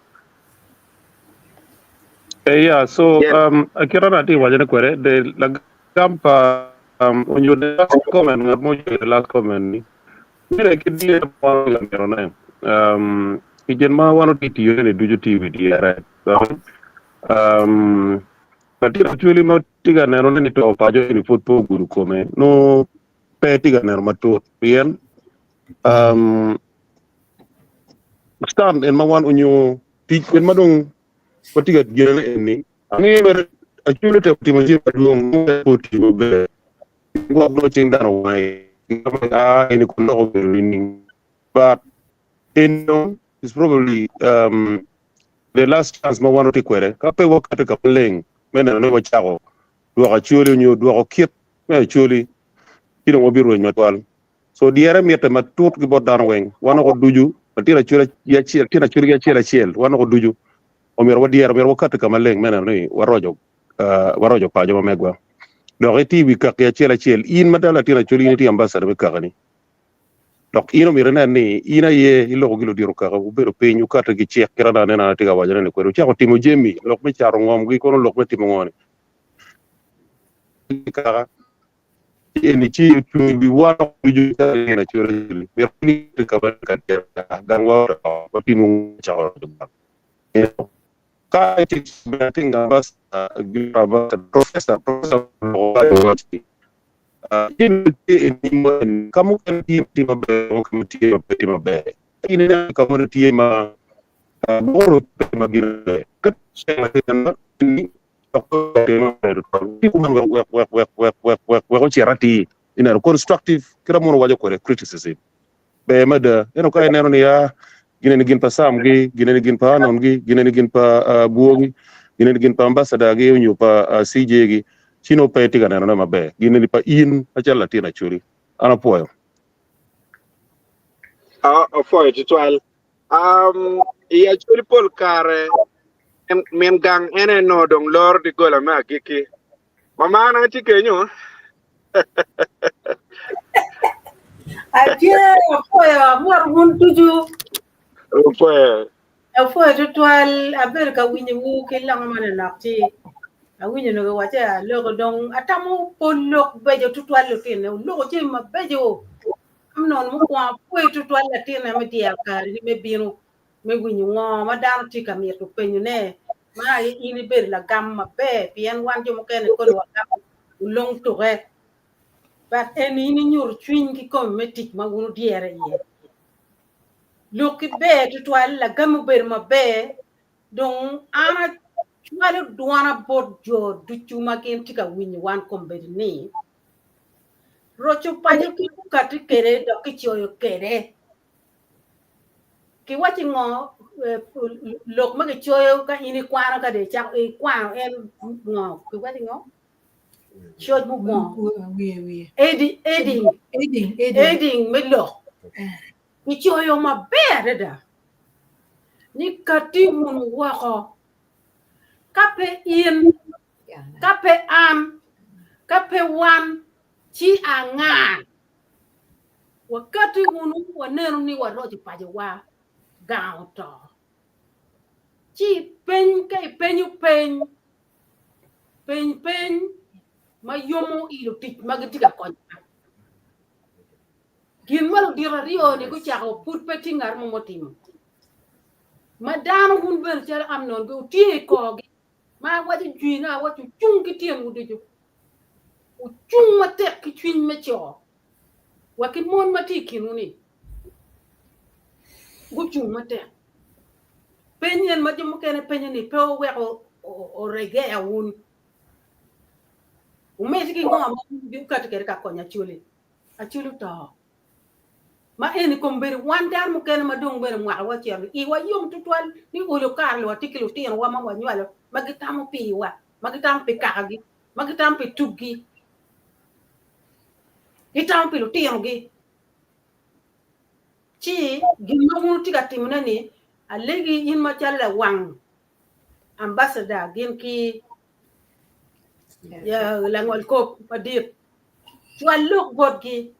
Yeah, so Yes. akira na ti wajane kwede the lagam pa onyo the last comment ngat mo the last comment ni mire ki die ma la miro ne i gin ma wan oti tiyo ni ducu ti wi dyere latin acholi ma tye ka neno ne ni to paco ni pud pe ogudo kome no pe tye ka neno matut pien stand en ma wan onyo tic en ma dong watye ka gene eni angeyo mere acholi temo timo jami madwong pe otiyo maber gwok nongo cing dano wange a eni kun dok obedo nining but eno is probably the last chance ma wan watye kwede ka pe wakate ka maleng. me neno ni wacako dwoko Acholi onyo dwoko kit me Acholi ci dong wabirweny matwal. So dyere mitte matut ki bot dano weng. Wan oko ducu, latin Acholi ki acel, latin Acholi ki acel acel, wan oko ducu omyero wadyer, omyero wakati ka maleng me neno ni waroco, uh, waroco paco ma megwa. Dok iti i wi kaki acel acel, in mada latin Acholi in itye ambassador me kakani. Dok in omyero inen ni in aye iloko ki ludito kaka, wubedo piny, wukati ki cik kit ma aneno an atye ka wacone ni kwede, wucako timo jami, lok me cato ngomgi kono lok me timo ngo ni kaka eni ci ocung i wi wan ducu calo gin acwali acwali myero ni ka ma ka gangwa oto watimo cako roco gang. Ka itye I think ambassador, professor, professor in tye i nyimwa eni ka mukene tye tye maber mukene tye ma pe tye maber. In ineno ka moni tye ma boro pe ma gin maber. Ka ni wek wek wek wek wek wek wek ocit atir ineno constructive kit ma mono waco kwede criticism ber mada ento ka ineno ni ya gin eni gin pa Sam gi gin eni gin pa Anon gi gin eni gin pa uh, Buo gi gin eni gin pa ambassador gi onyo pa uh, CJ gi ci nongo pe itye ka nenone maber gin eni pa in macalo latin Acholi an apwoyo. Ah, apwoyo tutwal. Um, i Acholi pol kare min gang en aye nongo dong loro doggola me agikki. Mamana tye kenyo. Atye apwoyo amot wun ducu. Apwoyo. Apwoyo tutwal abedo ka winyowu ki longo manonok ci awinyo onongo giwacce aloko dong atamo pol lok beco tutwal lutine oloko jami mabeco Amnon mukwongo apwoyo tutwal latinna me dyero kareni me bino me winyo ngo ma dano tye ka mito penyone. Man aye in ibedo lagam maber pien wan jo mukene koni wagamo olong tuke. But eni in inyuto cwiny kikomi me tic ma wun wudyere iye. Lokki ber tutwal, lagami obedo maber, dong an acwalo dwona bot jo ducu ma gin tye ka winyo wan kombeddi ni, Roco paco kit okati kwede dok kicoyo kwede. Kiwaci ngo lok ma kicoyo ka in ikwano ka dong icako ikwano en ngo kiwaci ngo coc mukwongo heading heading me lok kicoyo maber adada ni kati wunu woko ka pe in Ka pe an, ka pe wan, ci anga? Wakati wunu wanenu ni waroco pacowa, gang oto. Ci peny ka ipenyo peny, peny peny ma yomo i lutic ma gitye ka konyowa. Gin ma ludito aryo-ni gucako pud pe tye ngat mo mutimo. Ma dano wun bene calo Amnon wutye i korgi. Ma awaco jwi na awaco wucung ki tyenwu ducu, wucung matek ki cwiny me co wa ki mon ma tye i kinwu-ni, gucung matek. Peny en ma jo mukene penyo ni pe wuweko oregea wun. Wumedde ki ngo ma wukati kwede ka konyo Acholi? Acholi oto. Ma eni kombeddi wan dano mukene ma dong bene mwakawa ocito iwa yom tutwal ni olo kare-ni watye ki lutinowa ma wanywalo ma gitamo piwa, ma gitamo pi kakagi, ma gitamo pi tuggi, gitamo pi lutinogi. Ci gin ma wun wutye ka timone-ni, alegi in macalo lawang ambassador gin ki langol kop madit, cwal lok botgi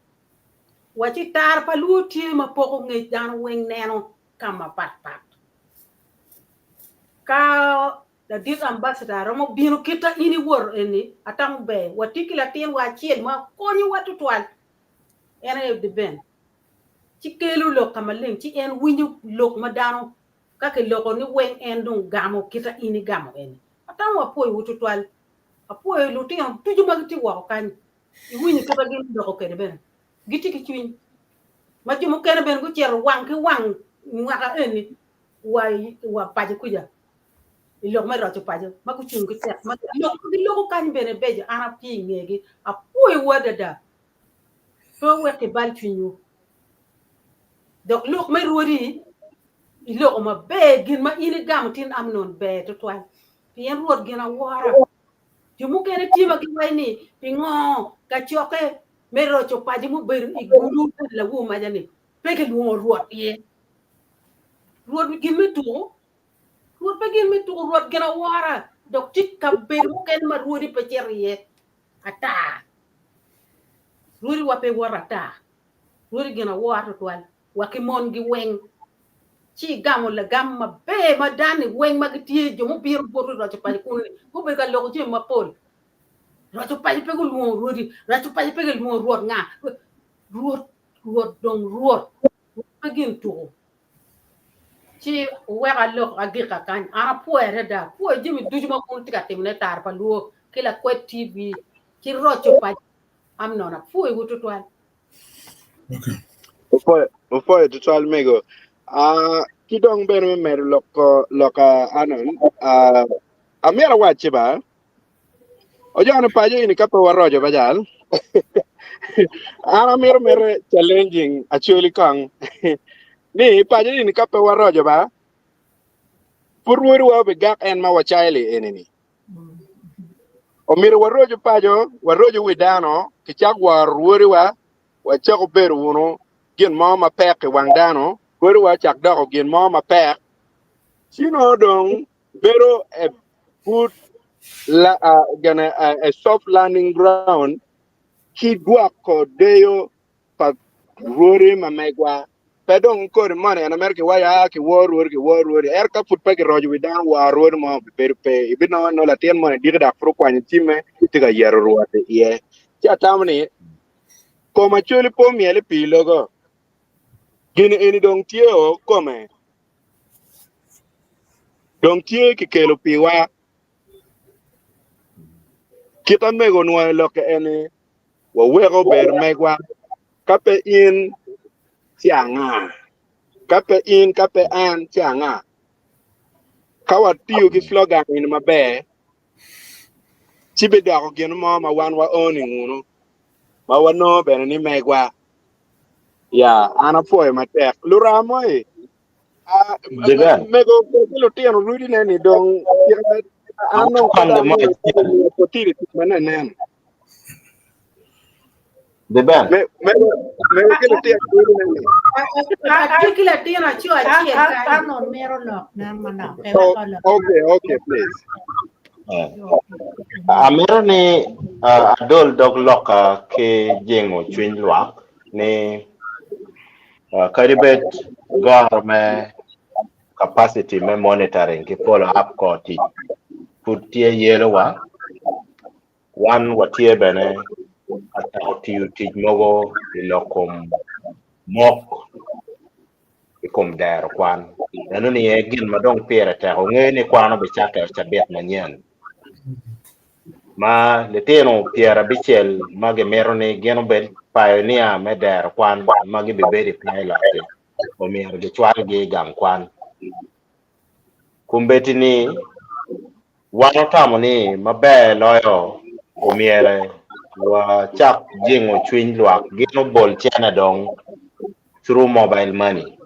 Waci tara pa luo tye ma poko ngec dano weng neno ka mapat pat. Ka ladit ambassador romo bino kita in iwoto eni atamo ber watye ki latin wa acel ma konyo wa tutwal en aye Deben ci kelo lok ka maleng ci en winyo lok ma dano ka kiloko ni weng en dong gamo kita in igamo eni. Atamo apwoyo wu tutwal apwoyo lutino ducu ma gitye woko kany. Iwinyo kit ma gin guloko kwede bene. Gitye ki cwiny ma jo mukene bene gucito wang ki wang mwaka eni wa wa paco kuca i lok me roco paco ma gucung ki tek ma lok ma giloko kany bene beco an atye i ngegi apwoyowu adada pe wuwek kibal cwinywu dok lok me rwodi iloko maber gin ma in igamo tin Amnon ber tutwal pien Rwot gin awora. Jo mukene tye ma giwaco ni pingo kacokke me roco paco mubedo i Gulu Lawu maca-ni pe kilwongo Rwot iye. Rwot gin me tuko, Rwot pe gin me tuko, Rwot gin awora dok tye kabedo mukene ma rwodi pe cito iye ata. Rwodiwa pe woto ata, rwodi gin awora twatwal wa ki mongi weng. Ci igamo lagam maber ma dano-ni weng ma gitye jo mubino boti i roco paco kunu-ni gubedo ka loko jami mapol. Roco paco pe gulwongo rwodi, roco paco pe gilwongo rwot nga, rwot rwot dong rwot, rwot pe gin tuko. Ci wuwek alok agikka kany, an apwoyo adada, apwoyo jami ducu ma wun wutye ka timone i tara pa luo ki lakwed TV ki roco paco Amnon, apwoyowu twatwal. Opwoyo twatwal mego. Ah, ki dong bene me medo lok lok Anon, ah, amyero awacci ba, Ojone paco ini ka pe waroco ba jal. An amito mere challenging Acholi kong ni paco ini ka pe waroco ba pud rwodiwa obigak en ma wacayo-li eni-ni. Omyero waroco paco, waroco wi dano, kicak woro rwodiwa, wacako bedo wunu gin mo mapek i wang dano, rwodiwa ocak doko gin mo mapek, ci nongo dong bedo a good la, uh, gonna, uh, a soft landing ground ki dwoko deyo pa rwodi ma megwa. Pe dong kodi moni en mere kiwaco a kiwor rwodi kiwor rwodi ento ka pud pe kiroco wi dano wor rwodi mo bibedo pe ibinongo nongo latin moni diki dok pud okwanyo cimme tye ka yeto rwot iye. Ci atamo ni kom Acholi pe omyel i pii logo gin eni dong tye o kome Dong tye kikelo piwa. Kit amego onwoyo lokke eni, waweko obedo megwa. Ka pe in, ci anga? Ka pe in, ka pe an, ci anga? Ka watiyo ki slogan eni maber, ci bidoko gin mo ma wan wa owning wunu, ma wanongo bene ni megwa. Ya, an apwoyo matek. Luram oi, ah, Deben. mego ki lutino rudine ni dong an dong pe Awakwango dok mo miyo acel. miyo potiri tic ma nenen. Deben. Me- Mego mego ki lutino rudine ni. Atye ki latin aco acel kany. Arnold mito lok nen manok. Pe Oh, wek olok. okay, okay, please. Eh. Amito ni ah, adol dog lokka ki jingo cwiny lwak ni ah, kadi bed goro me capacity me monitoring ki follow up kor tic pud tye yelowa, wan watye bene ka cako tiyo tic mogo i lok kom mok i kom dero kwan. Eno ni aye gin ma dong pire tek onge ni kwan obicakke cabit manyen ma litino 50 ma gimito ni gin obed pioneer me dero kwan ma gibibedo i pilot-ti omyero gicwalgi i gang kwan. Kombeddi ni wan otamo ni maber loyo omyere wacak jingo cwiny lwak gin obol cene dong through mobile money.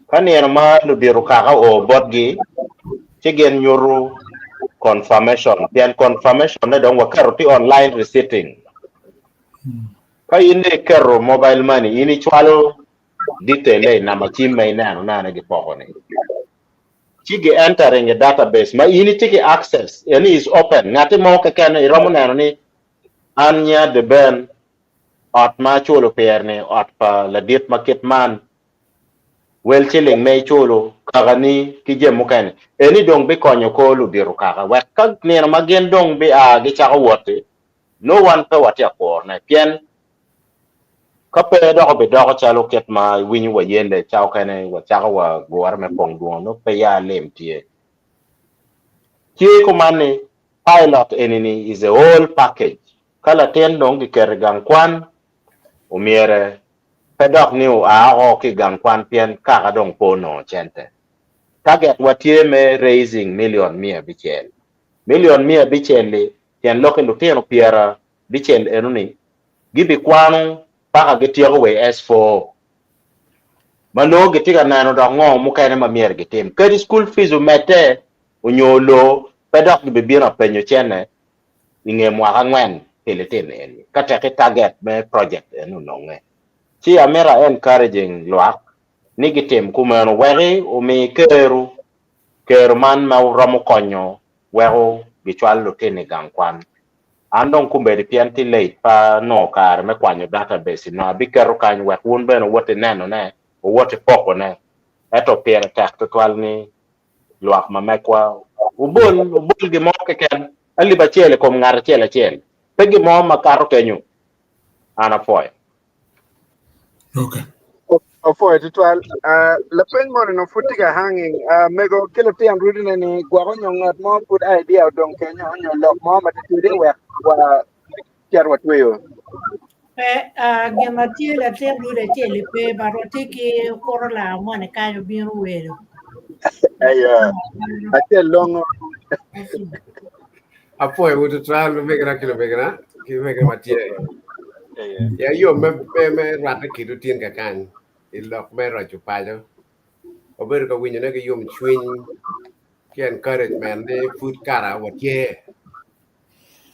Ka nino ma ludito kaka oo botgi ci gin nyuto confirmation pien confirmation ne dong waketo tye online receipting. Ka in dong iketo mobile money in icwalo detail i namba cim ma ineno nene gipoko ni. Ci gi entering i database ma in itye ki access eni is open ngati mo keken iromo neno ni an nya Deben ot ma aculo pire ni ot pa ladit ma kit man wel ciling ma iculo kaka ni ki jami mukene eni dong bikonyo kor ludito kaka wek ka nino ma gin dong bia gicako wot-ti nongo wan pe watye ka kurone pien Ka pe dok obidoko calo kit ma iwinyo wayelle ca okene wacako wa gure me pong dwongo nongo pe ya lim tye. Tye kuman ni pilot eni ni is a whole package ka latin dong giketo i gang kwan omyere pe dok ni oa oko ki i gang kwan pien kaka dong pe onongo cente. Target wa tye me raising million 500. Million 500 li tyen lokke lutino 50 eno ni gibikwano paka gityeko wa i S4 ma nongo gitye ka neno dok ngo mukene ma myero gitim. Kadi school fees omedde onyo oloo pe dok gibibino apenyo cene. I nge mwaka angwen pi litino eni ka teki target me project eni ononge. Ci amito a encouraging lwak ni gitim kumeno weki omi keru, keru man ma wuromo konyo weko gicwal lutino i gang kwan. An dong kombeddi pien tye late pe anongo kare me kwanyo database nongo abiketo kany wek wun bene wuwot inenone, wuwot ipokone. Ento pire tek tutwal ni lwak ma mekwa wubol, wubol gin mo keken alip acel i kom ngat acel acel, pe gin mo makato kenyo. An apwoyo. Okay. Opwoyo tutwal. Uh, lapeny moni no pud tye ka hanging. Uh, mego ki lutino rudine ni gwoko nyo ngat mo pud idea odong kenyo nyo lok mo ma titidi wek wa cet watweyo. Pe, ah, gin ma tye latin rude acel-li pe, but watye ki okuto laa moni kany obino welo. Aya, acel longo. Apwoyo tutwal omegina ki lumegina ki omegina ma tye. Ya yo me me me rwatte kidi tin kakany i lok me roco paco. Wabedo ka winyone ki yomcwiny ki encouragement ni pud kara watye.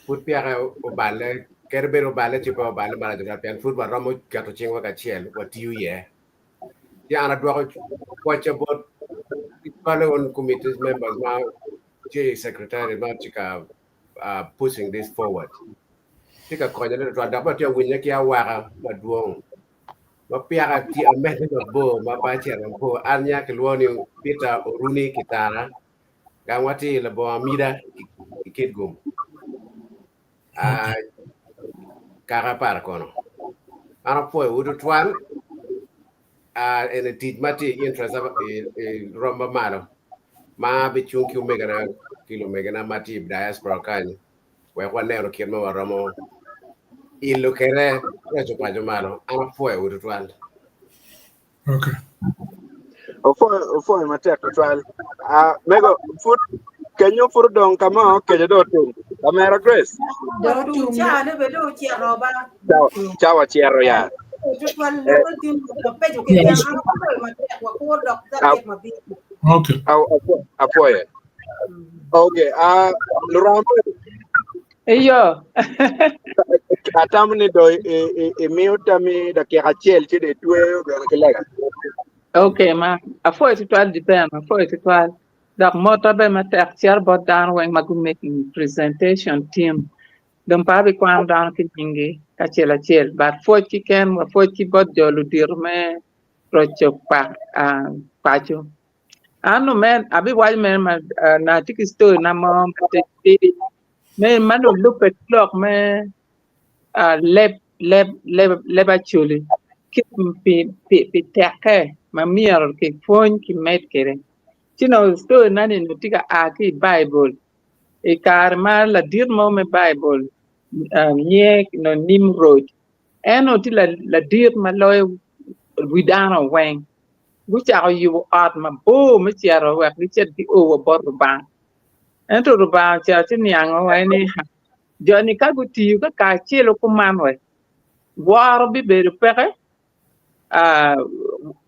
Pud pyeke oballe, kadi bed oballe ci pe oballe marac tutwal pien pud waromo keto cingwa kacel watiyo iye. Ci an adwoko pwocca bot cwalo committee members ma tye i secretary ma tye ka uh, pushing this forward. Tye ka konyone tutwal dok bene tye ka winye ki awaka madwong. Ma pyaka tye amedde mabor ma pe acito mabor. An nya kilwongo ni Peter Oruni Kitara gangwa tye i Labongo Amida i Kitgum. Uh, kaka para kono. An apwoyowu tutwal. Uh, eni tic ma tye i interest i, i rom ma malo ma bicung ki omegina ki lumegina ma tye i diaspora kany wek waneno kit ma waromo ilo kede reco paco malo. An apwoyowu tutwal. Okay. Opwoyo opwoyo matek tutwal. Ah, mego pud kenyo pud odong ka mo keco do otum. Kamera Grace. Do otum. Caa be do ocito ba. Cawa cawa cito ya. Tutwal loko tin wapejo keken an apwoyo matek wakur dok cabit mabino. Okay. Apwoyo. Okay, ah luram Iyo. Atamo ni do imiyo tami dakika acel ci do itweyo bene ki lega. Okay, ma apwoyo tutwal Dipen, apwoyo tutwal. Dok mota be matek cito bot dano weng ma gu making presentation team. Dong pe abikwano dano ki nyinggi kacel acel, but pwoc kiken wa pwoc ki bot jo ludito me roco pak uh, paco. An omen abiwaco mere ma uh, na atye ki story na mo matidi me ma dong lubbe ki lok me uh, leb leb leb leb Acholi ki pi pi pi tekke ma myero kipwony kimed kwede. Ci nongo story na ni tye ka a ki i Baibul i kare ma ladit mo me Baibul uh, nyinge nongo Nimrod en onongo tye ladit ma loyo wi dano weng. Gucako yubo ot mabor me cito wek gicit gio wa bot Lubanga. Ento Lubanga ocito ci niango wa ni, jo-ni ka gutiyo ka kacelo kuman we, woro bibedo peke,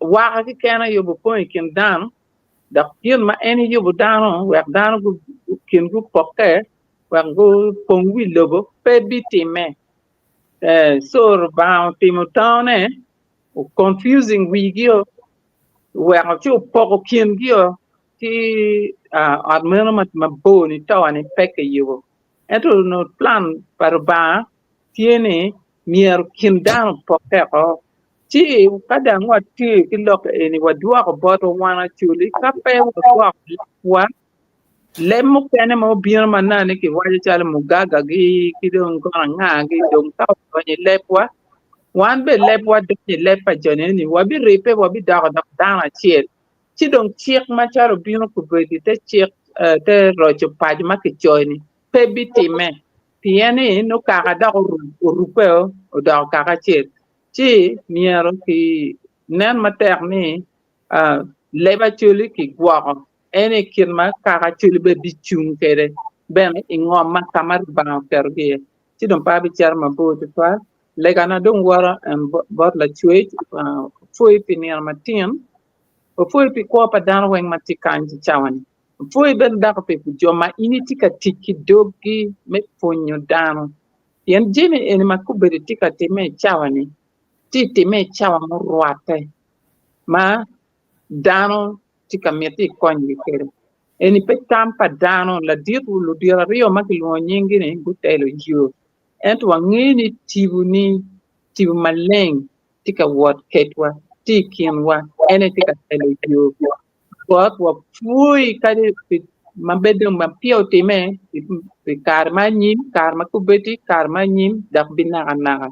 waka keken aye obipong i kin dano, dok gin ma en eyubo dano wek dano kingi opokke wek gupong wi lobo pe bitimme. Co Lubanga otimo tone confusing wigio oweko ci opoko kingio ki ot meno mabor ni tower ni pe kiyubo ento onongo plan pa Lubanga tye ni myero kin dano opokke oko ci ka dong watye ki lok eni wadwoko botwa wan Acholi ka pe wadwoko lebwa Leb mukene ma obino ma nani kiwaco calo mugagagi ki dong kono angagi dong ka odonyo i lebwa, wan bene lebwa donyo i leb pa joni eni wabiribbe wabidoko dok dano acel. Ci dong cik macalo obino kobedo i te cik te roco paco ma kicoyo-ni pe bitimme pien ni nongo kaka dok orubbe odoko kaka acel. Ci myero kinen matek ni leb Acholi kigwoko En aye kit ma kaka Acholi bene bicung kwede bene i ngom ma ka ma Lubanga oketogi iye. Ci dong pe abicito mabor tutwal. Legana dong woto en bot Lacwec, opwoyi pi nino matin, opwoyi pi kwo pa dano weng ma tye kany ki cawa-ni. Apwoyi bene dako pi jo ma in itye ka tic ki doggi me pwonyo dano. Pien jami eni ma kobedo tye ka timme i cawa-ni, tye ka timme i cawa murwatte ma dano tye ka miti ikonygi kwede. Eni pe tam pa dano, ladit ludito aryo ma kilwongo nyinggi-ni gutelo yo. Ento wangeyo ni tipo-ni, tipo maleng tye ka wot kedwa, tye i kinwa, en aye tye ka telo yo. Rwot wapwoyi kadi pi ma bed dong ma peya otimme pi kare ma anyim, kare ma kobeddi, kare ma anyim dok binakanaka.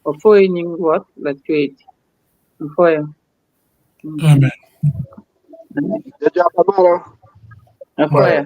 Wapwoyi i nying Rwot Lacwec. Apwoyo. Amen. Jajaka malo. Apwoyo.